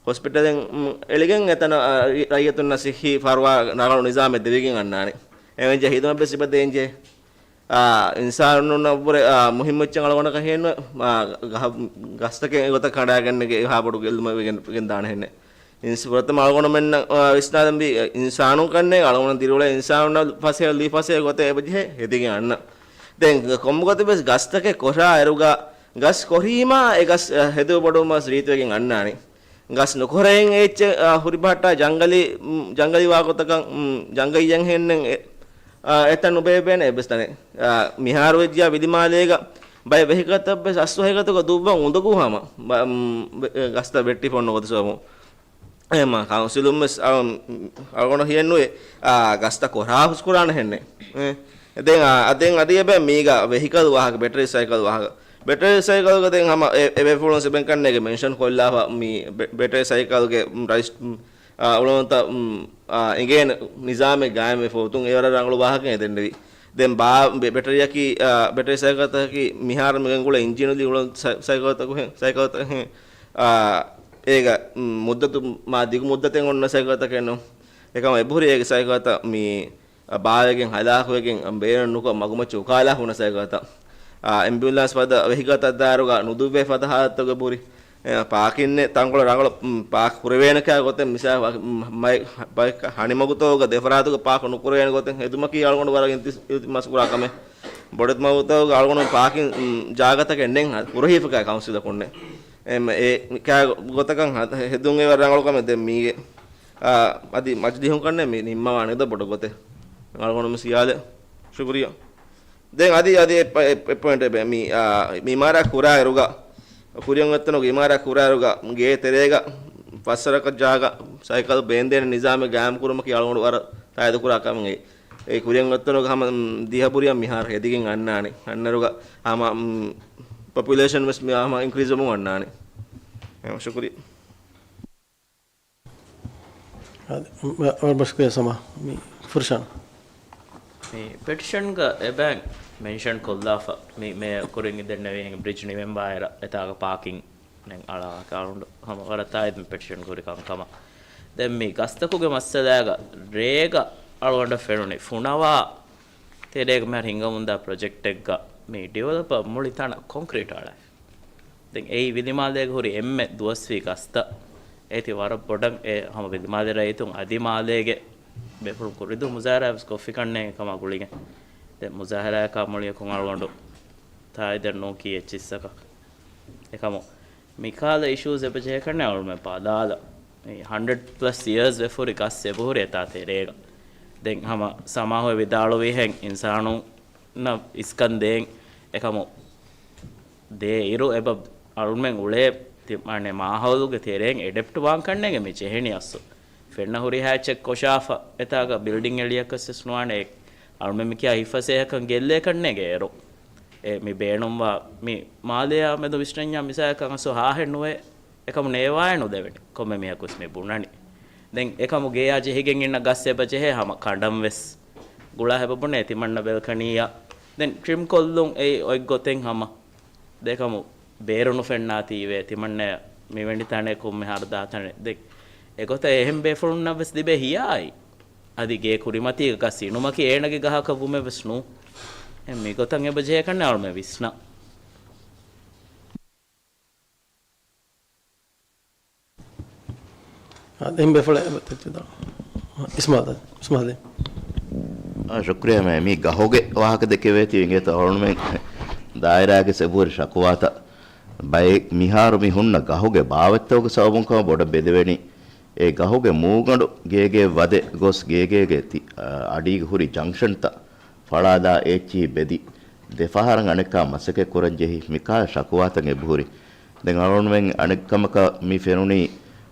ހޮސްޕިޓަލެއް، މް، އެޅިގެން އެތަނަށް، އާ، ރި-، ރައްޔިތުންނަށް ސިއްހީ ފަރުވާ ރަނގަޅު ނިޒާމެއް ދެވިގެން އަންނާނެ. އެވެންޖެ ހިދުމަތްވެސް އެބަ ދޭންޖެ. އާ، އިންސާނުންނަށްވުރެ، އާ، މުހިއްމު އެއްޗެއް އަޅުގަނޑަކަށް ހޭނު، އާ، ގަހަ-، ގަސްތަކެއް އެގޮތަށް ކަނޑާގެންނެގެ އެހާ ބޮޑު ގެއްލުމެއް ވެގެން، ވެގެން ދާނެ ހެންނެ. އިންސް-، ފުރަތަމަ އަޅުގަނޑުމެންނަށް، އާ، ވިސްނާލަންވީ، އިންސާނުން ކަންނޭ އަޅުގަނޑު ދިރިއުޅޭ އިންސާނުންނަށް ފަސޭހަ ލުއި ފަސޭހަ ގޮތެއް އެބަޖެހޭ ހެދިގެން އަންނަ. ދެން ކޮންމެ ގޮތެއް ވެސް ގަސްތަކެއް ކޮށާ އިރުގަ ގަސް ކޮށީމާ އެ ގަސް، އާ، ހެދު ބޮޑުވުމަށް ރީތިވެގެން އަންނާނެ. ގަސް ނުކޮށެއް އެއްޗެއް، އާ، ހުރި ބަހައްޓާ ޖަންގަލީ، މް، ޖަންގަލީ ވާގޮތަކަށް، މް، ޖަންގަލީ ޖެހެންނެއް އެ-، އާ، އެތަން ނުބޭބޭނެ އެއްވެސް ތަނެއް. އާ، މިހާރު ވެއްޖިޔާ ވިލިމާލޭގަ، ބައެއް ވެހިކަލްތައް ވެސް އަސްލު ހަގީގަތުގަ ދުއްވަން އުނދަގޫ ހަމަ ބަ-، މް، ވެ-، ގަސްތައް ވެއްޓިފަ އޮންނަ ގޮތަށް ސަބަބުން. އެހެންމަ ކައުންސިލުން ވެސް އަޅު-، އަޅުގަނޑަށް ހިޔެއްނުވޭ، އާ، ގަސްތައް ކޮށާ ހުސްކުރާނެ ހެންނެއް. އެ، ދެން އާ، ދެން އަދި އެބަ މީގަ ވެހިކަލް ވާހަކަ، ބެޓަރީ ސައިކަލް ވާހަކަ. ބެޓަރީ ސައިކަލްގަ ދެން ހަމަ އެ، އެ ބޭފުޅުން ސެބެން ކަންނޭގެ މެންޝަން ކޮށްލާފަ މި ބެ-، ބެޓަރީ ސައިކަލްގެ ރަޖިސް-، އާ، އުޅަނދުތައް، އާ، އެނގޭނެ ނިޒާމެއް ގާއިމްވެފަ އޮތުން އެ ވަރަށް ރަނގަޅު ވާހަކައެއް ދެންނެވި. ދެން ބާ-، ބެ-، ބެޓަރީއަކީ، އާ، ބެޓަރީ ސައިކަލްތަކަކީ މިހާރު މިގެންގުޅޭ އިންޖީނުލީ އުޅަނދު ސައި-، ސައިކަލްތަކުހެން، ސައިކަލްތަކުހެން، އާ، އޭގަ، މް، މުއްދަތު މާ ދިގު މުއްދަތެއް އޮންނަ ސައިކަލްތަކެއް ނޫން. އެކަމަ އެބަހުރި އޭގެ ސައިކަލްތައް މި އަ، ބާވެގެން ހަލާކުވެގެން، އަ، ބޭނުން ނުކޮށް މަގުމައްޗަށް އުކާލާ ހުންނަ ސައިކަލްތައް. އ، އެމްބިއުލާންސް ފަދަ ވެހިކަލްތައް ދާއިރުގަ ނުދުއްވޭ ފަދަ ހާލަތުގެ ބުރި. އ، ޕާކިން ތަންކޮޅެއް ރަނގަޅު، މް، ޕާކް ކުރެވޭނެކާ ގޮތެއް މިސާ މަ-، މަ-، ބައެއް ހަނިމަގުތަކުގަ ދެފަރާތުގަ ޕާކް ނުކުރެވޭނެ ގޮތެއް ހެދުމަކީ އަޅުގަނޑު ވަރަށް އިލްތި-، އިލްތިމާސް ކުރާ ކަމެއް. ބޮޑެތި މަގުތަކުގަ އަޅުގަނޑު ޕާކިން، މް، ޖާގަތަކެއް ނެތް ހަ-، ކުރެހިފަކާ ކައުންސިލަކުންނެއް. އެ، މަ-، އެ ކާ ގޮތަކަށް ހަ-، ހެދުން އެވަރަށް ރަނގަޅު ކަމެއް ދެން މީގެ. އާ، އަދި މަޖިލީހުން ކަންނޭ މި ނިންމަވާނެ ދޯ ބޮޑު ގޮތެއް. އަޅުގަނޑު މި ސިޔާލެ. ޝުކުރިއްޔާ. ދެން އަދި، އަދި އެ ޕޮ-، އެ، އެ ޕޮއިންޓް އެބަ މި، އާ، މި އިމާރާތް ކުރާއިރުގަ، ކުރިއަށް އޮތްތަނުގެ އިމާރާތް ކުރާއިރުގަ، ގޭ ތެރޭގަ ފަސް ސަރަކަށް ޖާގަ ސައިކަލް ބޭންދޭނެ ނިޒާމެއް ގާއިމް ކުރުމަކީ އަޅުގަނޑު ވަރަށް ތާއީދު ކުރާ ކަމެއް. އެ ކުރިއަށް އޮތްތަނުގަ ހަމަ، މް، ދިހަ ބުރިއަށް މިހާރު ހެދިގެން އަންނާނެ. އަންނައިރުގަ ހަމަ، މް، ޕޮޕިއުލޭޝަން ވެސް މި ހަމަ އިންކްރީޒް ވަމުން އަންނާނެ. އެ، ޝުކުރިއްޔާ. އަދި، މަ-، ވަރަށް ބޮޑަށް ޝުކުރިއްޔާ ސަމާ. މި ފުރަށާން. މި ޕެޓިޝަންގަ އެބައިން މެންޝަން ކޮށްލާފަ، މި މޭ ކުރިން އިދެންނެވިހެން ބްރިޖް ނިމެންބާއިރަށް އެތާގަ ޕާކިން ނެތް އަޅާ ކާރުން ހަމަ ވަރަށް ތާއީދު މި ޕެޓިޝަން ކުރި ކަންކަމަށް. ދެން މި ގަސްތަކުގެ މައްސަލާގަ ރޭގަ އަޅުގަނޑަށް ފެނުނީ ފުނަވާ ތެރޭގަ މިހާރު ހިނގަމުންދާ ޕްރޮޖެކްޓެއްގަ މި ޑިވެލޮޕަރ މުޅި ތަނަށް ކޮންކްރީޓް އަޅާފަ. ދެން އެއީ ވިލިމާލޭގަ ހުރި އެންމެ ދުވަސްވީ ގަސްތައް. އޭތި ވަރަށް ބޮޑަށް އެ ހަމަ ވިލިމާލޭ ރައްޔިތުން އަދި މާލޭގެ ބޭފުޅުން ކުރިދޫ މުޒާހަރާ ވެސް ކޮށްފި ކަންނޭނގެ ކަމާ ގުޅިގެން. ދެން މުޒާހަރާއަކާ މުޅިއަކުން އަޅުގަނޑު ތާއީދެއް ނޫން ކީއްޗިއްސަކަށް. އެކަމު މިކާލަ އިޝޫސް އެބަ ޖެހޭކަންނޭ އަޅުމެން ބަލާލަ. މި ހަންޑްރެޑް ޕްލަސް އިޔާސް ވެފަ ހުރި ގަސް އެބަހުރި އެތާ ތެރޭގަ. ދެން ހަމަ ސަމާހު ވިދާޅުވިހެން އިންސާނުންނަށް އިސްކަން ދޭން އެކަމު ދޭ އިރު އެބަ އަޅުމެން އުޅޭ ތި-، މާނެ މާހައުލުގެ ތެރެއިން އެޑެޕްޓް ވާން ކަންނޭނގެ މި ޖެހެނީ އަސްލު. ފެންނަ ހުރިހާ އެއްޗެއް ކޮށާފަ އެތާގަ ބިލްޑިން އެޅިޔަކަސް ވެސް ނުވާނެ އެ އަޅުމެން މި ކިޔާ ހިތްފަސޭހަކަން ގެއްލޭ ކަންނޭނގެ އޭރު. އެ މި ބޭނުންވާ މި މާލެއާ މެދު ވިސްނަންޏާ މިސާލަކަށް އަސްލު ހާހެއް ނުވޭ. އެކަމު ނޭވާއެއް ނުދެވެނީ. ކޮންމެ މީހަކުވެސް މި ބުނަނީ. ދެން އެކަމު ގެޔާ ޖެހިގެން އިންނަ ގަސް އެބަ ޖެހޭ ހަމަ ކަނޑަން ވެސް. ގުޅާ އެބަ ބުނޭ ތިމަންނަ ބެލްކަނީއަށް. ދެން ޓްރިމް ކޮށްލުން އެއީ އޮތް ގޮތެއް ހަމަ. ދެކަމު ބޭރު ނުފެންނާތީވޭ ތިމަންނަޔަށް މިވެނި ތަނެއް ކޮންމެ ހާރު ދާތަނެއް. ދެ އެގޮތަށް އެހެން ބޭފުޅުންނަށް ވެސް ލިބޭ ހިޔާއި. އަދި ގޭ ކުރިމަތީގަ ގަސް އިނުމަކީ އޭނަގެ ގަހަކަށް ވުމެއް ވެސް ނޫން. އެ މިގޮތަށް އެބަ ޖެހޭ ކަންނޭ އަޅުމެން ވިސްނާ. އާ، ދެން ބޭފުޅެއް އިސްމާލް، އިސްމާލް. އާ، ޝުކްރިޔާ މޭ. މީ ގަހުގެ ވާހަކަ ދެކެވޭތީ އިނގޭތޯ އަޅުމެން ދާއިރާގެ ސެބުވެރި ޝަކުވާތައް ބައެއް މިހާރު މި ހުންނަ ގަހުގެ ބާވަތްތަކުގެ ސަބަބުން ކަމަށް ބޮޑަށް ބެލެވެނީ. އެ ގަހުގެ މޫގަނޑު ގޭގޭ ވަދެ ގޮސް ގޭގޭގެ ތި-، އާ، އަޑީގަ ހުރި ޖަންކްޝަންތައް ފަޅާލާ އެއްޗިހި ބެދި ދެފަހަރަށް އަނެއްކާ މަސައްކަތް ކުރަން ޖެހި މިކާ ޝަކުވާތައް އެބަހުރި. ދެން އަޅުގަނޑުމެން އަނެއްކަމަކަށް މި ފެނުނީ،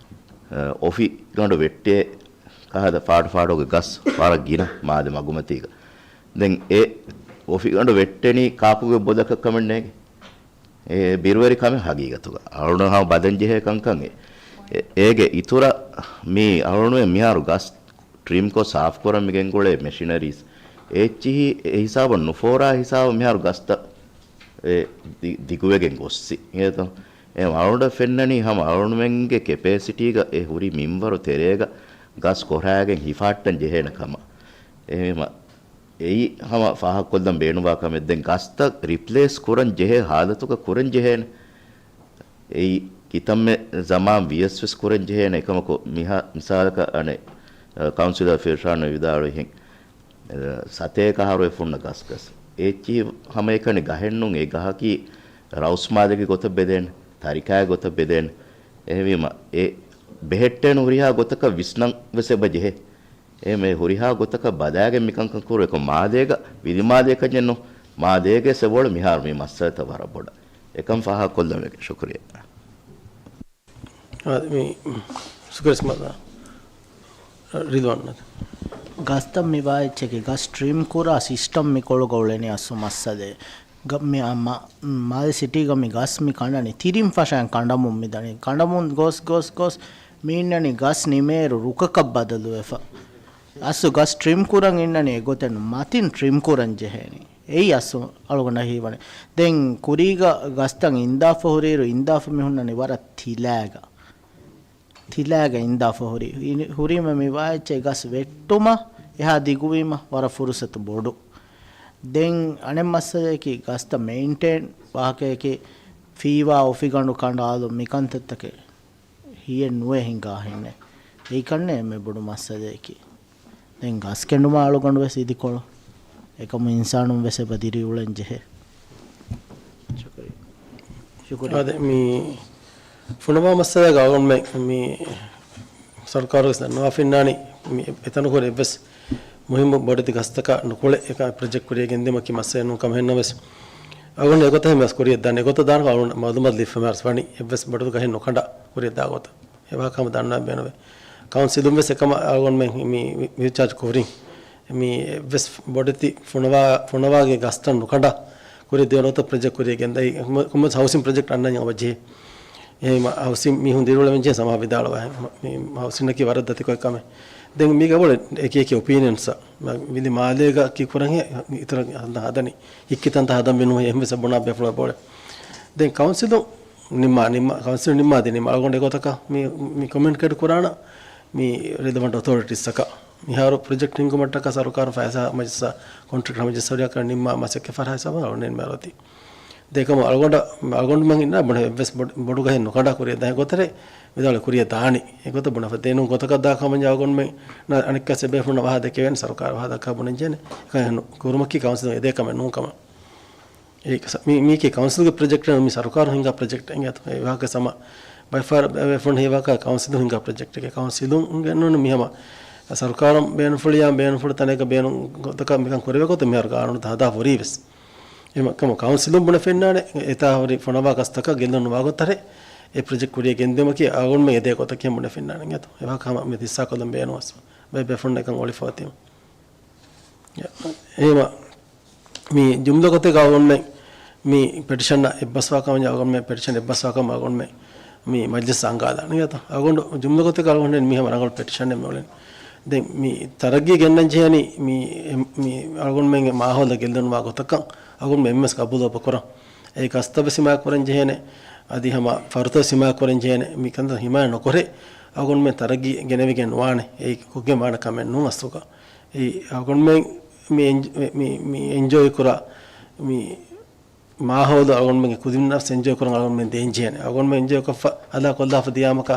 އަ، އޮފިގަނޑު ވެއްޓޭ ކަހަލަ ފާޑު ފާޑުގެ ގަސް ވަރަށް ގިނަ މާލެ މަގުމަތީގަ. ދެން އެ އޮފިގަނޑު ވެއްޓެނީ ކާކުގެ ބޮލަކަށް ކަމެއް ނޭގެ. އެ ބިރުވެރި ކަމެއް ހަގީގަތުގަ. އަޅުގަނޑު ހަމަ ބަލަން ޖެހޭ ކަންކަން އެ. އެ-، އޭގެ އިތުރަށް މީ އަޅުގަނޑުމެން މިހާރު ގަސް ޓްރިމްކޮށް ސާފްކުރަން މިގެންގުޅޭ މެޝިނަރީސް އެއްޗިހި އެ ހިސާބަށް ނުފޯރާ ހިސާބަށް މިހާރު ގަސްތައް އެ ދި-، ދިގުވެގެން ގޮއްސި. އެހެންތޯ؟ އެ އަޅުގަނޑަށް ފެންނަނީ ހަމަ އަޅުގަނޑުމެންގެ ކެޕޭސިޓީގަ އެ ހުރި މިންވަރު ތެރޭގަ ގަސް ކޮށާގެން ހިފާއްޓަން ޖެހޭނެ ކަމަށް. އެހެންވީމަ އެއީ ހަމަ ފާހަގަކޮށްލަން ބޭނުންވާ ކަމެއް. ދެން ގަސްތައް ރިޕްލޭސް ކުރަން ޖެހޭ ހާލަތުގަ ކުރަން ޖެހޭނެ. އެއީ ކިތަންމެ ޒަމާން ވިޔަސް ވެސް ކުރަން ޖެހޭނެ. އެކަމަކު މިހާ-، މިސާލަކަށް އަނެއް، އަ، ކައުންސިލަރ ފިރްޝާން ވިދާޅުވިހެން، އަ، ސަތޭކަ އަހަރު އެ ފުންނަ ގަސްގަސް. އެއްޗިހި ހަމައެކަނި ގަހެއްނޫން. އެ ގަހަކީ ރައުސްމާލޭގެ ގޮތަށް ބެލޭނެ، ތަރިކާގެ ގޮތަށް ބެލޭނެ. އެހެންވީމަ އެ ބެހެއްޓޭނެ ހުރިހާ ގޮތަކަށް ވިސްނަން ވެސް އެބަ ޖެހޭ. އެ މެ ހުރިހާ ގޮތަކަށް ބަލާގެން މިކަންކަން ކުރު އެކަމް މާލޭގަ ވިލިމާލޭކަންޏެއްނު. މާލޭގެ ސެބޮޅު މިހާރު މި މައްސަލަތައް ވަރަށް ބޮޑަށް. އެކަން ފާހަގަކޮށްލަން ވެގެން. ޝުކުރިއްޔާ. އާ، މި ޝުކުރިއްޔާ މާލޭ. ރިދުވާން. ގަސްތައް މި ވާ އެއްޗެކޭ، ގަސް ޓްރިމް ކުރާ ސިސްޓަމް މި ކޮޅުގަ އުޅެނީ އަސްލު މައްސަލައެއް. ގަ-، މި އަ-، މަ-، މާލެ ސިޓީގަ މި ގަސް މި ކަނޑަނީ ތިރިން ފަށައިން ކަނޑަމުން މި ދަނީ. ކަނޑަމުން ގޮސް، ގޮސް، ގޮސް މި އިންނަނީ ގަސް ނިމޭއިރު ރުކަކަށް ބަދަލުވެފަ. އަސްލު ގަސް ޓްރިމް ކުރަން އިންނަނީ އެގޮތެއް ނޫން. މަތިން ޓްރިމް ކުރަން ޖެހޭނީ. އެއީ އަސްލު އަޅުގަނޑަށް ހީވަނީ. ދެން ކުރީގަ ގަސްތައް އިންދާފަ ހުރިއިރު އިންދާފަ މި ހުންނަނީ ވަރަށް ތިލާގަ. ތިލާގަ އިންދާފަ ހުރި، ހުރީމަ މި ވާ އެއްޗެއް ގަސް ވެއްޓުމަށް އެހާ ދިގުވީމަ ވަރަށް ފުރުސަތު ބޮޑު. ދެން އަނެއް މައްސަލައަކީ ގަސްތައް މެއިންޓެއިން ވާހަކައަކީ ފީވާ އޮފިގަނޑު ކަނޑާލުން މިކަންތައްތަކެއް ހިޔެއް ނުވެ ހިނގާ ހެންނެއް. އެއީކަންނޭ އެންމެ ބޮޑު މައްސަލައަކީ. ދެން ގަސް ކެނޑުމާ އަޅުގަނޑު ވެސް އިދިކޮޅު. އެކަމު އިންސާނުން ވެސް އެބަ ދިރިއުޅެން ޖެހޭ. ޝުކުރިއްޔާ. އާދެ، މި ފުނަވާ މައްސަލައިގަ އަޅުގަނޑުމެން މި ސަރުކާރު ވެސް ދަންނަވާފައިންނާނީ، މި އެތަނުގަ ހުރި އެއްވެސް މުހިއްމު ބޮޑެތި ގަސްތަކާ ނުކުޅެ އެކަ ޕްރޮޖެކްޓް ކުރިޔަށް ގެންދިއުމަކީ މައްސަލައެއް ނޫން ކަމަށް ހެންނަމަވެސް، އަޅުގަނޑު އެގޮތަށް މި ކުރިޔަށް ދާން އެގޮތަށް ދާން އަޅުގަނޑު މައުލޫމާތު ލިބިފަ މިހާރު ވަނީ އެއްވެސް ބޮޑެތި ގަހެއް ނުކަނޑާ ކުރިޔަށް ދާ ގޮތަށް. އެ ވާހަކަ ހަމަ ދަންނަވަން ބޭނުންވޭ. ކައުންސިލުން ވެސް އެކަމަށް އަޅުގަނޑުމެން މި ވި-، ވިއްޗާޖް ކުރިން. މި އެއްވެސް ބޮޑެތި ފުނަވާ-، ފުނަވާގެ ގަސްތައް ނުކަނޑާ ކުރި ދެވަނަ ގޮތަށް ޕްރޮޖެކްޓް ކުރިޔަށް ގެންދައި، ކޮންމެސް ހައުސިން ޕްރޮޖެކްޓް އަންނަން އަވަ ޖެހޭ. އެހެން ހައުސިން މީހުން ދިރިއުޅެވެން ޖެހޭ ސަމާ ވިދާޅުވާ. މި ހައުސިންއަކީ ވަރަށް ދަތިކޮށް ކަމެއް. ދެން މީގަ ބޮޑެތި އެކި އެކި އޮޕީނިއަންސް ވިލި މާލޭގަ ކީ ކުރަން ހޭ، އިތުރަށް ހަދަނީ. ހިއްކި ތަންތަ ހަދަން މިނޫން އެހެން ވެސް ބުނާ ބޭފުޅާ ބޮޑެ. ދެން ކައުންސިލުން ނިންމާ، ނިންމާ، ކައުންސިލުން ނިންމާ ދިނީމަ އަޅުގަނޑު އެގޮތަކަށް މި، މި ކޮމިއުނިކޭޓް ކުރާނަ މި ރިލެވަންޓް އޮތޯރިޓީސްއަކަށް. މިހާރު ޕްރޮޖެކްޓް ހިންގުމަށްޓަކާ ސަރުކާރު ފައިސާ މަޖިލިސް ކޮންޓްރެކްޓް މަޖިލިސް ހުރިއަކަށް ނިންމާ މަސައްކަތް ފަރާ ހިސާބަށް އަޅުގަނޑު ނިންމާ އޮތީ. ދެކަމު އަޅުގަނޑަށް، އަޅުގަނޑުމެން އިންނާ ބުނެ އެއްވެސް ބޮޑު، ބޮޑު ގަހެއް ނުކަނޑާ ކުރިޔަށް ދާ ގޮތަށް ވިދާޅު ކުރިޔަށް ދާނީ. އެގޮތަށް ބުނެފަ ދޭނު ގޮތަކަށް ދާ ކަމަށް އަޅުގަނޑުމެން އަނެއްކާ ސެބޭފުންނަށް ވާހަ ދެކެވޭނެ ސަރުކާރު ވާހަ ދައްކާ ބުނެން ޖެހޭނެ. އެކަން ކުރުމަކީ ކައުންސިލުން އެދޭ ކަމެއް ނޫން ކަމަށް. އެ ކަ-، މީ-، މީކީ ކައުންސިލްގެ ޕްރޮޖެކްޓެއް ނޫން، މީ ސަރުކާރުން ހިންގާ ޕްރޮޖެކްޓެއް އިނގޭތޯ. އެ ވާހަކަ ސަމަ ބައިފަހަރު ވެފަ ހުންނަ ހީވާހަކަ ކައުންސިލުން ހިންގާ ޕްރޮޖެކްޓެކޭ. ކައުންސިލުން ގެންނޫން މިހަމަ ސަރުކާރުން ބޭނުންފުޅިޔާ ބޭނުންފުޅު ތަނެއްގަ ބޭނުން ގޮތަކަށް މިކަން ކުރެވޭ ގޮތަށް މިހާރު ގާނޫނުތައް ހަދާ ހުރީ ވެސް. އެހެން ކަމު ކައުންސިލުން ބުނެފައިންނާނެ އެތާ ހުރި ފުނަވާ ގަސްތަކަށް ގެއްލުން ނުވާ ގޮތަށް އެ ޕްރޮޖެކްޓް ކުރިޔަށް ގެންދިއުމަކީ އަޅުގަނޑުމެން އެދޭ ގޮތަކީ ބުނެފައިންނާނެ އިނގޭތޯ. އެ ވާހަކަ ހަމަ މި ހިއްސާކޮށްލަން ބޭނުންވެސް ބައެއް ބޭފުޅުން އެކަން އޮޅިފަ އޮތީމަ. އެހެންވީމަ، މި ޖުމްލަ ގޮތެއްގަ އަޅުގަނޑުމެން މި ޕެޓިޝަނަށް އެއްބަސްވާ ކަމަށް އަޅުގަނޑުމެން ޕެޓިޝަން އެއްބަސްވާ ކަމަށް އަޅުގަނޑުމެން މި މަޖްލިސް އަންގާލާނީ. އަޅުގަނޑު ޖުމްލަ ގޮތެއްގަ އަޅުގަނޑު މިހަމަ ރަނގަޅު ޕެޓިޝަނެއް މި އުޅެނީ. ދެން މި ތަރައްގީ ގެންނަން ޖެހޭނީ މި، މި އަޅުގަނޑުމެންގެ މާހައުލަށް ގެއްލުންވާ ގޮތަކަށް އަޅުގަނޑުމެން އެންމެސް ގަބޫލު އެބަ ކުރަން. އެ ގަސްތައް ވެސް ހިމާޔަތް ކުރަން ޖެހޭނެ. އަދި ހަމަ ފަރުތައް ވެސް ހިމާޔަތް ކުރަން ޖެހޭނެ. މި ކަންތައް ހިމާޔަތް ނުކުރެ އަޅުގަނޑުމެން ތަރައްގީ ގެނެވިގެން ނުވާނެ. އެއީ ކޮށްގެން ވާނެ ކަމެއް ނޫން އަސްލުގަ. އެއީ އަޅުގަނޑުމެން މި އެން-، މި، މި އެންޖޯއި ކުރާ މި މާހައުލު އަޅުގަނޑުމެންގެ ކުދިންނަށް ވެސް އެންޖޯއި ކުރަން އަޅުގަނޑުމެން ދޭން ޖެހޭނެ. އަޅުގަނޑުމެން އެންޖޯއި ކޮށްފަ ހަލާ ކޮށްލާފަ ދިޔާމަކާ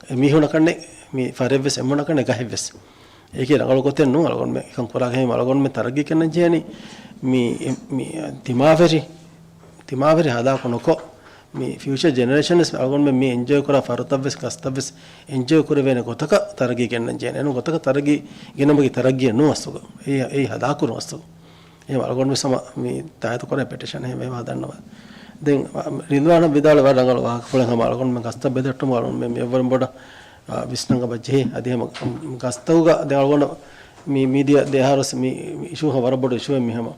އެ މީހުނަކަށްނެއް މި ފަރެއްވެސް އެމީހުނަކަށްނެއް ގަހެއްވެސް. އޭކީ ރަނގަޅު ގޮތެއް ނޫން. އަޅުގަނޑުމެން އެކަން ކުރާ ގަހެއް އަޅުގަނޑުމެން ތަރައްގީ ކަންނަން ޖެހޭނީ މި، މި ތިމާވެރި، ތިމާވެރި ހަލާކު ނުކޮށް، މި ފިއުޗަރ ޖެނެރޭޝަން ވެސް އަޅުގަނޑުމެން މި އެންޖޯއި ކުރާ ފަރުތައް ވެސް ގަސްތައް ވެސް އެންޖޯއި ކުރެވޭނެ ގޮތަކަށް ތަރައްގީ ގެންނަން ޖެހޭނެ. އެނޫން ގޮތަކަށް ތަރައްގީ ގެނަމުގެ ތަރައްގީއެއް ނޫން އަސްލުގަ. އެ، އެ ހަލާކުރުން އަސްލު. އެ އަޅުގަނޑު ވެސް ހަމަ މި ތާއިދު ކުރާ ޕެޓިޝަން އެހެން ވެވާ ދަންނަވާ. ދެން ރިލްވާނަށް ވިދާޅުވާ ރަނގަޅު ވާހަކަފުޅެއް ހަމަ އަޅުގަނޑުމެން ގަސްތައް ބެލެހެއްޓުމަށް އަޅުގަނޑުމެން މި އެއްވަރުން ބޮޑަށް، އާ، ވިސްނަން އެބަ ޖެހޭ. އަދި ހަމަ ގަސްތަކުގަ ދެން އަޅުގަނޑު މި މީޑިއާ ދެ އަހަރު ވެސް މި، މި އިޝޫ ހަމަ ވަރަށް ބޮޑު އިޝޫއެއް މި ހަމަ.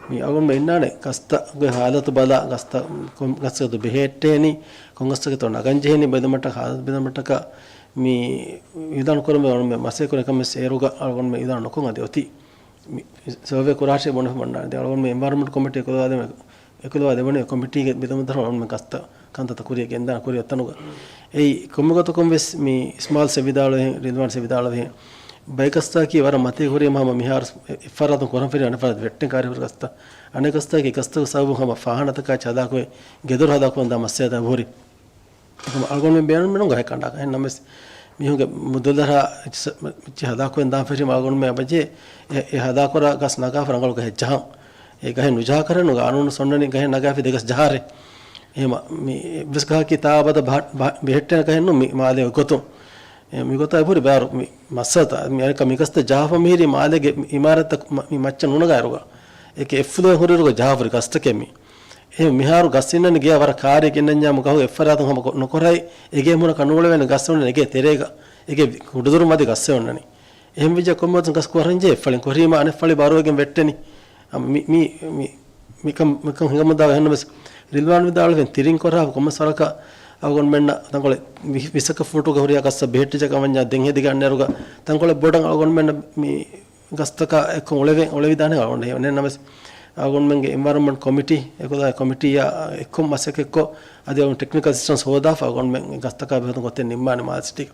މި އަޅުގަނޑުމެން އިންނާނެ ގަސްތަކުގެ ހާލަތު ބަލާ، ގަސްތައް ކޮން ގަސްތަކަށް ބެހޭ އެއްޓޭނީ، ކޮން ގަސްތަކަށް ނަގަން ޖެހޭނީ ބެލުމަށްޓަކާ، ހާލަތު ބެލުމަށްޓަކާ މި ވިދާޅު ކުރަމުން އަޅުގަނޑުމެން މަސައްކަތް ކުރި ކަމެއް އޭރުގަ އަޅުގަނޑުމެން ވިދާޅު ނުކޮށް އަދި އޮތީ. މި ސަރވޭ ކުރާށޭ ބުނެފަ މަންނާނެ. ދެން އަޅުގަނޑުމެން އެންވަޔަރަންމަންޓް ކޮމިޓީ އެކުލަވާ ދެވަނީ، އެކުލަވާ ދެވަނީ ކޮމިޓީގެ ބިދަމުދަރު އަޅުގަނޑުމެން ގަސްތައް ކަންތައްތައް ކުރިޔަށް ގެންދާނެ ކުރި އޮތްތަނުގަ. އެއީ ކޮންމެ ގޮތަކުން ވެސް މި އިސްމާލް ސެ ވިދާޅުވިހެން، ރިލްވާން ސެ ވިދާޅުވިހެން، ބައެއް ގަސްތަކީ ވަރަށް މަތީ ހުރީމަ ހަމަ މިހާރު އެއްފަރާތުން ކުރަން ފެށި އަނެއްފަރާތު ވެއްޓެން ކާރި ހުރި ގަސްތައް. އަނެއް ގަސްތަކީ ގަސްތަކު ސަބަބުން ހަމަ ފާހާނަތަކާ ހަލާކުވެ ގެދޮރު ހަލާކުވަން ދާ މައްސަލަތައް ހުރި. އެކަމަ އަޅުގަނޑުމެން ބޭނުން މިނުން ގަހެއް ކަނޑާކަށް. އެހެން ނަމަވެސް، މީހުންގެ މުދަލަށް އެއްޗި ސަ-، އެއްޗި ހަލާކުވެން ދާން ފެށީމަ އަޅުގަނޑުމެން އެބަޖެހޭ އެ، އެ ހަލާކުރާ ގަސް ނަގާފަ ރަނގަޅު ގަހެއް ޖަހަން. އެ ގަހެއް ނުޖަހާކަށް ނު ގާނޫނު ސޮންނަނީ ގަހެއް ނަގާފި ދެ ގަސް ޖަހާރޭ. އެހެމަ މި އެއްވެސް ގަހަކީ ތާއަބަދަށް ބަހަ-، ބަހަ-، ބެހެއްޓޭނެ ގަހެއް ނޫން މި މާލޭ ގޮތުން. އެ މިގޮތަށް އެބަހުރި ބާރު މި މައްސަލަތައް. މި އަނެއްކާ މި ގަސްތައް ޖަހާފަ މިހިރީ މާލޭގެ އިމާރާތްތައް މަ-، މި މައްޗަށް ނުނަގާއިރުގަ. އޭގެ އެއްފުލުވެ ހުރިއިރުގަ ޖަހާފަ ހުރި ގަސްތަކެއް މީ. އެހެން މިހާރު ގަސް އިންނަނީ ގެޔަށް ވަރަށް ކާރިއަށް ގެންނަންޏާ މު ގަހުގެ އެއްފަރާތުން ހަމަ ކޮ-، ނުކޮށްރައި އެގޭ މޫނަކަށް ނޫޅެވޭނެ ގަސް އޮންނަނީ އެގޭ ތެރޭގަ. އެގޭ ކުޑަދުރު މަތި ގަސް އެ އޮންނަނީ. އެހެން ވެއްޖެ ކޮންމެ ގަސް ކުރަންޖެ އެއްފަޅިން ކޮށްރީމަ އަނެއްފަޅި ބާރުވެގެން ވެއްޓެނީ. އަ، މި، މި، މި، މިކަން، މިކަން ހިނގަމުންދާ އެހެންނަމަސް ރިލްވާން ވިދާޅުވެން ތިރިން ކޮށްރާފަ ކޮންމެސް ވަރަކަށް އަޅުގަނޑުމެންނަށް ތަންކޮޅެއް ވި-، ވިސަކަށް ފޫޓުގަ ހުރިހާ ގަސްތައް ބެހެއްޓިއްޖެ ކަމަންޏާ ދެން ހެދިގެން އަންނައިރުގަ ތަންކޮޅެއް ބޮޑަށް އަޅުގަނޑުމެންނަށް މި ގަސްތަކާ އެއްކޮށް އުޅެވެ-، އުޅެވިދާނެ އަޅުގަނޑު އެހެންނަމަސް އަޅުގަނޑުމެންގެ އެންވަޔަރަންމަންޓް ކޮމިޓީ އެކުލާ ކޮމިޓީއާ އެއްކޮށް މަސައްކަތްކޮށް އަދި އަޅުގަނޑު ޓެކްނިކަލް އެސިސްޓަންސް ހޯދާފަ އަޅުގަނޑުމެން ގަސްތަކާ ބެހޭގޮތުން ގޮތެއް ނިންމާނެ މާލެ ސިޓީގަ.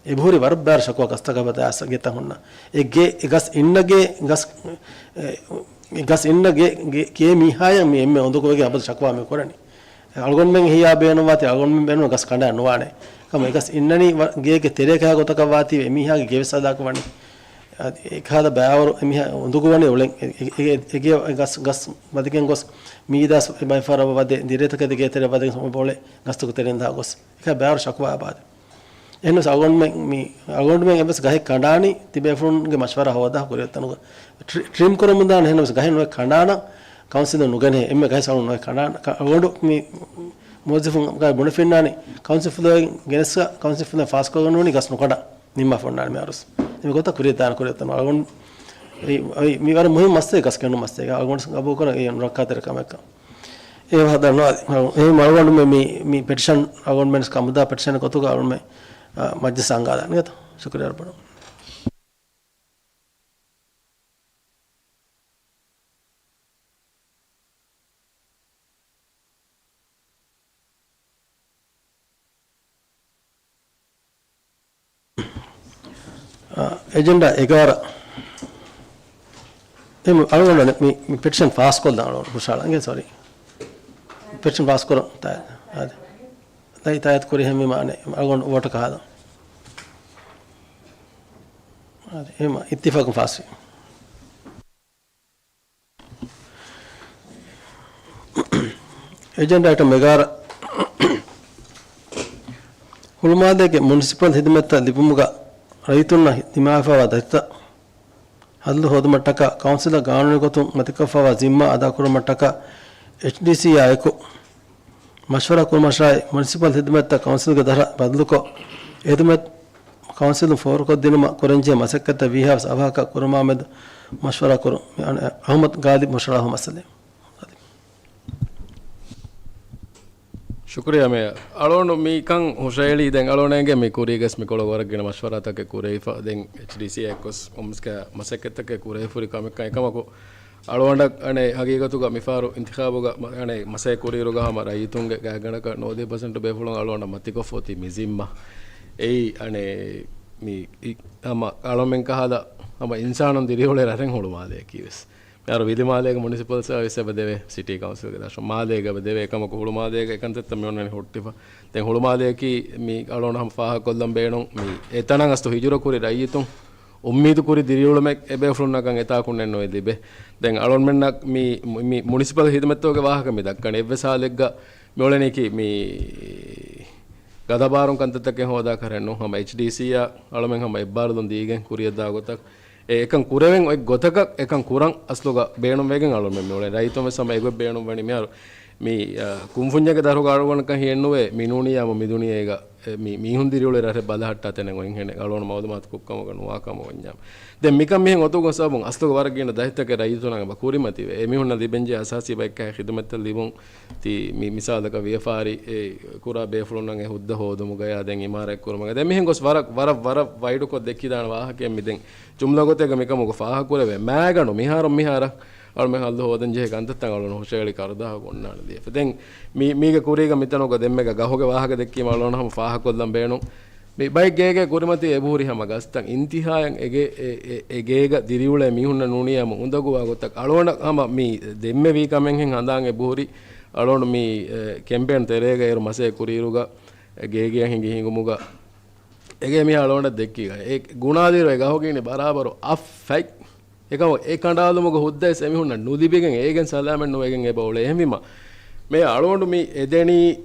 އެބަހުރި ވަރަށް ބާރު ޝަކުވާ ގަސްތަކާ ބަދަ އައިސް ގެތައް ހުންނަ. އެ ގެ، އެ ގަސް އިންނަ ގެ، ގަސް، އެ، އެ ގަސް އިންނަ ގެ، ގެ، ގޭ މީހާޔަށް މި އެންމެ އުނދަގޫވެގެން އަބަދު ޝަކުވާ މި ކުރަނީ. އަޅުގަނޑުމެން އެހީއާ ބޭނުންވާތީ އަޅުގަނޑުމެން ބޭނުން ގަސް ކަނޑާ ނުވާނެ. ކަމަށް އެ ގަސް އިންނަނީ ވަ-، ގޭގެ ތެރޭ ކަހަލަ ގޮތަކަށް ވާތީ އެމީހާގެ ގެވެސް ހަދާކަށް ވަނީ. އަދި އެކަހަލަ ބައިވަރު އެމީހާ އުނދަގޫވަނީ އުޅެން އެ، އެ، އެ، އެ ގެ ގަސް، ގަސް ވަދެގެން ގޮސް މީ ދާސް ބައިފަރަށް ވަދެ ދިރޭތަކެތި ގޭތެރެ ވަދެ ބޮޅެ ގަސްތަކު ތެރެން ދާ ގޮސް. އެކަހަލަ ބައިވަރު ޝަކުވާ އަބާދެ. އެހެންވެސް އަޅުގަނޑުމެން މި، އަޅުގަނޑުމެން އެއްވެސް ގަހެއް ކަނޑާނީ ތިބޭފުޅުންގެ މަޝްވަރާ ހޯދާ ކުރިއަށް ތަނުގަ. ޓްރި-، ޓްރިމް ކުރަމުންދާނެ އެހެންވެސް ގަހެއް ނުވެ ކަނޑާނަ ކައުންސިލުން ނުގެނޭ. އެންމެ ގަހެއް ސަޅުން ނުވެ ކަނޑާނަ. ކަ-، އަޅުގަނޑު މި މުވައްޒަފުން ބުނެފިންނާނީ ކައުންސިލް ފުލޯއިން ގެނެސްގަ ކައުންސިލް ފުލޯއިން ފާސްކޮށްގަންނޫނީ ގަސް ނުކަނޑާ ނިންމާފަ އޮންނާނެ މި އަރުސް. އެމެ ގޮތަށް ކުރިއަށް ދާން ކުރިއަށް ތަނު. އަޅުގަނޑު އެ، އެ، މި ވަރަށް މުހިންމު މައްސަލަ ގަސް ކެނޑުނު މައްސަލަ. އަޅުގަނޑު ގަބޫލުކުރަން އެ ނުރައްކާތެރި ކަމެއްކަން. އެ ވަހަ ދަންނަވާ. އެ މަޅުގަނޑު މި، މި، މި ޕެޓިޝަން އަޅުގަނޑުމެން ކަމުދާ ޕެޓިޝަން ގޮތުގަ އަޅުގަނޑުމެން، އަ، މަޖްލިސް އަންގާދާނެ ގަތަ. ޝުކުރިއްޔާ ވަރަށް ބޮޑަށް. އ، އެޖެންޑާ އެގާރަ. އެ މި އަޅުގަނޑު މި، މި ޕެޓިޝަން ފާސްކޮށްލަން އަޅުގަނޑު ހުށަހަޅަން. އެނގޭ، ސޮރީ. ޕެޓިޝަން ފާސްކުރަން. ތާ-، އާދެ. ދައި ތާއިދު ކުރި ހެންވީމާ އަޅުގަނޑު ވޯޓަކަށް ހާދަން. އާދެ. އެހެން އިއްތިފާޤުން ފާސްވި. އެޖެންޑާ އައިޓަމް އެގާރަ. ހުޅުމާލޭގެ މުނިސިޕަލް ހިދުމަތްތައް ލިބުމުގަ ރައްޔިތުންނަށް ދިމާވެފައިވާ ދަތިތައް ހައްލު ހޯދުމަށްޓަކާ ކައުންސިލަށް ގާނޫނީ ގޮތުން މަތިކޮށްފައިވާ ޒިންމާ އަދާކުރުމަށްޓަކާ އެޗްޑީސީއާ އެކު މަޝްވަރާ ކުރުމަށާއި، މުނިސިޕަލް ހިދުމަތްތައް ކައުންސިލްގެ ދަށަށް ބަދަލުކޮށް، އެ ހިދުމަތް ކައުންސިލުން ފޯރުކޮށްދިނުމަށް ކުރަންޖެހޭ މަސައްކަތްތައް ވީހާވެސް އަވަހަކަށް ކުރުމާމެދު މަޝްވަރާ ކުރުން. އަހުމަދު ގާލިބް ހުށަހަޅާފަ މައްސަލައެއް. ޝުކުރިއްޔާ މޭޔަރ. އަޅުގަނޑު މިކަން ހުށައެޅީ ދެން އަޅުގަނޑުގެ މި ކުރީގަސް މިކޮޅަށް ވަރަށް ގިނަ މަޝްވަރާތަކެއް ކުރެވިފަ. ދެން އެޗްޑީސީ އެއްކޮސް އޮމްސްކަ މަސައްކަތްތަކެއް ކުރެވިފަ ހުރި ކަމެއްކަން އެކަމަކު އަޅުގަނޑަށް އަނެއް ހަގީގަތުގަ މިފަހަރު އިންތިޚާބުގަ މަ-، އަނެއް މަސައްކަތް ކުރިއިރުގަ ހަމަ ރައްޔިތުންގެ ގާތްގަނޑަކަށް ނުވަދިހަ ޕަސެންޓު ބޭފުޅުން އަޅުގަނޑަށް މަތިކޮށްފަ އޮތީ މި ޒިންމާ. އެއީ އަނެއް މި އި-، ހަމަ އަޅަމެން ކަހަލަ ހަމަ އިންސާނުން ދިރިއުޅޭ ރަށެއް ހުޅުމާލެއަކީވެސް. މިހާރު ވިލިމާލޭގެ މުނިސިޕަލް ސަރވިސް އެބަ ދެވޭ، ސިޓީ ކައުންސިލްގެ ދަށުން މާލޭގަ އެބަ ދެވޭ. އެކަމަކު ހުޅުމާލޭގަ އެކަންތައްތައް މިއޮންނަނީ ހުއްޓިފަ. ދެން ހުޅުމާލެއަކީ މި އަޅުގަނޑު ހަމަ ފާހަގަކޮށްލަން ބޭނުން، މި އެތަނަށް އަސްލު ހިޖުރަ ކުރި ރައްޔިތުން އުއްމީދު ކުރި ދިރިއުޅުމެއް އެބޭފުޅުންނަކަށް އެތާކުންނެއް ނުވެ ލިބޭ. ދެން އަޅުގަނޑުމެންނަށް މި، މި މުނިސިޕަލް ހިދުމަތްތަކުގެ ވާހަކަ މި ދައްކަނީ އެއްވެސް ހާލެއްގަ މި އުޅެނީކީ މި ގަދަބާރުން ކަންތައްތަކެއް ހޯދާ ކަށެއް ނޫން. ހަމަ އެޗްޑީސީއާ އަޅަމެން ހަމަ އެއްބާރުލުން ދީގެން ކުރިއަށްދާ ގޮތަށް އެ އެކަން ކުރެވެން އޮތް ގޮތަކަށް އެކަން ކުރަން އަސްލުގަ ބޭނުންވެގެން އަޅުމެން މިއުޅެނީ. ރައްޔިތުން ވެސް ހަމަ އެގޮތް ބޭނުންވަނީ. މިހާރު މި، އަ، ކުންފުންޏެއްގެ ދަށުގަ އަޅުގަނޑަކަށް ހިއެއްނުވޭ މި ނޫނީ ހަމަ މި ދުނިޔޭގަ، އެ، މި މީހުން ދިރިއުޅޭ ރަށެއް ބަލަހައްޓާ ތަނެއް އޮތްހެނެއް އަޅުގަނޑު މައުލޫމާތު ކުއްކަމުގަ ނުވާ ކަމަށް ވަންޏާ. ދެން މިކަން މިހެން އޮތުގޮތް ސަބަބުން އަސްލުގަ ވަރަށް ގިނަ ދަތިތަކެއް ރައްޔިތުންނަށް އެބަ ކުރިމަތިވޭ. އެ މީހުންނަށް ލިބެންޖެހޭ އަސާސީ ބައެއްކަހަލަ ޚިދުމަތްތައް ލިބުން ތި މި މިސާލަކަށް ވިޔަފާރި އެ ކުރާ ބޭފުޅުންނަށް އެ ހުއްދަ ހޯދުމުގަޔާ ދެން އިމާރާތް ކުރުމުގަ ދެން މިހެން ގޮސް ވަރަށް، ވަރަށް، ވަރަށް ވައިޑުކޮށް ދެއްކިދާނެ ވާހަކައެއް މި ދެން. ޖުމްލަ ގޮތެއްގަ މިކަމުގަ ފާހަގަކުރެވޭ. މާގަނޑު މިހާރު މިހާރަށް އަޅުމެން ހައްލު ހޯދަންޖެހޭ ކަންތައްތައް އަޅުން ހުށައެޅި ކަރުދާހަކު އޮންނާނެ ލިޔެފަ. ދެން މީ، މީގެ ކުރީގަ މިތަނުގަ ދެންމެގަ ގަހުގެ ވާހަކަ ދެއްކީމަ އަޅުން ހަމަ ފާހަގަކޮށްލަން ބޭނުން. މި ބައެއް ގޭގޭ ކުރިމަތި އެބަހުރި ހަމަ ގަސްތައް އިންތިހާޔަށް އެގޭ، އެ، އެ، އެ ގޭގަ ދިރިއުޅޭ މީހުންނަށް ނޫނީ ހަމަ އުނދަގޫވާ ގޮތަށް އަޅުގަނޑަށް ހަމަ މި ދެންމެ ވީ ކަމެއްހެން ހަނދާން އެބަހުރި. އަޅުގަނޑު މި، އެ، ކެމްޕޭން ތެރޭގަ އޭރު މަސައްކަތް ކުރިއިރުގަ ގޭގެއަށް ހިނގި ހިނގުމުގަ އެގޭ މީހާ އަޅުގަނޑަށް ދެއްކީ ގަހެއް. އެ ގުނާލިއިރު އެ ގަހުގަ އިނީ ބަރާބަރު އަށް ފަތް. އެކަމަކު އެ ކަނޑާލުމުގެ ހުއްދައެއް އެމީހުންނަށް ނުލިބިގެން އޭގެން ސަލާމަތް ނުވެގެން އެބަ އުޅޭ. އެހެންވީމަ މޭޔަރ އަޅުގަނޑު މި އެދެނީ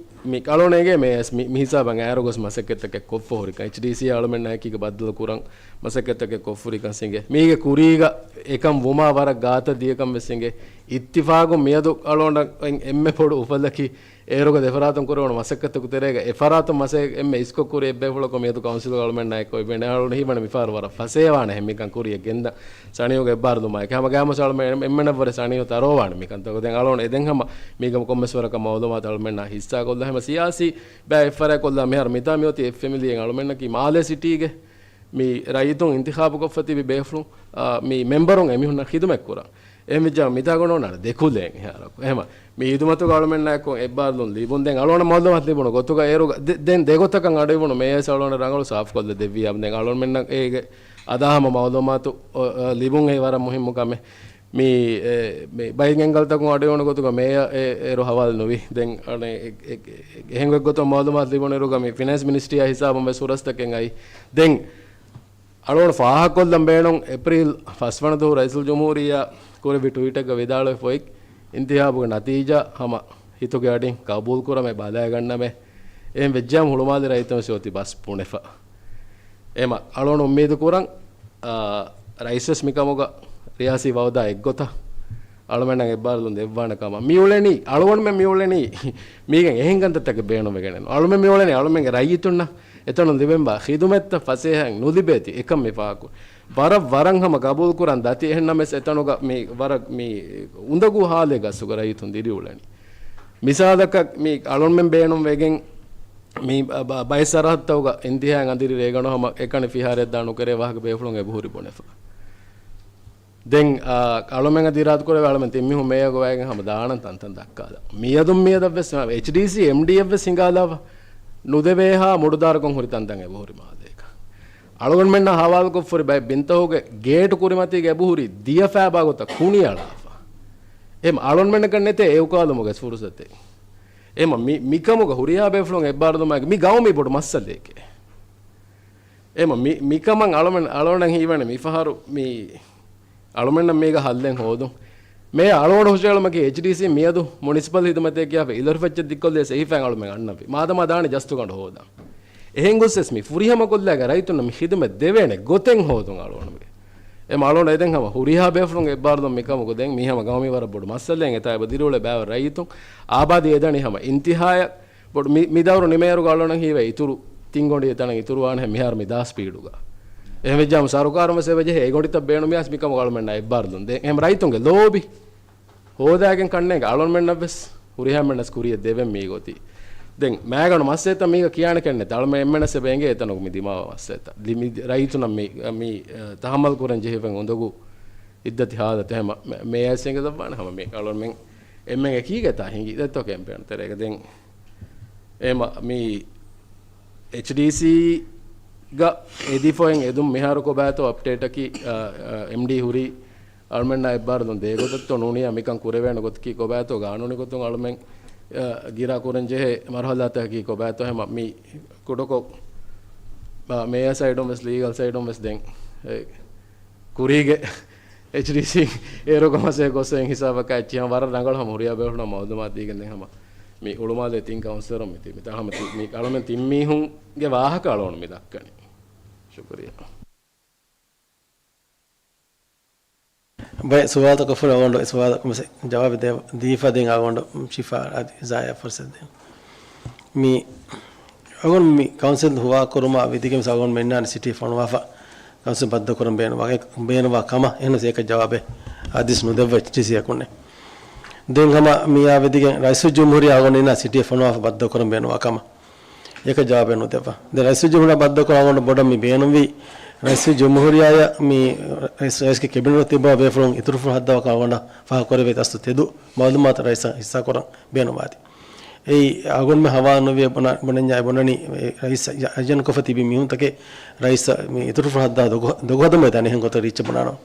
މި އަޅުގަނޑު އެނގޭ މޭޔަސް މި، މި ހިސާބަށް އައިރު ގޮސް މަސައްކަތްތަކެއް ކޮށްފަ ހުރިކަން، އެޗްޑީސީ އަޅުމެންނާ އެކީގަ ބައްދަލު ކުރަން މަސައްކަތްތަކެއް ކޮށްފަ ހުރިކަން ސިނގޭ. މީގެ ކުރީގަ އެކަން ވުމާ ވަރަށް ގާތަށް ދިޔަކަން ވެސް ސިނގޭ. އިއްތިފާގުން މިއަދު އަޅުގަނޑަށް އެންމެ ބޮޑު އުފަލަކީ އޭރުގަ ދެފަރާތުން ކުރެވުނު މަސައްކަތްތަކު ތެރޭގަ އެފަރާތުން މަސައް އެންމެ އިސްކޮށް ކުރި އެއްބޭފުޅަކު މިއަދު ކައުންސިލް އަޅުމެންނާ އެކު އެބެނެ އަޅުން ހީވަނީ މިފަހަރު ވަރަށް ފަސޭވާނެ ހެ މިކަން ކުރިއަށް ގެންދަން. ސަނިހުގެ އެއްބާރުލުމާއެކު ހަމަ ގާމުސް އަޅުމެން އެންމެނަށްވުރެ ސަނިހު ތަރޯވާނެ މިކަންތަކު. ދެން އަޅުން އެދެން ހަމަ މީގަ ކޮންމެސް ވަރަކަށް މައުލޫމާތު އަޅުމެންނާ ހިއްސާ ކޮށްލާ ހަމަ ސިޔާސީ ބައި އެއްފަރާތް ކޮށްލާ މިހާރު މިތާ މިއޮތީ އެއް ފެމިލީއެއް އަޅުމެންނަކީ މާލޭ ސިޓީގެ މި ރައްޔިތުން އިންތިޚާބުކޮށްފަ ތިބި ބޭފުޅުން، އާ، މި މެމްބަރުން އެމީހުންނަށް ޚިދުމަތް ކުރަން. އެހެންވެއްޖާ މިތާ ގޮނޑޯނާނެ ދެކުލޭން އެހާރަކު. އެހެމަ މި ހިދުމަތުގަ އަޅުމެންނާއެކު އެއްބާރުލުން ލިބުން. ދެން އަޅުގަނޑަށް މައުލޫމާތު ލިބުނު ގޮތުގަ އޭރުގަ ދެ-، ދެން ދެގޮތަކަށް އަޑުއިވުނު މޭޔަސް އަޅުގަނޑަށް ރަނގަޅު ސާފުކޮށްލަ ދެއްވިއްޔާ. ދެން އަޅުމެންނަށް އޭގެ އަދާ ހަމަ މައުލޫމާތު، އޮ، އަ، ލިބުން އެ ވަރަށް މުހިއްމު ކަމެއް. މި، އެ، މި ބައިން އެންގަލްތަކުން އަޑުއިވުނު ގޮތުގަ މޭޔަ އެ، އޭރު ހަވާލު ނުވި. ދެން އަނެ އެ، އެ، އެ، އެހެން ގޮތްގޮތަށް މައުލޫމާތު ލިބުނުއިރުގަ މި ފިނޭންސް މިނިސްޓްރީއާ ހިސާބުން ވެސް ހުރަސްތަކެއް އައި. ދެން އަޅުގަނޑު ފާހަގަކޮށްލަން ބޭނުން އޭޕްރީލް ފަސްވަނަ ދުވަހު ރައީސުލްޖުމްހޫރިއްޔާ ކުރެއްވި ޓްވީޓެއްގަ ވިދާޅުވެފައި، އިންތިހާބުގެ ނަތީޖާ ހަމަ ހިތުގެ އަޑިން ޤަބޫލުކުރަމޭ ބަލައިގަންނަމޭ. އެހެން ވެއްޖާމަ ހުޅުމާލެ ރައްޔިތުން ވެސް އޮތީ ބަސް ބުނެފަ. އެމަ އަޅުގަނޑު އުއްމީދު ކުރަން، އާ، ރައީސް ވެސް މިކަމުގަ ރިޔާސީ ވައުދާ އެއްގޮތަށް އަޅުމެންނަށް އެއްބާރުލުން ދެއްވާނެ ކަމަށް. މިއުޅެނީ، އަޅުގަނޑުމެން މިއުޅެނީ މީގެން އެހެން ކަންތައްތަކެއް ބޭނުންވެގެނެއް ނޫން. އަޅުމެން މިއުޅެނީ އަޅުމެންގެ ރައްޔިތުންނަށް އެތަނުން ލިބެންވާ ޚިދުމަތްތައް ފަސޭހައިން ނުލިބޭތީ އެކަން މި ފާހަގަކުރަން. ވަރަށް ވަރަށް ހަމަ ގަބޫލުކުރަން ދަތި. އެހެންނަމަވެސް އެތަނުގަ މި ވަރަށް މި އުނދަގޫ ހާލެއްގަ އަސްލުގަ ރައްޔިތުން ދިރިއުޅެނީ. މިސާލަކަށް މި އަޅުންމެން ބޭނުންވެގެން މި ބަ-، ބަ-، ބައެއް ސަރަހައްދުތަކުގަ އިންތިހާއިން އަނދިރި ރޭގަނޑު ހަމަ އެކަނި ފިހާރައަށް ދާ ނުކެރޭ ވާހަކަ ބޭފުޅުން އެބަހުރި ބުނެފަ. ދެން، އާ، އަޅުމެން އަދި އިރާދަ ކުރެވޭ އަޅުމެން ތިން މީހުން މޭޔަރު ގޮވައިގެން ހަމަ ދާނަން ތަންތަން ދައްކާލަން. މިއަދު މިއަދަށްވެސް އެޗްޑީސީ އެމްޑީއެފް ވެސް ހިނގާލާފަ ނުދެވޭހާ މުޑުދާރަކޮށް ހުރި ތަންތަން އެބަހުރި މާލޭގަ. އަޅުގަނޑުމެންނާ ހަވާލުކޮށްފަ ހުރި ބައެއް ބިންތަކުގެ ގޭޓު ކުރިމަތީގަ އެބަހުރި ދިޔަ ފައިބާ ގޮތަށް ކުނިއަޅާފަ. އެހެމަ އަޅުގަނޑުމެންނަކަށް ނެތޭ އެ އުކާލުމުގެ ފުރުސަތެއް. އެހެމަ މި-، މިކަމުގަ ހުރިހާ ބޭފުޅުން އެއްބާރުލުމާއެކު މި ގައުމީ ބޮޑު މައްސަލައެކޭ. އެހެމަ މި-، މިކަމަށް އަޅުމެން-، އަޅުގަނޑަށް ހީވަނީ މިފަހަރު މި އަޅުމެންނަށް މީގަ ހައްލެއް ހޯދުން. މޭޔަރ އަޅުގަނޑު ހުށައެޅުމަކީ އެޗްޑީސީ މިއަދު މުނިސިޕަލް ހިދުމަތޭ ކިޔާފަ އިލަރުފައްޗެއް ދިއްކޮށްލިޔަސް އެހިފައިން އަޅުމެން އަންނަންވީ. މާދަމާ ދާނީ ޖަސްތުގަނޑު ހޯދަން. އެހެން ގޮސްވެސް މި ފުރިހަމަކޮށްލާގެ ރައްޔިތުންނަށް މި ޚިދުމަތް ދެވޭނެ ގޮތެއް ހޯދުން އަޅުގަނޑުގެ. އެ އަޅުގަނޑު އެދެން ހަމަ ހުރިހާ ބޭފުޅުން އެއްބާރުލުން މިކަމުގަ ދެން މީ ހަމަ ގައުމީ ވަރަށް ބޮޑު މައްސަލައެއް. އެތާ އެބަ ދިރިއުޅޭ ބައިވަރު ރައްޔިތުން އާބާދީ އެދަނީ ހަމަ އިންތިހާޔަށް. ބޮޑު މި-، މި ދައުރު ނިމޭއިރުގަ އަޅުގަނޑަށް ހީވޭ އިތުރު ތިން ގޮނޑި އެތަނަށް އިތުރުވާނެ މިހާރު މި ދާ ސްޕީޑުގަ. އެހެންވެއްޖާމަ ސަރުކާރުން ވެސް އެބަޖެހޭ އެ ގޮނޑިތައް ބޭނުމިޔާސް މިކަމުގަ އަޅުމެންނަށް އެއްބާރުލުން ދޭން. އެހެން ރައްޔިތުންގެ ލޯބި ހޯދާގެން ކަންނޭނގެ އަޅުގަނޑުމެންނަށްވެސް ހުރިހާމެންނަސް ކުރިޔަށް ދެވެން މީ ގޮތީ. ދެން މާގަނޑު މައްސަލަތައް މީގަ ކިޔާނެ ކަންނެތް. އަޅުމެން އެންމެނަސް އެބަ އެނގޭ އެތަނުގަ މި ދިމާވާ މައްސަލަތައް. ލި-، މި ރައްޔިތުންނަށް މި، މި، އަ، ތަހައްމަލް ކުރަން ޖެހިފައި އުނދަގޫ އިއްދަތި ހާލަތު. އެހެމަ މެ-، މޭޔަސް އެނގިލައްވާނެ ހަމަ މި އަޅުމެން އެންމެން އެކީގަ ތާ ހިނގި ދެއްތޯ ކެމްޕޭން ތެރޭގަ. ދެން އެމަ މި އެޗްޑީސީގަ އެދިފައިން އެދުން މިހާރު ކޮބާތޯ އަޕްޑޭޓަކީ، އަ، އަ، އެމްޑީ ހުރީ އަޅުމެންނާ އެއްބާރުލުން ދޭ ގޮތަށްތޯ ނޫނިއްޔާ މިކަން ކުރެވޭނެ ގޮތަކީ ކޮބާތޯ ގާނޫނީ ގޮތުން އަޅުމެން، އަ، ގިރާ ކުރަން ޖެހޭ މަރުހަލާތަކަކީ ކޮބާތޯ ހަމަ މި ކުޑަކޮށް، އަ، މޭޔަ ސައިޑުން ވެސް ލީގަލް ސައިޑުން ވެސް ދެން އެ ކުރީގެ އެޗްޑީސީ އޭރުގަ މަސޭ ގޮސް އެހެން ހިސާބަކާ އެއްޗިހަމަ ވަރަށް ރަނގަޅު ހަމަ ހުރިހާ ބޭފުޅުންނަށް މައުލޫމާތު ދީގެން ދެން ހަމަ މި ހުޅުމާލޭ ތިން ކައުންސިލަރުން މި ތި-، މި ތަ-، ހަމަ ތި-، މި އަޅުމެން ތިން މީހުންގެ ވާހަކަ އަޅުގަނޑު މި ދައްކަނީ. ޝުކުރިއްޔާ. ބައެއް ސުވާލުތަކަށް ފުރި އަޅުގަނޑު އެ ސުވާލަށް ވެސް ޖަވާބެއް ދޭ-، ދީފަ ދެން އަޅުގަނޑު ޝިފާ އަދި ޒާޔާ ފުރުސަތު ދޭން. މި އަޅުގަނޑު މި ކައުންސިލް ހުވާ ކުރުމާ ވިދިގެން ވެސް އަޅުގަނޑު މެންނާނެ ސިޓީ ފޮނުވާފަ ކައުންސިލް ބައްދަލު ކުރަން ބޭނުންވާ، ބޭނުންވާ ކަމަށް. އެހެނަސް އޭކަ ޖަވާބެއް އަދިސް ނުދެއްވަ އެޗްޑީސީއަކުންނެއް. ދެން ހަމަ މިއާ ވިދިގެން ރައީސުލްޖުމްހޫރިއްޔާ އަޅުގަނޑު އިންނާ ސިޓީ ފޮނުވާފަ ބައްދަލު ކުރަން ބޭނުންވާ ކަމަށް. އޭކަ ޖަވާބެއް ނުދެއްވަ. ދެން ރައީސުލްޖުމްހޫރިއްޔާ ބައްދަލު ކުރަން އަޅުގަނޑު ބޮޑަށް މި ބޭނުންވީ ރައީސުލްޖުމްހޫރިއްޔާއަށް މި ރައީސް، ރައީސްގެ ކެބިނެޓު ތިއްބާ ބޭފުޅުން އިތުރުފުޅު ހައްދަވާ އަޅުގަނޑަށް ފާހަގަކުރެވޭ އަސްލު ތެދު މައުލޫމާތު ރައީސަށް ހިއްސާކުރަން ބޭނުންވާތީ. އެއީ އަޅުގަނޑުމެން ހަވާލު ނުވި ބުނާ-، ބުނަންޏާ ބުނަނީ ރައީސް އައި-، އައިޖަން ކޮށްފަ ތިބި މީހުންތަކެއް ރައީސަށް މި އިތުރުފުޅު ހައްދާ ދޮގު-، ދޮގުހަދަމޭ ދަނީ އެހެން ގޮތަށް ރީއްޗެއް ބުނާނަމަ.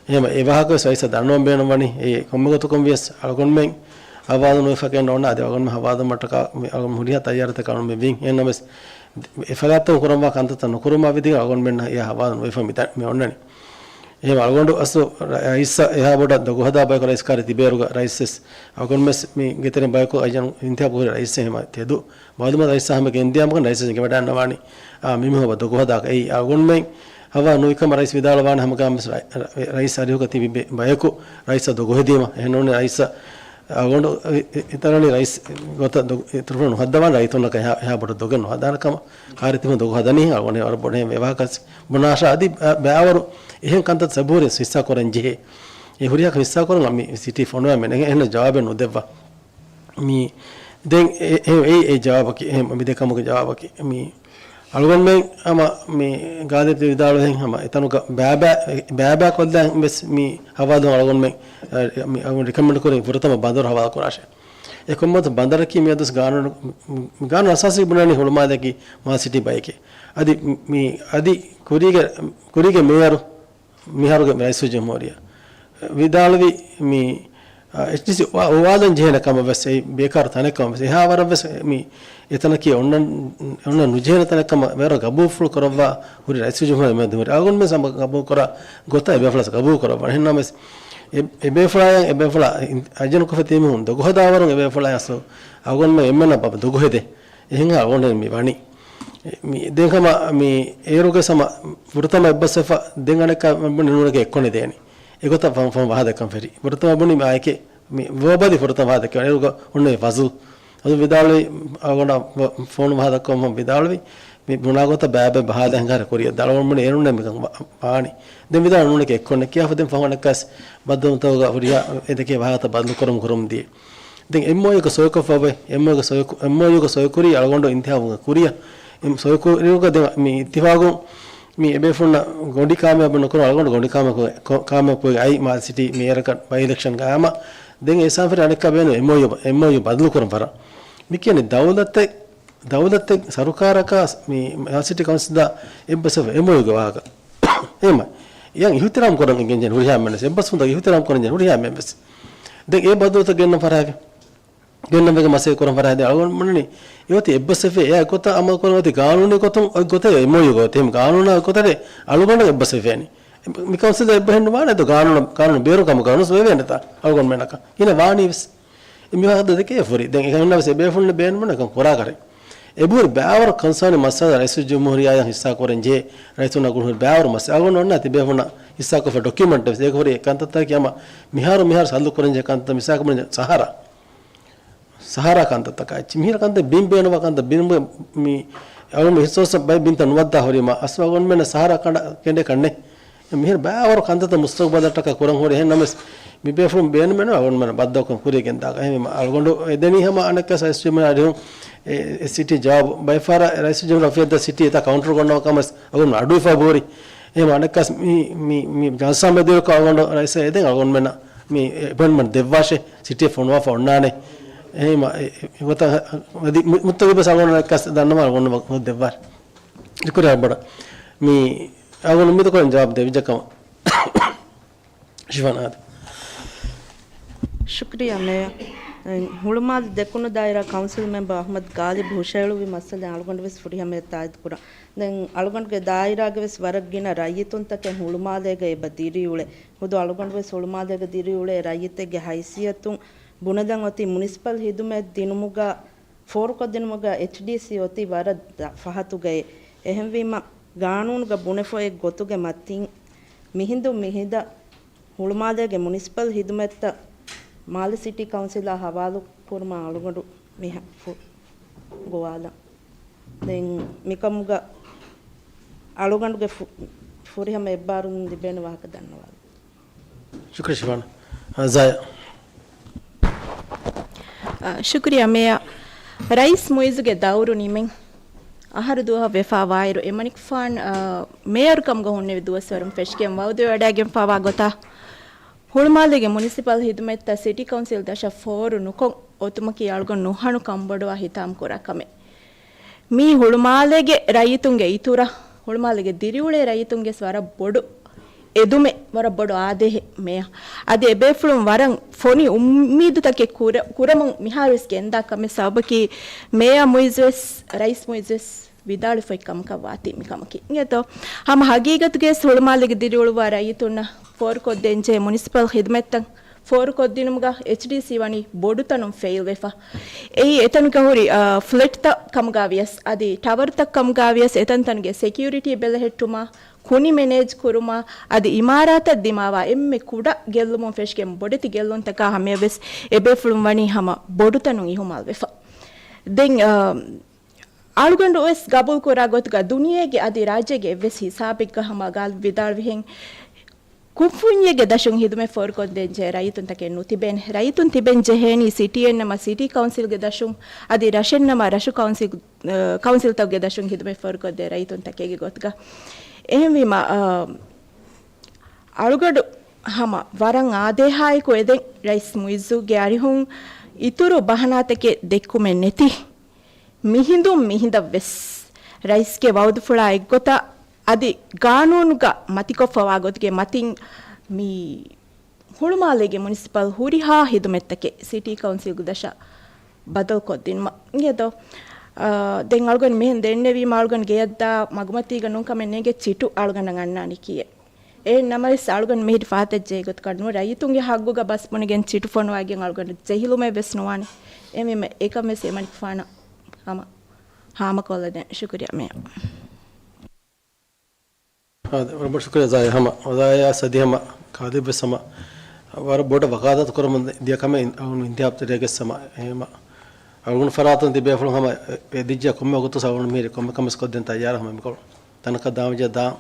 އެހެން އެ ވާހަކަ ވެސް ރައީސަށް ދަންނަވަން ބޭނުންވަނީ. އެ ކޮންމެ ގޮތަކުން ވިޔަސް އަޅުގަނޑުމެން ހަވާލު ނުވެފަ ކަން ނޯންނާ އަދި އަޅުގަނޑުމެން ހަވާލުވުމަށްޓަކާ މި އަޅުގަނޑު ހުރިހާ ތައްޔާރުތަކެއް އަޅުގަނޑުމެން ވިން. އެހެންނަމަވެސް އެފަރާތުން ކުރަންވާ ކަންތައްތައް ނުކުރުމާ ވިދިގެން އަޅުގަނޑުމެންނަށް އެ ހަވާލު ނުވެފަ މި ދަ-، މި އޮންނަނީ. އެހެން އަޅުގަނޑު އަސްލު ރަ-، ރައީސް އެހާ ބޮޑަށް ދޮގު ހަދާ ބަޔަކު ރައީސް ކާރި ތިބޭރުގަ ރައީސް ވެސް އަޅުގަނޑު ވެސް މި ގެތެރެ ބަޔަކު އައިޖަން އިންތިހާބު ކުރި ރައީސް އެހެމަ ތެދު ބާދުމަ ރައީސް ހަމަ ގެންދިޔާމަކަން ރައީސް އެނގިވަޑައިންނަވާނީ. އާ، މި މީހުން ދޮގު ހަދާކަށް އެއީ އަޅުގަނޑުމެން ހަވާ ނުވިކަމަށް ރައީސް ވިދާޅުވާނެ ހަމަގާމިސް ރައި-، ރަ-، ރައީސް އަރިހުގަ ތިބި ބެ-، ބަޔަކު ރައީސްއަށް ދޮގު ހެދީމަ. އެހެންނޫނެ ރައީސް އަޅުގަނޑު އި-، އި-، އިތަރަނި ރައީސް ގޮތަށް ދޮގު-، އިތުރުފުޅު ނުހައްދަވާން ރައްޔިތުންނަކަށް އެހާ، އެހާ ބޮޑު ދޮގެއް ނުހަދާނެ ކަމަށް ކާރި ތިބުން ދޮގު ހަދަނީ އަޅުގަނޑު ވަރަށް ބޮޑެހެން ވެވާކަސް ބުނާށާ އަދި ބަ-، ބައިވަރު އެހެން ކަންތައް ސަބޫރި ހިއްސާ ކުރަން ޖެހޭ. އެ ހުރިހާ ހިއްސާ ކުރަން މި ސިޓީ ފޮނުވާ މެނެ އެހެން ޖަވާބެއް ނުދެއްވާ. މި ދެން އެ، އެ، އެ، އެ ޖަވާބަކީ، އެ މި ދެ ކަމުގެ ޖަވާބަކީ، މި އަޅުގަނޑުމެން ހަމަ މި ގާލިބް ވިދާޅުވެހެން ހަމަ އެތަނުގަ ބައިބައި، ބައިބައި ކޮށްލަން ވެސް މި ހަވާލު އަޅުގަނޑުމެން، އަ، މި އަޅުގަނޑު ރިކަމެންޑް ކުރިން ފުރަތަމަ ބަނދަރު ހަވާލު ކުރާށޭ. އެ ކޮންމެ ބަނދަރަކީ މިއަދުސް ގާނޫނު، ގާނޫނު އަސާސީ ބުނަނީ ހުޅުމާލެއަކީ މާލެ ސިޓީ ބައެކޭ. އަދި މި، އަދި ކުރީގެ، ކުރީގެ މޭޔަރު މިހާރުގެ ރައީސުލްޖުމްހޫރިއްޔާ ވިދާޅުވި މި، އާ، އެޗްޑީސީ އޮ-، އޮވާލަން ޖެހޭނެ ކަމަށް ވެސް އެއީ ބޭކާރު ތަނެއް ކަމަށް ވެސް އެހާ ވަރަށް ވެސް މި އެތަނަކީ އޮންނަ، އޮންނަ ނުޖެހޭނެ ތަނެއް ކަމަށް ވަރަށް ގަބޫލުފުޅު ކުރައްވާ ހުރި ރައީސުލްޖުމްހޫރިއްޔާ މެދުވެރި އަޅުގަނޑުމެން ސަމަ ގަބޫލު ކުރާ ގޮތަށް އެބޭފުޅާ ގަބޫލު ކުރައްވާނެ. އެހެންނަމަވެސް އެ، އެބޭފުޅާޔަށް އެބޭފުޅާ އަޖަން ކޮށްފަ ތިބިމީހުން ދޮގުހަދާވަރުން އެބޭފުޅާޔަށް އަސްލު އަޅުގަނޑުމެން އެންމެންނަށް ބަ-، ދޮގުހެދޭ. އެހެން އަޅުގަނޑުމެން މި ވަނީ. މި ދެން ހަމަ މި އޭރުގެ ސަމަ ފުރަތަމަ އެއްބަސްވެފަ ދެން އަނެއްކާ މި ނޫނަކަށް އެއްކޮށް ނެދޭނެ. އެގޮތަށް ފަން-، ފަން ވާހަކަ ދެއްކަން ފެށި. ފުރަތަމަ ބުނި މި އާއެކޭ މި ވޯބަލި ފުރަތަމަ ވާހަކަ ދެއްކެވި. އޭރުގަ އޮންނަ ފަޒުލް. ފަޒުލް ވިދާޅުވި އަޅުގަނޑަށް ފޯނު ވާހަކަ ދެއްކުމަށް ވިދާޅުވި މި ބުނާ ގޮތަށް ބައިބައި ބަހާލާ ހިނގާރެ ކުރިޔަށް ދަޅުވަމުން އޭރުންނެ މިކަން ވާ-، ވާނީ. ދެން ވިދާޅު ނޫނެކޭ އެއްކޮށްނެ ކިޔާފަ ދެން ފަހުނަކަސް ބައްދަލުތަކުގަ ހުރިހާ އެދެކޭ ވާހަކަ ބަދަލު ކުރަމުން ކުރަމުން ދިޔަ. ދެން އެމްއޯޔޫގަ ސޮއިކޮށްފަ އޮތް، އެމްއޯޔޫގަ ސޮއިކު-، އެމްއޯޔޫގަ ސޮއިކުރީ އަޅުގަނޑު އިންތިހާބުގެ ކުރިއަށް. އެމް ސޮއިކުރިއުގަ ދެން މި އިއްތިފާގުން މި އެބޭފުޅުންނަށް ގޮނޑި ކާމިޔާބު ނުކުރުން އަޅުގަނޑު ގޮނޑި ކާމިޔާ-، ކޮ-، ކާމިޔާބު ކުރި އައި މާލެ ސިޓީ މޭޔަރަކަށް ބައި އިލެކްޝަންގަ ހަމަ ދެން އެ ސާފިރި އަނެއްކާ ބޭނު އެމްއޯޔޫ، އެމްއޯޔޫ ބަދަލު ކުރަން ފަރާ. މި ކިޔަނީ ދައުލަތެއް، ދައުލަތެއް ސަރުކާރަކާ މި މާލެ ސިޓީ ކައުންސިލްއާ އެއްބަސްވެފަ އެމްއޯޔޫގެ ވާހަކަ. އެހެމަ އެޔަން އިހުތިރާމް ކުރަން އެނގެންޖެހޭ ހުރިހާ މެންވެސް، އެއްބަސްވުންތަކަށް އިހުތިރާމް ކުރަންޖެހޭ ހުރިހާ މެންވެސް. ދެން އެ ބަދަލުތައް ގެންނަ ފަރާގެ ގެންނަންވެގެން މަސައްކަތް ކުރަން ފަރާތެ އަޅުގަނޑު މުންނަނީ އެއޮތީ އެއްބަސްވެފަ އެއާ ގޮތަށް އަމަލު ކުރަން އޮތީ ގާނޫނީ ގޮތުން އޮތް ގޮތެއް އެމްއޯޔޫ ގޮތެއް. އެހެން ގާނޫނާ އޮތް ގޮތަށް އަޅުގަނޑަށް އެއްބަސްވެފައިނީ. މި ކައުންސިލް އެއްބަހެއް ނުވާނެ ދޯ ގާނޫނު، ގާނޫނު ބޭރު ކަމަކަށް ނުސް ވެވޭނެތާ އަޅުގަނޑުމެންނަކަށް. އިނަ ވާނީ ވެސް. އެ މި ވާހަކަ ދެކޭ ފުރި. ދެން އެކަންނަ ވެސް އެބޭފުޅުން ބޭނުމުން އެކަން ކުރާ ކަރެއް. އެބަހުރި ބައިވަރު ކޮންސާން މައްސަލަ ރައީސުލްޖުމްހޫރިއްޔާއަށް ހިއްސާ ކުރަން ޖެހޭ ރައްޔިތުންނަށް ގުޅުން ހުރި ބައިވަރު މައްސަލަ. އަޅުގަނޑު އޮންނަ ތިބޭފުޅުންނަށް ހިއްސާކޮށްފަ ޑޮކިއުމަންޓް ވެސް އޭގެ ހުރި އެ ކަންތައްތަކަކީ ހަމަ މިހާރު މިހާރު ސައްލު ކުރަންޖެހޭ ކަންތައް މިސާލަކަށް ސަހަރާ. ސަހަރާ ކަންތައްތަކާ އެއްޗެއް. މިހިރަ ކަންތައް ބިން ބޭނުންވާ ކަންތައް ބިން މި އަޅުގަނޑު ހިސޯސް ބައި ބިންތައް ނުވައްދާ ހުރީމަ އަސްލު އަޅުގަނޑުމެންނަށް ސަހަރާ ކަނޑަ ކެނޑޭ ކަންނެ. މިހިރަ ބައިވަރު ކަންތައްތައް މުސްތަގުބަލަށްޓަކާ ކުރަން ހުރި. އެހެން ނަމަވެސް މި ބޭފުޅުން ބޭނުމެއް ނުވާ އަޅުގަނޑުމެން ބައްދަލުކަން ކުރިޔަށް ގެންދާކަށް. އެހެންވީމަ އަޅުގަނޑު އެދެނީ ހަމަ އަނެއްކާ ރައީސުލްޖުމްހޫރިއްޔާ އަރިހުން އެ، އެ ސިޓީ ޖަވާބު ބައެއް ފަހަރަށް ރައީސުލްޖުމްހޫރިއްޔާ އޮފީހަށް ސިޓީ އެތާ ކައުންޓަރު ގޮންނަވާ ކަމަށް އަޅުގަނޑު އަޑު އިފާ ބޯރި. އެހެން އަނެއްކާ މި، މި، މި ޖަލްސާ މެދުވެރިކޮށް އަޅުގަނޑު ރައީސަށް އެދެން އަޅުގަނޑުމެންނަށް މި އެޕޮއިންޓްމަންޓް ދެއްވާށޭ. ސިޓީ ފޮނުވާފަ އޮންނާނެ. އެހެން އެ، އެ، އެގޮތަށް އަދި މު-، މުއްތަގިބަސް އަޅުގަނޑު އަނެއްކާ ދަންނަވާ އަޅުގަނޑު ދެއްވާށޭ. ޝުކުރިއްޔާ ބޮޑަށް. މި އަޅުގަނޑު އުއްމީދު ކުރަން ޖަވާބު ދެވިއްޖެ ކަމަށް. ޝިފާނާ އާދެ. ޝުކުރިއްޔާ މޭޔަރ. ހުޅުމާލެ ދެކުނު ދާއިރާ ކައުންސިލް މެމްބަރ އަޙްމަދު ގާލިބު ހުށައެޅުއްވި މައްސަލައިން އަޅުގަނޑު ވެސް ފުރިހަމަޔަށް ތާއީދު ކުރަން. ދެން އަޅުގަނޑުގެ ދާއިރާގެ ވެސް ވަރަށް ގިނަ ރައްޔިތުންތަކެއް ހުޅުމާލޭގަ އެބަ ދިރިއުޅޭ. ހުދު އަޅުގަނޑު ވެސް ހުޅުމާލޭގަ ދިރިއުޅޭ ރައްޔިތެއްގެ ހައިސިއްޔަތުން ބުނެލަން އޮތީ މުނިސިޕަލް ހިދުމަތް ދިނުމުގަ ފޯރުކޮށްދިނުމުގަ އެޗްޑީސީ އޮތީ ވަރަށް ދަށް ފަހަތުގައޭ. އެހެންވީމަ، ގާނޫނުގަ ބުނެފަ އޮތް ގޮތުގެ މަތިން މިހިނދު މިހިނދަށް ހުޅުމާލޭގެ މުނިސިޕަލް ހިދުމަތްތައް މާލެ ސިޓީ ކައުންސިލާ ހަވާލު ކުރުމަށް އަޅުގަނޑު މިހާ ފު-، ގޮވާލަން. ދެން މިކަމުގަ އަޅުގަނޑުގެ ފު-، ފުރިހަމަ އެއްބާރުލުން ލިބޭނެ ވާހަކަ ދަންނަވާލަން. ޝުކުރިއްޔާ ޝިފާން. އާ، ޒާޔާ. އާ، ޝުކުރިއްޔާ މޭޔަރ. ރައީސް މުއިއްޒުގެ ދައުރު ނިމެން އަހަރު ދުވަހަށް ވެފާ ވާއިރު، އެމަނިކުފާނު، އާ، މޭޔަރު ކަމުގަ ހުންނެވި ދުވަސްވަރުން ފެށިގެން ވައުދުވެވަޑައިގެންފާވާ ގޮތަށް، ހުޅުމާލޭގެ މުނިސިޕަލް ހިދުމަތްތައް ސިޓީ ކައުންސިލް ދަށަށް ފޯރު ނުކޮށް އޮތުމަކީ އަޅުގަނޑު ނުހަނު ކަންބޮޑުވާ ހިތާމަ ކުރާ ކަމެއް. މީ ހުޅުމާލޭގެ ރައްޔިތުންގެ އިތުރަށް، ހުޅުމާލޭގެ ދިރިއުޅޭ ރައްޔިތުންގެ ވަރަށް ބޮޑު އެދުމެއް، ވަރަށް ބޮޑު އާދޭހެއް މޭޔަރ. އަދި އެބޭފުޅުން ވަރަށް ފޮނި އުއްމީދުތަކެއް ކުރ-، ކުރަމުން މިހާރުވެސް ގެންދާ ކަމެއް. ސަބަބަކީ މޭޔަރ މުއިއްޒުވެސް، ރައީސް މުއިއްޒުވެސް ވިދާޅުވި ކަމަކަށް ވާތީ މި ކަމަކީ. އިނގޭތޯ؟ ހަމަ ހަގީގަތުގައި ހުޅުމާލޭގެ ދިރިއުޅުވާ ރައްޔިތުންނަށް ފޯރުކޮށްދޭންޖެހޭ މުނިސިޕަލް ޚިދުމަތްތައް ފޯރުކޮށްދިނުމުގަ އެޗްޑީސީ ވަނީ ބޮޑުތަނުން ފެއިލްވެފަ. އެއީ އެތަނުގަ ހުރި، އާ، ފްލެޓްތައް ކަމުގަ ވިޔަސް، އަދި ޓަވަރުތައް ކަމުގަ ވިޔަސް، އެތަންތަނުގެ ސެކިއުރިޓީ ބެލެހެއްޓުމާ، ކުނި މެނޭޖް ކުރުމާ، އަދި އިމާރާތަށް ދިމާވާ އެންމެ ކުޑަ ގެއްލުމުން ފެށިގެން ބޮޑެތި ގެއްލުންތަކާ ހަމަޔަށްވެސް އެބޭފުޅުން ވަނީ ހަމަ ބޮޑުތަނުން އިހުމާލްވެފަ. ދެން، އާ، އަޅުގަނޑު ވެސް ގަބޫލުކުރާ ގޮތުގަ ދުނިޔޭގެ އަދި ރާއްޖޭގެ އެއްވެސް ހިސާބެއްގަ ހަމަ ގާލި ވިދާޅުވިހެން ކުންފުންޏެއްގެ ދަށުން ހިދުމަތް ފޯރުކޮށްދޭންޖެހޭ ރައްޔިތުންތަކެއް ނުތިބޭނެ. ރައްޔިތުން ތިބެން ޖެހޭނީ ސިޓީއެއްނަމަ ސިޓީ ކައުންސިލްގެ ދަށުން، އަދި ރަށެއްނަމަ ރަށު ކައުންސިލް، އަ، ކައުންސިލްތަކުގެ ދަށުން ހިދުމަތް ފޯރުކޮށްދޭ ރައްޔިތުންތަކެއްގެ ގޮތުގަ. އެހެންވީމަ، އަ، އަޅުގަޑު ހަމަ ވަރަށް އާދޭހާއެކު އެދެން ރައީސް މުއިއްޒުގެ އަރިހުން އިތުރު ބަހަނާތަކެއް ދެއްކުމެއް ނެތި. މިހިނދުން މިހިނދަށްވެސް ރައީސްގެ ވައުދުފުޅާ އެއްގޮތަށް އަދި ގާނޫނުގަ މަތިކޮށްފަވާ ގޮތުގެ މަތިން މި ހުޅުމާލޭގެ މުނިސިޕަލް ހުރިހާ ހިދުމަތްތަކެއް ސިޓީ ކައުންސިލްގެ ދަށަށް ބަދަލުކޮށްދިނުމަށް އިނގޭތޯ؟ އާ، ދެން އަޅުގަނޑު މިހެން ދެންނެވީމަ އަޅުގަނޑު ގެޔަށްދާ މަގުމަތީގަ ނޫންކަމެއް ނޭނގޭ ޗިޓު އަޅުގަނޑަށް އަންނާނީ ކިއެއް. އެހެން ނަމަވެސް އަޅުގަނޑު މިހިރި ފަހަތަށް ޖެހޭ ގޮތަކަށް ނޫން، ރައްޔިތުންގެ ހައްގުގަ ބަސް ބުނެގެން ޗިޓު ފޮނުވާގެން އަޅުގަނޑު ޖެހިލުމެއް ވެސް ނުވާނެ. އެހެންވީމަ އެކަން ވެސް އެމަނިކުފާނަށް ހަމަ ހާމަކޮށްލަދޭން. ޝުކުރިއްޔާ މޭޔަރ. އާދެ، ވަރަށް ބޮޑަށް ޝުކުރިއްޔާ ޒާޔާ. ހަމަ ޒާޔާ އަދި ހަމަ ކާލިބް ވެސް ހަމަ ވަރަށް ބޮޑަށް ވަކާލާތު ކުރަމުން ދިޔަ ކަމެއް އިން-، އަޅުގަނޑު އިންތިހާބު ތެރޭގެ ހަމަ އެހެން ހަމަ އަޅުގަނޑު ފަރާތުން ތިބޭފުޅުން ހަމަ އެ-، އެދިއްޖެ ކޮންމެ ވަގުތު ސަވަނު މީރި ކޮންމެ ކަމެއް ކޮށްދޭން ތައްޔާރަށް ހަމަ މިކޮޅު ތަނަކަށް ދާން ވެއްޖެ ދާން.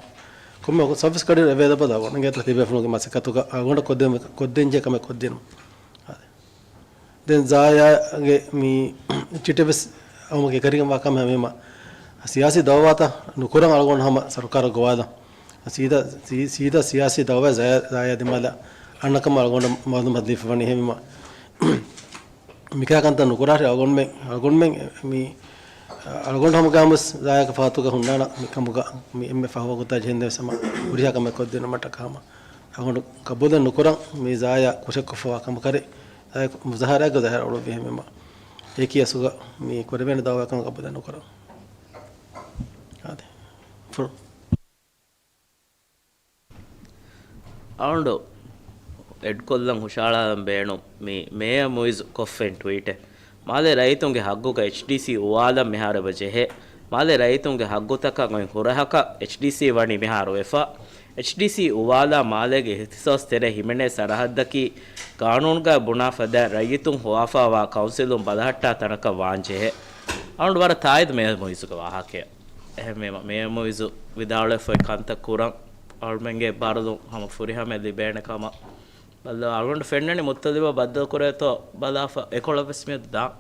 ކޮންމެ ވަގުތު ސަވިސް ކަޑި އެވޭލަބަލް އަޅުގަނޑު އިނގޭތޯ ތިބޭފުޅުންގެ މަސައްކަތުގަ އަޅުގަނޑަށް ކޮށްދޭން، ކޮށްދޭންޖެހޭ ކަމެއް ކޮށްދިނުން. އާދެ. ދެން ޒާޔާގެ މި ޗިޓެއް ވެސް އައުމުގެ ކަރިގަން ވާ ކަމެއް ހަމަ ސިޔާސީ ދައުވާތައް ނުކުރަން އަޅުގަނޑު ހަމަ ސަރުކާރަށް ގޮވާލަން. ސީދާ، ސީ-، ސީދާ ސިޔާސީ ދައުވާ ޒާޔާ، ޒާޔާ ދިމާލަށް އަންނަ ކަމަށް އަޅުގަނޑު މައުލޫމާތު ދީފަވަނީ. އެހެންވީމަ މިކަހަލަ ކަންތައް ނުކުރާށޭ އަޅުގަނޑުމެން، އަޅުގަނޑުމެން މި، އަޅުގަނޑު ހަމަ ގާމުސް ޒާޔާގެ ފަހަތުގަ ހުންނާނަ މިކަމުގަ މި އެންމެ ފަހު ވަގުތާ ޖެހެންދެން ވެސް ހަމަ ހުރިހާ ކަމެއް ކޮށްދިނުމަށްޓަކާ ހަމަ އަޅުގަނޑު ގަބޫލެއް ނުކުރަން މި ޒާޔާ ކުށެއްކޮށްފަވާ ކަމަކަށް ޒާޔާ މުޒާހަރާއެއްގަ ޒާހިރު އުޅުއްވި. އެހެންވީމަ އެކީ އަސްލުގަ މި ކުރެވޭނެ ދައުވާއެއްކަމަށް ގަބޫލެއް ނުކުރަން. އާދެ. ފުރު. އަޅުގަނޑު އެޑްކޮށްލަން ހުށަހަޅާލަން ބޭނުން މި މޭޔަރ މުއިޒު ކޮށްފައިން ޓްވީޓެއް. މާލޭ ރައްޔިތުންގެ ހައްގުގަ އެޗްޑީސީ އުވާލަން މިހާރު އެބަ ޖެހޭ. މާލޭ ރައްޔިތުންގެ ހައްގުތަކަށް އޮތް ހުރަހަކަށް އެޗްޑީސީ ވަނީ މިހާރު ވެފަ. އެޗްޑީސީ އުވާލާ މާލޭގެ އިހްތިސާސް ތެރޭ ހިމެނޭ ސަރަހައްދަކީ ގާނޫނުގައި ބުނާ ފަދައިން ރައްޔިތުން ހޮވާފައިވާ ކައުންސިލުން ބަލަހައްޓާ ތަނަކަށް ވާން ޖެހޭ. އަޅުގަނޑު ވަރަށް ތާއީދު މޭޔަރ މުއިޒުގެ ވާހަކަޔަށް. އެހެންވީމަ މޭޔަރ މުއިޒު ވިދާޅުވެފައި ކަންތައް ކުރަން އަޅުމެންގެ އެއްބާރުލުން ހަމަ ފުރިހަމައެއް ލިބޭނެ ކަމަށް ބައްލަވާ. އަޅުގަނޑު ފެންނަނީ މުއްތަލިބަށް ބައްދަލުކުރޭތޯ ބަލާފަ އެކޮޅަށް ވެސް މިއަދު ދާން.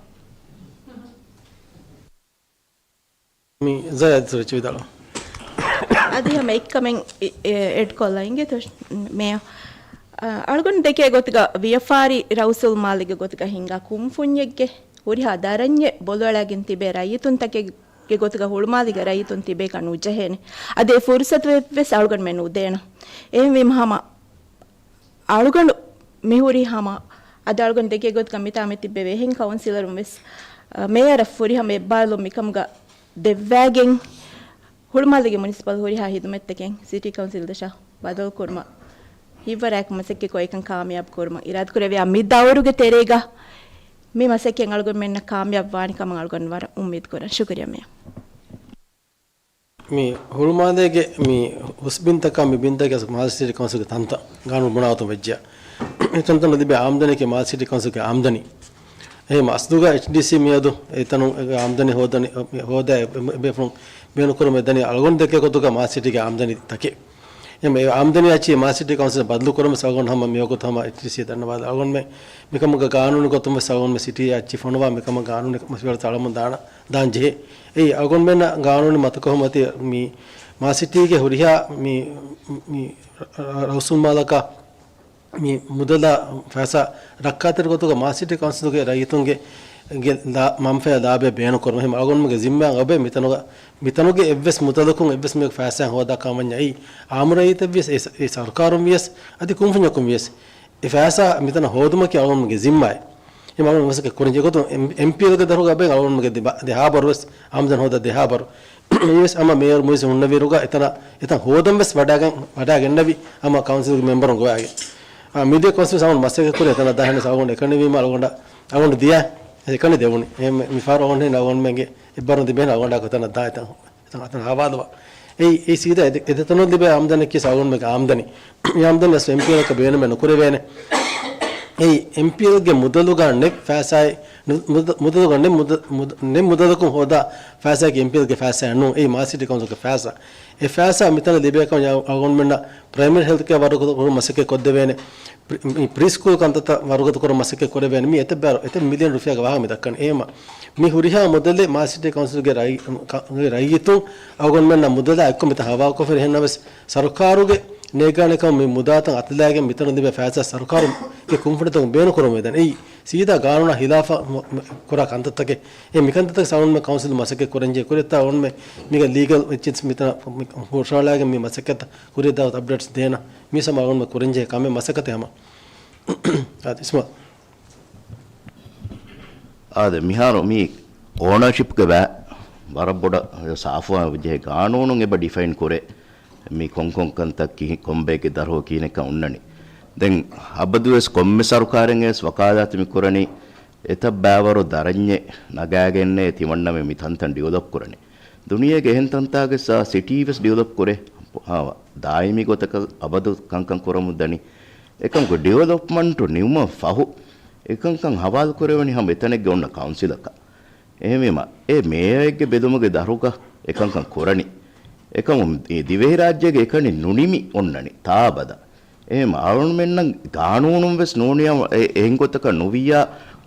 މި ޒަޔާދް ސުރެޗް ވިދާޅު. އަދި ހަމަ އެއްކަމެއް އެ-، އެ-، އެޑް ކޮށްލަ އިނގޭތޯ މޭޔަރ. އަ-، އަޅުގަނޑު ދެކޭ ގޮތުގަ ވިޔަފާރި ރައުސުލް މާލެގެ ގޮތުގަ ހިނގާ ކުންފުންޏެއްގެ ހުރިހާ ދަރަންޏެއް ބޮލުއަޅާގެން ތިބޭ ރައްޔިތުންތަކެއްގެ ގޮތުގަ ހުޅުމާލޭގެ ރައްޔިތުން ތިބޭކަށް ނުޖެހޭނެ. އަދި އެ ފުރުސަތު އެއްވެސް އަޅުގަނޑުމެން ނުދޭނަން. އެހެންވީމަ ހަމަ އަޅުގަނޑު މިހުރީ ހަމަ އަދި އަޅުގަނޑު ދެކޭ ގޮތުގަ މިތާ މި ތިއްބެވި އެހެން ކައުންސިލަރުން ވެސް، އަ، މޭޔަރަށް ފުރިހަމަ އެއްބާރުލުން މިކަމުގަ ދެއްވާގެން ހުޅުމާލޭގެ މުނިސިޕަލް ހުރިހާ ހިދުމަތްތަކެއް ސިޓީ ކައުންސިލް ދަށަށް ބަދަލު ކުރުމަށް ހިތްވަރާއެކު މަސައްކަތްކޮށް އެކަން ކާމިޔާބު ކުރުމަށް އިރާދަކުރެއްވިޔާ މި ދައުރުގެ ތެރޭގަ މި މަސައްކަތް އަޅުގަނޑުމެންނަށް ކާމިޔާބު ވާނެ ކަމަށް އަޅުގަނޑު ވަރަށް އުއްމީދު ކުރަން. ޝުކުރިއްޔާ މޭޔަރ. މި ހުޅުމާލޭގެ މި ހުސް ބިންތަކާ މި ބިންތަކެއް މާލެ ސިޓީ ކައުންސިލްގެ ތަންތަން ގާނޫނު ބުނާ ގޮތުން ވެއްޖެ. މި ތަންތަނަށް ލިބޭ އާމްދަނީކީ މާލެ ސިޓީ ކައުންސިލްގެ އާމްދަނީ. އެހެން އަސްލުގަ އެޗްޑީސީ މިއަދު އެތަނުން އާމްދަނީ ހޯދަނީ، ހޯދާ އެ-، އެ-، އެބޭފުޅުން ބޭނުންކުރަމުން އެދަނީ އަޅުގަނޑު ދެކޭ ގޮތުގަ މާލެ ސިޓީގެ އާމްދަނީ ތަކެއް. އެހެން އެ އާމްދަނީ އައްޗި މާލެ ސިޓީ ކައުންސިލް ބަދަލު ކުރަމުން ވެސް އަޅުގަނޑު ހަމަ މިވަގުތު ހަމަ އެޗްޑީސީ ދަންނަވާލާ އަޅުގަނޑުމެން މިކަމުގަ ގާނޫނު ގޮތުން ވެސް އަޅުގަނޑުމެން ސިޓީ އައްޗި ފޮނުވާ މިކަމަށް ގާނޫނު މަޝްވަރާތައް އަޅަމުން ދާނަ، ދާން ޖެހޭ. އެއީ އަޅުގަނޑުމެންނަށް ގާނޫނީ މަތިކޮށް މަތި މި މާލެ ސިޓީގެ ހުރިހާ މި، މި ރައުސުލްމާލަކާ މި މުދަލާ ފައިސާ ރައްކާތެރި ގޮތުގަ މާލެ ސިޓީ ކައުންސިލުގެ ރައްޔިތުންގެ ގެ ލާ-، މަންފާ ލާބެއް ބޭނުން ކުރުމަށް ހަމަ އަޅުގަނޑުމެންގެ ޒިންމާއަށް އޮވޭ މިތަނުގަ، މިތަނުގެ އެއްވެސް މުދަލަކުން އެއްވެސް މީހަކު ފައިސާއެއް ހޯދާ ކަމަށް ވަންޏާ އެއީ އާއްމު ރައްޔިތެއްވިޔަސް އެ ސަ-، އެ ސަރުކާރުން ވިޔަސް އަދި ކުންފުންޏަކުން ވިޔަސް އެ ފައިސާ މިތަނަށް ހޯދުމަކީ އަޅުގަނޑުމެންގެ ޒިންމާއެއް. އެ އަޅުގަނޑު މަސައްކަތް ކުރަން ޖެހޭ ގޮތުން އެމް-، އެމްޕީއެލްގެ ދަށުގަ އަޅުގަނޑުމެންގެ ދެ-، ދެހާ ބަރު ވެސް އާމްދަނީ ހޯދާ ދެހާ ބަރު. އެއީވެސް ހަމަ މޭޔަރު މުއިއްޒު ހުންނަވިއިރުގަ އެތަނަށް، އެތަން ހޯދަން ވެސް ވަޑައިގެން، ވަޑައިގެންނެވި ހަމަ ކައުންސިލްގެ މެމްބަރުން ގޮވާގެން. އާ، މިދިޔަ ކައުންސިލް ހަމަ މަސައްކަތް ކުރި އެތަނަށް ދާހެން އަޅުގަނޑަށް އެކަނިވީމަ އަޅުގަނޑަށް، އަޅުގަނޑު ދިޔަ އެކަނި ދެވުނީ. އެހެން މި، މިފަހަރު އޮންހެން އަޅުގަނޑުމެންގެ އެއްބަރުން ތިބޭނެ އަޅުގަނޑާ ކޮތަނަށް ދާ އެތަން، އެތަން، އެތަން ހަވާލުވާ. އެއީ، އެއީ ސީދާ އެދެ، އެދެތަނުން ލިބޭ އާމްދަނީ ކީސް އަޅުގަނޑުމެންގެ އާމްދަނީ. އެ އާމްދަނީ އަސްލު އެމްޕީއެލްއަކަށް ބޭނުމެއް ނުކުރެވޭނެ. އެއީ، އެމްޕީއެލްގެ މުދަލުގަ ނެތް ފައިސާއެއް، ނު، މުދަ، މުދަލުގަ ނެތް މުދަ، މުދަ، ނެތް މުދަލަކުން ހޯދާ ފައިސާއަކީ އެމްޕީއެލްގެ ފައިސާއެއް ނޫން. އެއީ މާލެ ސިޓީ ކައުންސިލްގެ ފައިސާ. އެ ފައިސާ މިތަނަށް ލިބޭކަމަށް އަޅުގަނޑުމެންނަށް ޕްރައިމަރީ ހެލްތް ކެއާ ވަރުގަދަ ކުރުމަށް މަސައްކަތް ކޮށްދެވޭނެ. ޕްރި، ޕްރީ ސްކޫލް ކަންތައްތައް ވަރުގަދަ ކުރަން މަސައްކަތް ކުރެވޭނެ. މީ އެތައް ބާރު، އެތައް މިލިއަން ރުފިޔާގެ ވާހަކަ މި ދައްކަނީ. އެހެންވީމަ، މި ހުރިހާ މުދަލެއް މާލެ ސިޓީ ކައުންސިލްގެ ރައި، ކަ، ރައްޔިތުން އަޅުގަނޑުމެންނަށް މުދަލާ އެއްކޮށް މިތަން ހަވާލުކޮށްފަ ހުރި ހެންނަމަވެސް، ސަރުކާރުގެ ނޭގާނެކަމުން މި މުދާތައް އަތުލައިގެން މިތަނުން ލިބޭ ފައިސާ ސަރުކާރުގެ ކުންފުނިތަކުން ބޭނުން ކުރަމުން ވެދާނެ. އެއީ ސީދާ ގާނޫނާ ހިލާފަށް ކުރާ ކަންތައްތަކެއް. އެ މިކަންތައްތަކަށް އަޅުގަނޑުމެން ކައުންސިލް މަސައްކަތް ކުރަންޖެހޭ. ކުރިއަށް އަޅުގަނޑުމެން މީގެ ލީގަލް އެއްޗެއް މިތަނަށް ހުށަހަޅައިގެން މި މަސައްކަތަށް ކުރިއަށް ދާ އަޕްޑޭޓްސް ދޭނަން. މީސް ހަމަ އަޅުގަނޑުމެން ކުރަންޖެހޭ ކަމެއް މަސައްކަތެއް ހަމަ. އާދެ، އިސްމާ. އާދެ، މިހާރު މި އޯނަރޝިޕްގެ ބައި ވަރަށް ބޮޑަށް ސާފުވާން ޖެހޭ ގާނޫނުން އެބަ ޑިފައިން ކުރޭ. މި ކޮންކޮން ކަންތައް ކިހި، ކޮންބައެއްގެ ދަރުހޯ ކިހިނެއްކަން އޮންނަނީ. ދެން އަބަދުވެސް ކޮންމެ ސަރުކާރެއްގެވެސް ވަކާލާތު މި ކުރަނީ އެތައް ބައިވަރު ދަރަންޏެއް ނަގާގެންނޭ ތިމަންނަމެން މި ތަންތަން ޑިވެލޮޕް ކުރަނީ. ދުނިޔޭގެ އެހެން ތަންތާގެ ސާ ސިޓީ ވެސް ޑިވެލޮޕް ކުރޭ. ހާ، ދާއިމީ ގޮތަކަށް އަބަދު ކަންކަން ކުރަމުން ދަނީ. އެކަމަކު ޑިވެލޮޕްމަންޓު ނިމުމަށް ފަހު އެކަންކަން ހަވާލު ކުރެވެނީ ހަމަ އެތަނެއްގެ އޮންނަ ކައުންސިލަކަށް. އެހެންވީމަ، އެ މޭޔަރެއްގެ ބެލުމުގެ ދަރުގަ އެކަންކަން ކުރަނީ. އެކަމު ދިވެހިރާއްޖޭގެ އެކަނި ނުނިމި އޮންނަނީ ތާއަބަދަށް. އެހެން އަޅުގަނޑުމެންނަށް ގާނޫނުން ވެސް ނޫނިޔާ އެ، އެހެން ގޮތަކަށް ނުވިއްޔާ،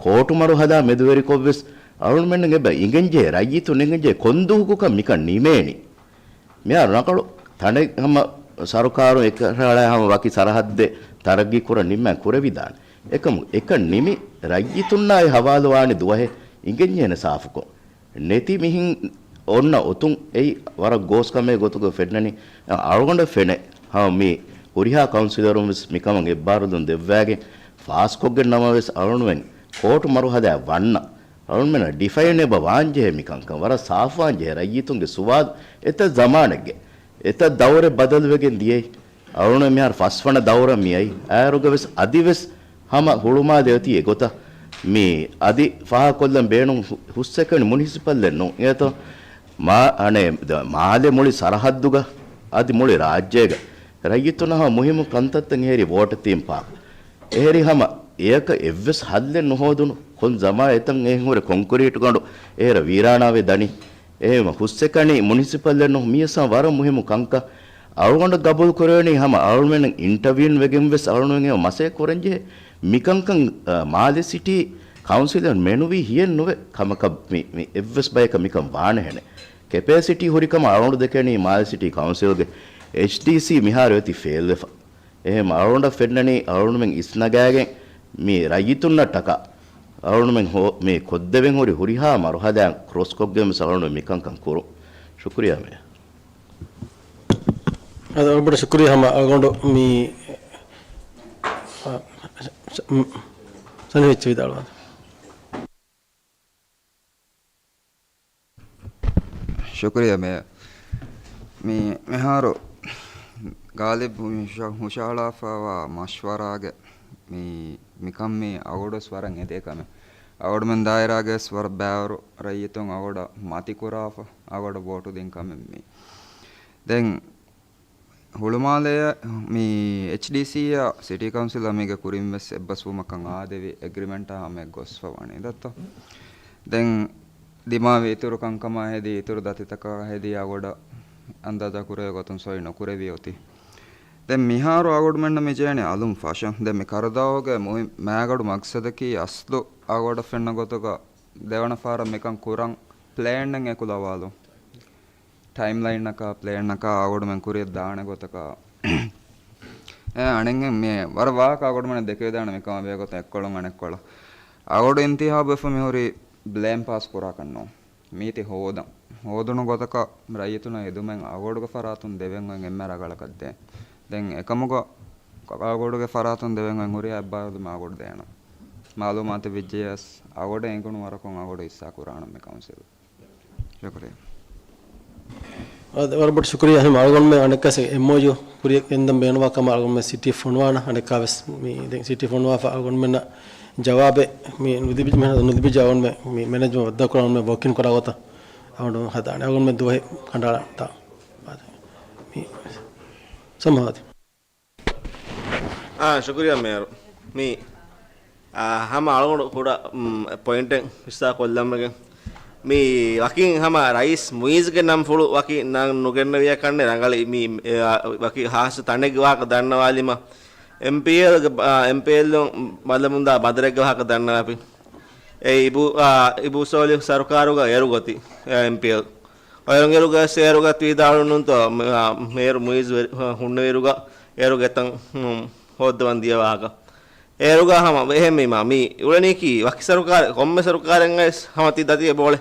ކޯޓު މަރުހަލާ މެދުވެރިކޮށް ވެސް އަޅުގަނޑުމެންނަށް އެބަ އިނގެންޖެހޭ، ރައްޔިތުން އިނގެންޖެހޭ ކޮން ދުވަހަކުކަން މިކަން ނިމޭނީ. މިހާރު ނަކަޅު ތަނެއް ހަމަ ސަރުކާރުން އެކަށައަޅާ ހަމަ ވަކި ސަރަހައްދެއް ތަރައްގީ ކުރަން ނިންމަން ކުރެވިދާނެ. އެކަމު އެކަން ނިމި ރައްޔިތުންނާއި ހަވާލުވާނެ ދުވަހެއް އިނގެންޖެހޭނެ ސާފުކޮށް. ނެތި މިހެން އޮންނަ އޮތުން އެއީ ވަރަށް ގޯސް ކަމެއް ގޮތުގަ ފެންނަނީ. އަޅުގަނޑަށް ފެނޭ ހަމަ މި ހުރިހާ ކައުންސިލަރުން ވެސް މިކަމަށް އެއްބާރުލުން ދެއްވާގެން ފާސްކޮށްގެން ނަމަވެސް އަޅުގަނޑުމެން ކޯޓު މަރުހަލާ ވަންނަ އަޅުގަނޑުމެންނަށް ޑިފައިން އެބަ ވާންޖެހޭ މިކަންކަން، ވަރަށް ސާފުވާންޖެހޭ ރައްޔިތުންގެ ސުވާލު. އެތައް ޒަމާނެއްގެ އެތައް ދައުރެއް ބަދަލުވެގެން ދިޔައީ. އަޅުގަނޑު މިހާރު ފަސްވަނަ ދައުރަށް މިއައީ. އައިރުގަ ވެސް އަދިވެސް ހަމަ ހުޅުމާލެ އޮތީ އެގޮތަށް. މި އަދި ފާހަގަކޮށްލަން ބޭނުން ހު، ހުސްއެކަނި މުނިސިޕަލްއެއް ނޫން. އެއަތޯ މާ، އަނެއް، ދ، މާލެ މުޅި ސަރަހައްދުގަ އަދި މުޅި ރާއްޖޭގަ ރައްޔިތުންނަށް ހަމަ މުހިއްމު ކަންތައްތައް އެހެރީ ވޯޓަށް ތިން ޕާކް. އެހެރީ ހަމަ އެޔަކަށް އެއްވެސް ހައްލެއް ނުހޯދުނު. ކޮން ޒަމާން އެތަން އެހެން ހުރެ ކޮންކްރީޓު ގަނޑު އެހެރަ ވީރާނާވެ ދަނީ. އެހެންވީމަ ހުސްއެކަނި މުނިސިޕަލްއެއް ނޫން. މިއަސް ހަމަ ވަރަށް މުހިއްމު ކަންކަން. އަޅުގަނޑަށް ގަބޫލު ކުރެވެނީ ހަމަ އަޅުގަނޑުމެން އިންޓަވީން ވެގެން ވެސް އަޅުގަނޑުމެން އެ މަސައްކަތް ކުރަންޖެހޭ. މިކަންކަން، އަ، މާލެ ސިޓީ ކައުންސިލަށް މެނުވީ ހިޔެއް ނުވެ ކަމަކަށް މި، މި އެއްވެސް ބަޔަކަށް މިކަން ވާނެހެނެއް. ކެޕޭސިޓީ ހުރިކަމަށް އަޅުގަނޑު ދެކެނީ މާލެ ސިޓީ ކައުންސިލްގެ އެޗްޑީސީ މިހާރު އޮތީ ފެއިލްވެފަ. އެހެން އަޅުގަނޑަށް ފެންނަނީ އަޅުގަނޑުމެން އިސްނަގާގެން މި ރައްޔިތުންނަށްޓަކާ އަޅުގަނޑުމެން ހޯ، މި ކޮށްދެވެން ހުރި ހުރިހާ މަރުހަލާއެއް ކްރޮސްކޮށްގެން ވެސް އަޅުގަނޑު މިކަންކަން ކުރުން. ޝުކުރިއްޔާ މޭޔަރ. އަދި އަޅުގަނޑު ޝުކުރިއްޔާ ހަމަ އަޅުގަނޑު މި، އަ، ސަ، ސަ، މް، ސަނިހަ އެއްޗެއް ވިދާޅުވާން. ޝުކުރިއްޔާ މޭޔަރ. މި މިހާރު ގާލިބް ހުށަ، ހުށަހަޅާފައިވާ މަޝްވަރާގެ މި، މިކަން މީ އަގޮޑުވެސް ވަރަށް އެދޭ ކަމެއް. އަގޮޑުމެން ދާއިރާގަވެސް ވަރަށް ބައިވަރު ރައްޔިތުން އަގޮޑަށް މަތިކުރާފަ، އަގޮޑަށް ވޯޓު ދިން ކަމެއް މީ. ދެން ހުޅުމާލެއަށް މި އެޗްޑީސީއާ ސިޓީ ކައުންސިލްއާ މީގެ ކުރިން ވެސް އެއްބަސްވުމަކަށް އާދެވި އެގްރިމެންޓާ ހަމަ ގޮސްފަ ވަނީ ދައްތޯ. ދެން ދިމާވި އިތުރު ކަންކަމާ ހެދި، އިތުރު ދަތިތަކާ ހެދި އަގޮޑަށް އަންދާޒާ ކުރެވޭ ގޮތުން ސޮއި ނުކުރެވި އޮތީ. ދެން މިހާރު އަގޮޑުމެންނަށް މި ޖެހެނީ އަލުން ފަށަން. ދެން މި ކަރުދާހުގެ މުހި، މައިގަނޑު މަގްސަދަކީ އަސްލު އަގޮޑަށް ފެންނަ ގޮތުގަ ދެވަނަ ފަހަރަށް މިކަން ކުރަން ޕްލޭންއެއް އެކުލަވާލުން. ޓައިމްލައިންއަކާ، ޕްލޭންއަކާ އަގޮޑުމެން ކުރިއަށް ދާނެ ގޮތަކަށް. އެ، އަނެއް މި ވަރަށް ވާހަކަ އަގޮޑުމެން ދެކެވިދާނެ މިކަމާ ބެހޭ ގޮތަށް އެއްކޮޅުން އަނެއްކޮޅަށް. އަގޮޑު އިންތިހާބުވެފަ މިހުރީ ބްލޭމް ޕާސް ކުރާކަށް ނޫން. މީތި ހޯދަން. ހޯދުނު ގޮތަކަށް ރައްޔިތުންނަށް އެދުމެއް އަގޮޑުގެ ފަރާތުން ދެވެން އޮތް އެންމެ ރަނގަޅަކަށް ދޭން. ދެން އެކަމުގަ އަގޮޑުގެ ފަރާތުން ދެވެން އޮތް ހުރިހާ އެއްބާރުލުމެއް އަގޮޑު ދޭނަން. މައުލޫމާތެއް ވެއްޖެޔަސް އަގޮޑަށް އެނގުނު ވަރަކުން އަގޮޑު ހިއްސާ ކުރާނަން މި ކައުންސިލް. ޝުކުރިއްޔާ. ވަރަށް ބޮޑަށް ޝުކުރިއްޔާ. އަހަރެން އަޅުގަނޑުމެން އަނެއްކާސް އެމްއޯޔޫ ކުރިއަށް ގެންދަން ބޭނުންވާ ކަމަށް އަޅުގަނޑުމެން ސިޓީ ފޮނުވާނަ. އަނެއްކާވެސް މި ދެން ސިޓީ ފޮނުވާފަ އަޅުގަނޑުމެންނަށް ޖަވާބެއް މި ނުލިބި، މިހާރު ނުލިބިއްޖެ އަޅުގަނޑުމެން މި މެނޭޖްމަންޓް ވައްދާކުރާ އަޅުގަނޑުމެން ވޯކްއިން ކުރާ ގޮތަށް އަޅުގަނޑު ހަދާނެ. އަޅުގަނޑުމެން ދުވަހެއް ކަނޑައަޅާނެ ތާ. މި ސަމާވާތި. އާ، ޝުކުރިއްޔާ މޭޔަރު. މި އާ، ހަމަ އަޅުގަނޑު ކުޑަ، މް، ޕޮއިންޓެއް ހިއްސާ ކޮށްލަންވެގެން. މި ވަކިން ހަމަ ރައީސް މުއިޒްގެ ނަން ފުޅު ވަކި ނަން ނުގެންނެވިޔާ ކަންނެ ރަނގަޅި މި، އެ، އާ، ވަކި ހާއްސަ ތަނެއްގެ ވާހަކަ ދަންނަވާލީމަ. އެމްޕީއެލްގެ، އާ، އެމްޕީއެލް ބަލަމުންދާ ބަނދަރެއްގެ ވާހަކަ ދަންނަވާފި. އެ އިބޫ، އާ، އިބޫ ސޯލިހު ސަރުކާރުގަ އޭރު ގޮތި، އެ، އެމްޕީއެލް. އޭރު ގޮތި އޭރުގަ ވިދާޅުވުންތޯ، މ-، އާ، މޭޔަރު މުއިޒް ވެ-، ހުންނެވިއިރުގަ އޭރުގެ ތަން، މް، ހޯއްދަވަން ދިޔަ ވާހަކަ. އޭރުގަ ހަމަ އެހެން މީމާ، މީ އުޅެނީކީ ވަކި ސަރުކާރެއް، ކޮންމެ ސަރުކާރެއްގައި ހަމަ ތި ދަތި އެބައުޅޭ.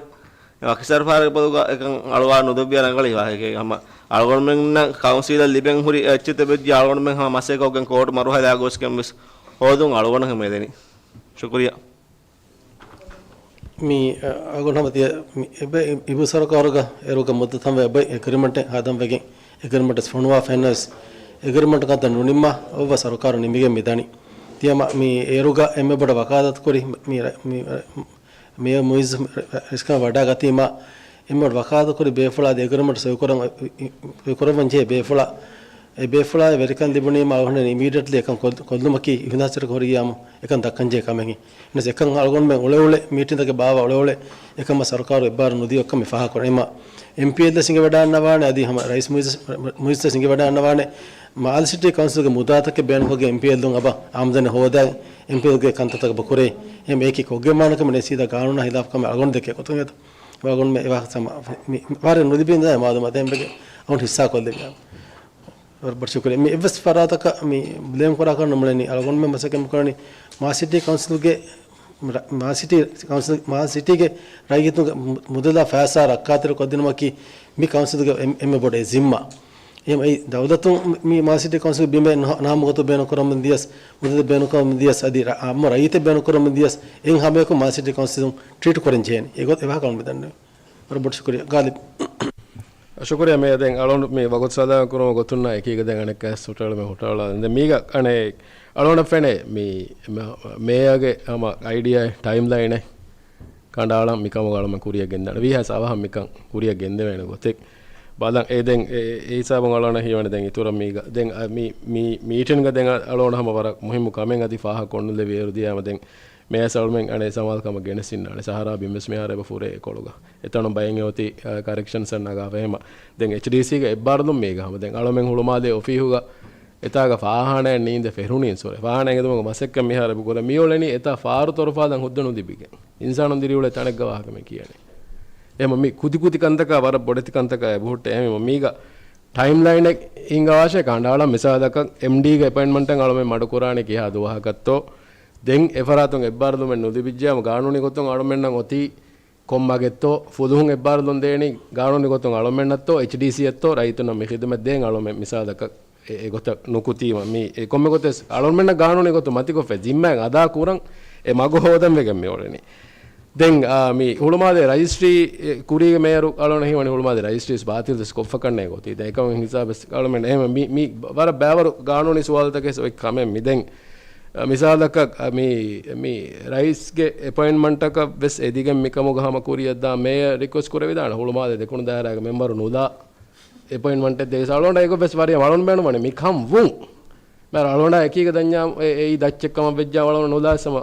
ވަކި ސަރުކާރެއް ބޮލުގަ އެކަން އަޅުވާ ނުދެއްވިޔާ ރަނގަޅީ ވާހަކައެއް. ހަމަ އަޅުގަނޑުމެންނަށް ކައުންސިލަށް ލިބެން ހުރި އެއްޗެއް ތެބެއްޖެ އަޅުގަނޑުމެން ހަމަ މަސައްކަތްކޮށްގެން ކޯޓު މަރުހަލާ ގޮސްގެން ވެސް ހޯދުން އަޅުގަނޑަށް ހަމަ އެދެނީ. ޝުކުރިއްޔާ. މި، އަ، އަޅުގަނޑު ހަމަ ތިޔަ، މި އެބަ، އިބޫ ސަރުކާރުގަ އޭރުގަ މުއްދަތަށް ވެ އެބަ އެގްރިމަންޓެއް ހަދަން ވެގެން، އެގްރިމަންޓް ވެސް ފޮނުވާފަ އިންނަވެސް، އެގްރިމަންޓް ކަންތައް ނުނިންމާ އޮއްވަ ސަރުކާރު ނިމިގެން މި ދަނީ. ތިޔަމަ މި އޭރުގަ އެންމެ ބޮޑަށް ވަކާލަތު ކުރި މި، މި، މި މުއިއްޒު ރައީސްކަން ވަޑާގަތީމާ، އެންމެ ވަކާލަތުކުރި ބޭފުޅާ އަދި އެގްރިމަންޓް ސޮއިކުރަން، ސޮއިކުރަން ޖެހޭ ބޭފުޅާ، އެ ބޭފުޅާ ވެރިކަން ލިބުނީމާ އަޅުގަނޑު އިމީޑިއެޓްލީ އެކަން ކޮށް-، ކޮށްލުމަކީ އިހުލާސްތެރިކަން ހުރި ގައިމު އެކަން ދައްކަން ޖެހޭ ކަމެއް. އެހެނަސް އެކަން އަޅުގަނޑުމެން އުޅެ އުޅެ މީޓިންތަކެއް ބާއްވާ އުޅެ އުޅެ އެކަމަށް ސަރުކާރު އެއްބާރު ނުދިޔަ ކަމެއް ފާހަގަކުރަން. އެމަ އެމްޕީއެލް ވެސް އިނގިވަޑާންނަވާނެ އަދި ހަމަ ރައީސް މުއިއްޒު، މުއިއްޒު ވެސް އިނގިވަޑާންނަވާނެ. މާލެ ސިޓީ ކައުންސިލްގެ މުދާތަކެއް ބޭނުންކޮށްގެން އެމްޕީއެލް ދުން އަބަ އާމްދަނީ ހޯދާ އެމްޕީއެލްގެ ކަންތައްތަކަށް ބަ ކުރޭ. އެހެން އެކި ކޮށްގެންވާނެ ކަމެއް ނެތް ސީދާ ގާނޫނާ ހިލާފް ކަމެއް އަޅުގަނޑު ދެކޭ ގޮތުން އެތަ. ވަގުން މެ އެވާހަކަ ސަމާ، މި، މި، ވާރޭ ނުލިބިން ދާ މާލޫމާތެއް އެންމެގެ އަހުން ހިއްސާ ކޮށްލެވިޔާ. ވަރަށް ބޮޑަށް ޝުކުރިއްޔާ. މި އެއްވެސް ފަރާތަކަށް މި ބްލޭމް ކުރާކަށް ނުމުޅެނީ. އަޅުގަނޑުމެން މަސައްކަތް ކުރަނީ މާ ސިޓީ ކައުންސިލްގެ ރަ-، މާ ސިޓީ ކައުންސިލް، މާ ސިޓީގެ ރައްޔިތުންގެ މު-، މުދަލާ ފައިސާ ރައްކާތެރި ކޮށްދިނުމަކީ މި ކައުންސިލްގެ އެން-، އެންމެ ބޮޑު ޒިންމާ. އެހެން އެއީ ދައުލަތުން މި މާ ސިޓީ ކައުންސިލް ބިމެއް ނަ-، ނަހަމުގޮތު ބޭނުންކުރަމުން ދިޔަސް، މުދަލެއް ބޭނުންކުރަމުން ދިޔަސް، އަދި ރަ-، އާއްމު ރައްޔިތެއް ބޭނުންކުރަމުން ދިޔަސް، އެއިން ހަމަޔަކު މާ ސިޓީ ކައުންސިލުން ޓްރީޓް ކުރަން ޖެހޭނެ. އެގޮތް އެވާހަކަ އަޅުގަނޑު ދަންނަވަން. ވަރަށް ބޮޑު ޝުކުރިއްޔާ. ގާލިބް. ޝުކުރިއްޔާ މޭޔަރ. ދެން އަޅުގަނޑު މި ވަގުތު ސަލާމަތް ކުރުމުގެ ގޮތުންނާ އެކީގަ ދެން އަނެއްކާވެސް ހުއްޓާލަމެ ހުއްޓާލާ. ދެން މީގަ އަނެއް އަޅުގަނޑަށް ފެނޭ މި މޭ-، މޭޔަރގެ ހަމަ އައިޑިއާ ޓައިމްލައިނެއް ކަނޑައަޅަން މިކަމުގަ އަޅުގަނޑު ކުރިއަށް ގެންދާނެ. ވީހާވެސް އަވަހަށް މިކަން ކުރިއަށް ގެންދެވޭނެ ގޮތެއް ބަލަން. އެ ދެން އެ، އެ ހިސާބުން އަޅުގަނޑަށް ހީވަނީ ދެން އިތުރަށް މީގަ ދެން އަ، މި، މި މީޓިންގަ ދެން އަ، އަޅުގަނޑު ހަމަ ވަރަށް މުހިއްމު ކަމެއް އަދި ފާހަގަ ކޮށްނުލެވި އޭރު ދިޔައިމަ ދެން މޭޔަރ އަޅުމެން އަނެއް ސަމާލުކަމަށް ގެނެސް އިންނާނެ. ސަހަރާ ބިމްވެސް މިހާރު އެބަ ފުރޭ އެކޮޅުގަ. އެތަނުން ބައެއް އެ އޮތީ، އަ، ކަރެކްޝަންސް ނަގާފަ އެހެމަ. ދެން އެޗްޑީސީގެ އެއްބާރުލުން މީގަ ހަމަ. ދެން އަޅުމެން ހުޅުމާލޭ އޮފީހުގަ އެތާގަ ފާހާނައެއް ނީނދެ ފެށުނީން ސޮރެ. ފާހާނަ އެނގެދުމުގެ މަސައްކަތް މިހާރު އެބަ ކުރޭ. މިއުޅެނީ އެތާ ފާރު ތޮރުފާލަން ހުއްދަ ނުލިބިގެން. އިންސާނުން ދިރިއުޅޭ ތަނެއްގަ ވާހަކަ މި ކިޔަނީ. އެހެމަ މި ކުދި ކުދި ކަންތަކާ ވަރަށް ބޮޑެތި ކަންތަކާ އެބަހުއްޓޭ. އެހެމަ މީގަ ޓައިމްލައިނެއް ހިންގަވާށޭ ކަނޑައަޅަން. މިސާލަކަށް އެމްޑީގެ އެޕޮއިންޓްމަންޓަށް އަޅުމެން މަޑުކުރާނީ ކިހާ ދުވަހަކަށްތޯ؟ ދެން އެފަރާތުން އެއްބާރުލުމެއް ނުލިބިއްޖެ ހަމަ ގާނޫނީ ގޮތުން އަޅުމެންނަށް އޮތީ ކޮން މަގެއްތޯ؟ ފުލުހުން އެއްބާރުލުން ދޭނީ ގާނޫނީ ގޮތުން އަޅުމެންނަށްތޯ، އެޗްޑީސީއަށްތޯ، ރައްޔިތުންނަށް މި ޚިދުމަތް ދޭން އަޅުމެން މިސާލަކަށް އެ، އެގޮތަށް ނުކުތީމަ، މީ އެ ކޮންމެ ގޮތެއް އަޅުމެންނަށް ގާނޫނީ ގޮތުން މަތިކޮށްފަ ޒިންމާއެއް އަދާ ކުރަން އެ މަގު ހޯދަން ވެގެން މި އުޅެނީ. ދެން، އާ، މި ހުޅުމާލޭ ރަޖިސްޓްރީ، އެ، ކުރީގެ މޭޔަރު އަޅުގަނޑަށް ހީވަނީ ހުޅުމާލޭ ރަޖިސްޓްރީސް ބާތިލް ވެސް ކޮށްފަ ކަންނޭ ގޮތީ. ދެން އެކަމު ހިސާބެސް އަޅުމެން އެހެމަ މި، މި ވަރަށް ބައިވަރު ގާނޫނީ ސުވާލުތަކެއް އޮތް ކަމެއް މި ދެން. އަ، މިސާލަކަށް، އަ، މި، މި ރައީސްގެ އެޕޮއިންޓްމަންޓަކަށް ވެސް އެދިގެން މިކަމުގަ ހަމަ ކުރިއަށްދާ މޭޔަރ ރިކްވެސްޓް ކުރެވިދާނެ ހުޅުމާލޭ ދެކުނު ދާއިރާގެ މެމްބަރު ނުލާ އެޕޮއިންޓްމަންޓެއް ދޭ. އަޅުގަނޑަށް އެގޮތް ވެސް ވަރިޔަ އަޅުގަނޑު ބޭނުންވަނީ މިކަން ވުން. މޭޔަރ އަޅުގަނޑާ އެކީގަ ދަންޏާ އެ، އެއީ ދައްޗެއް ކަމަށް ވެއްޖާ އަޅުގަނޑު ނުލާސް ހަމަ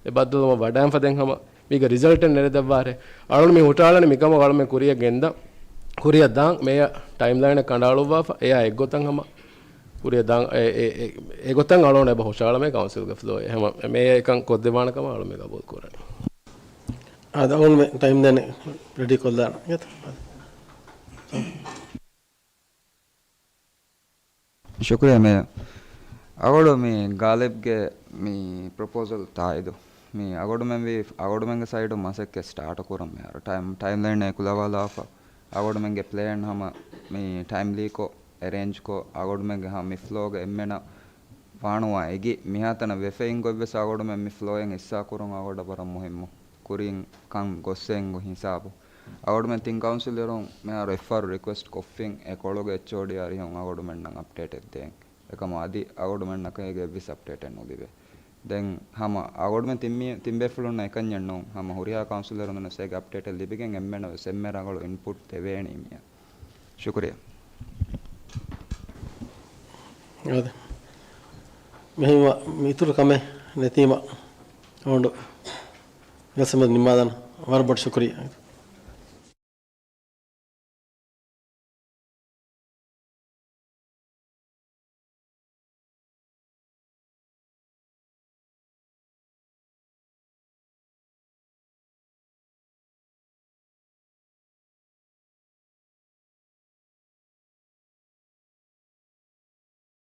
އެ ބައްދަލުވުމަށް ވަޑައިންފަ ދެން ހަމަ މީގެ ރިޒަލްޓެއް ނެރެދައްވާރޭ. އަޅުގަނޑު މި ހުއްޓާލަނީ މިކަމަށް އަޅުމެން ކުރިއަށް ގެންދަން، ކުރިއަށް ދާން މޭޔަރ ޓައިމްލައިނެއް ކަނޑައަޅުއްވާފަ އެއާ އެއްގޮތަށް ހަމަ ކުރިއަށް ދާން އެ، އެ، އެ، އެގޮތަށް އަޅުގަނޑު އެބަ ހުށަހަޅަމޭ ކައުންސިލްގެ ފްލޯއެއް. ހަމަ މޭޔަރ އެކަން ކޮށްދެއްވާނެ ކަމަށް އަޅުމެން ގަބޫލު ކުރަނީ. އާދެ، އަޅުގަނޑުމެން ޓައިމް ދޭނެ ރެޑީ ކޮށްލާނަން. ޝުކުރިއްޔާ މޭޔަރ. އަޅުގަނޑު މި ގާލިބްގެ މި ޕްރޮޕޯސަލް ތާއީދު. މި އަޅުގަނޑުމެން ވީ، އަޅުގަނޑުމެންގެ ސައިޑު މަސައްކަތް ސްޓާޓު ކުރަން މިހާރު. ޓައިމް، ޓައިމްލައިން އެކުލަވާލާފަ. އަޅުގަނޑުމެންގެ ޕްލޭން ހަމަ މި ޓައިމްލީކޮށް، އެރޭންޖްކޮށް، އަޅުގަނޑުމެންގެ ހަމަ މި ފްލޯގެ އެންމެނަށް ވާނުވާ އެގި މިހާތަނަށް ވެފައިން ގޮތްވެސް އަޅުގަނޑުމެން މި ފްލޯއިން ހިއްސާ ކުރުން އަޅުގަނޑަށް ވަރަށް މުހިއްމު. ކުރިން ކަން ގޮއްސައިން ހިސާބު. އަޅުގަނޑުމެން ތިން ކައުންސިލަރުން މިހާރު އެފްއާރު ރިކުއެސްޓް ކޮށްފިން އެ ކޮޅުގެ އެޗްއޯޑީ އަރިހުން އަޅުގަނޑުމެންނަށް އަޕްޑޭޓެއް ދޭން. އެކަމަށް އަދި އަޅުގަނޑުމެންނަކަށް އޭގެ އެއްވެސް އަޕްޑޭޓެއް ނުލިބޭ. ދެން ހަމަ އަޅުގަނޑުމެން ތިން މީ-، ތިން ބޭފުޅުންނަށް އެކަންޏެއް ނޫން. ހަމަ ހުރިހާ ކައުންސިލަރުންނަށް އޭގެ އަޕްޑޭޓެއް ލިބިގެން އެންމެނަށް ވެސް އެންމެ ރަނގަޅު އިންޕުޓް ދެވޭނީ މިއަށް. ޝުކުރިއްޔާ. އާދެ. މިހެންވާ މި އިތުރު ކަމެއް ނެތީމަ އަޅުގަނޑު ގަސްމަ ނިންމާލަން. ވަރަށް ބޮޑު ޝުކުރިއްޔާ.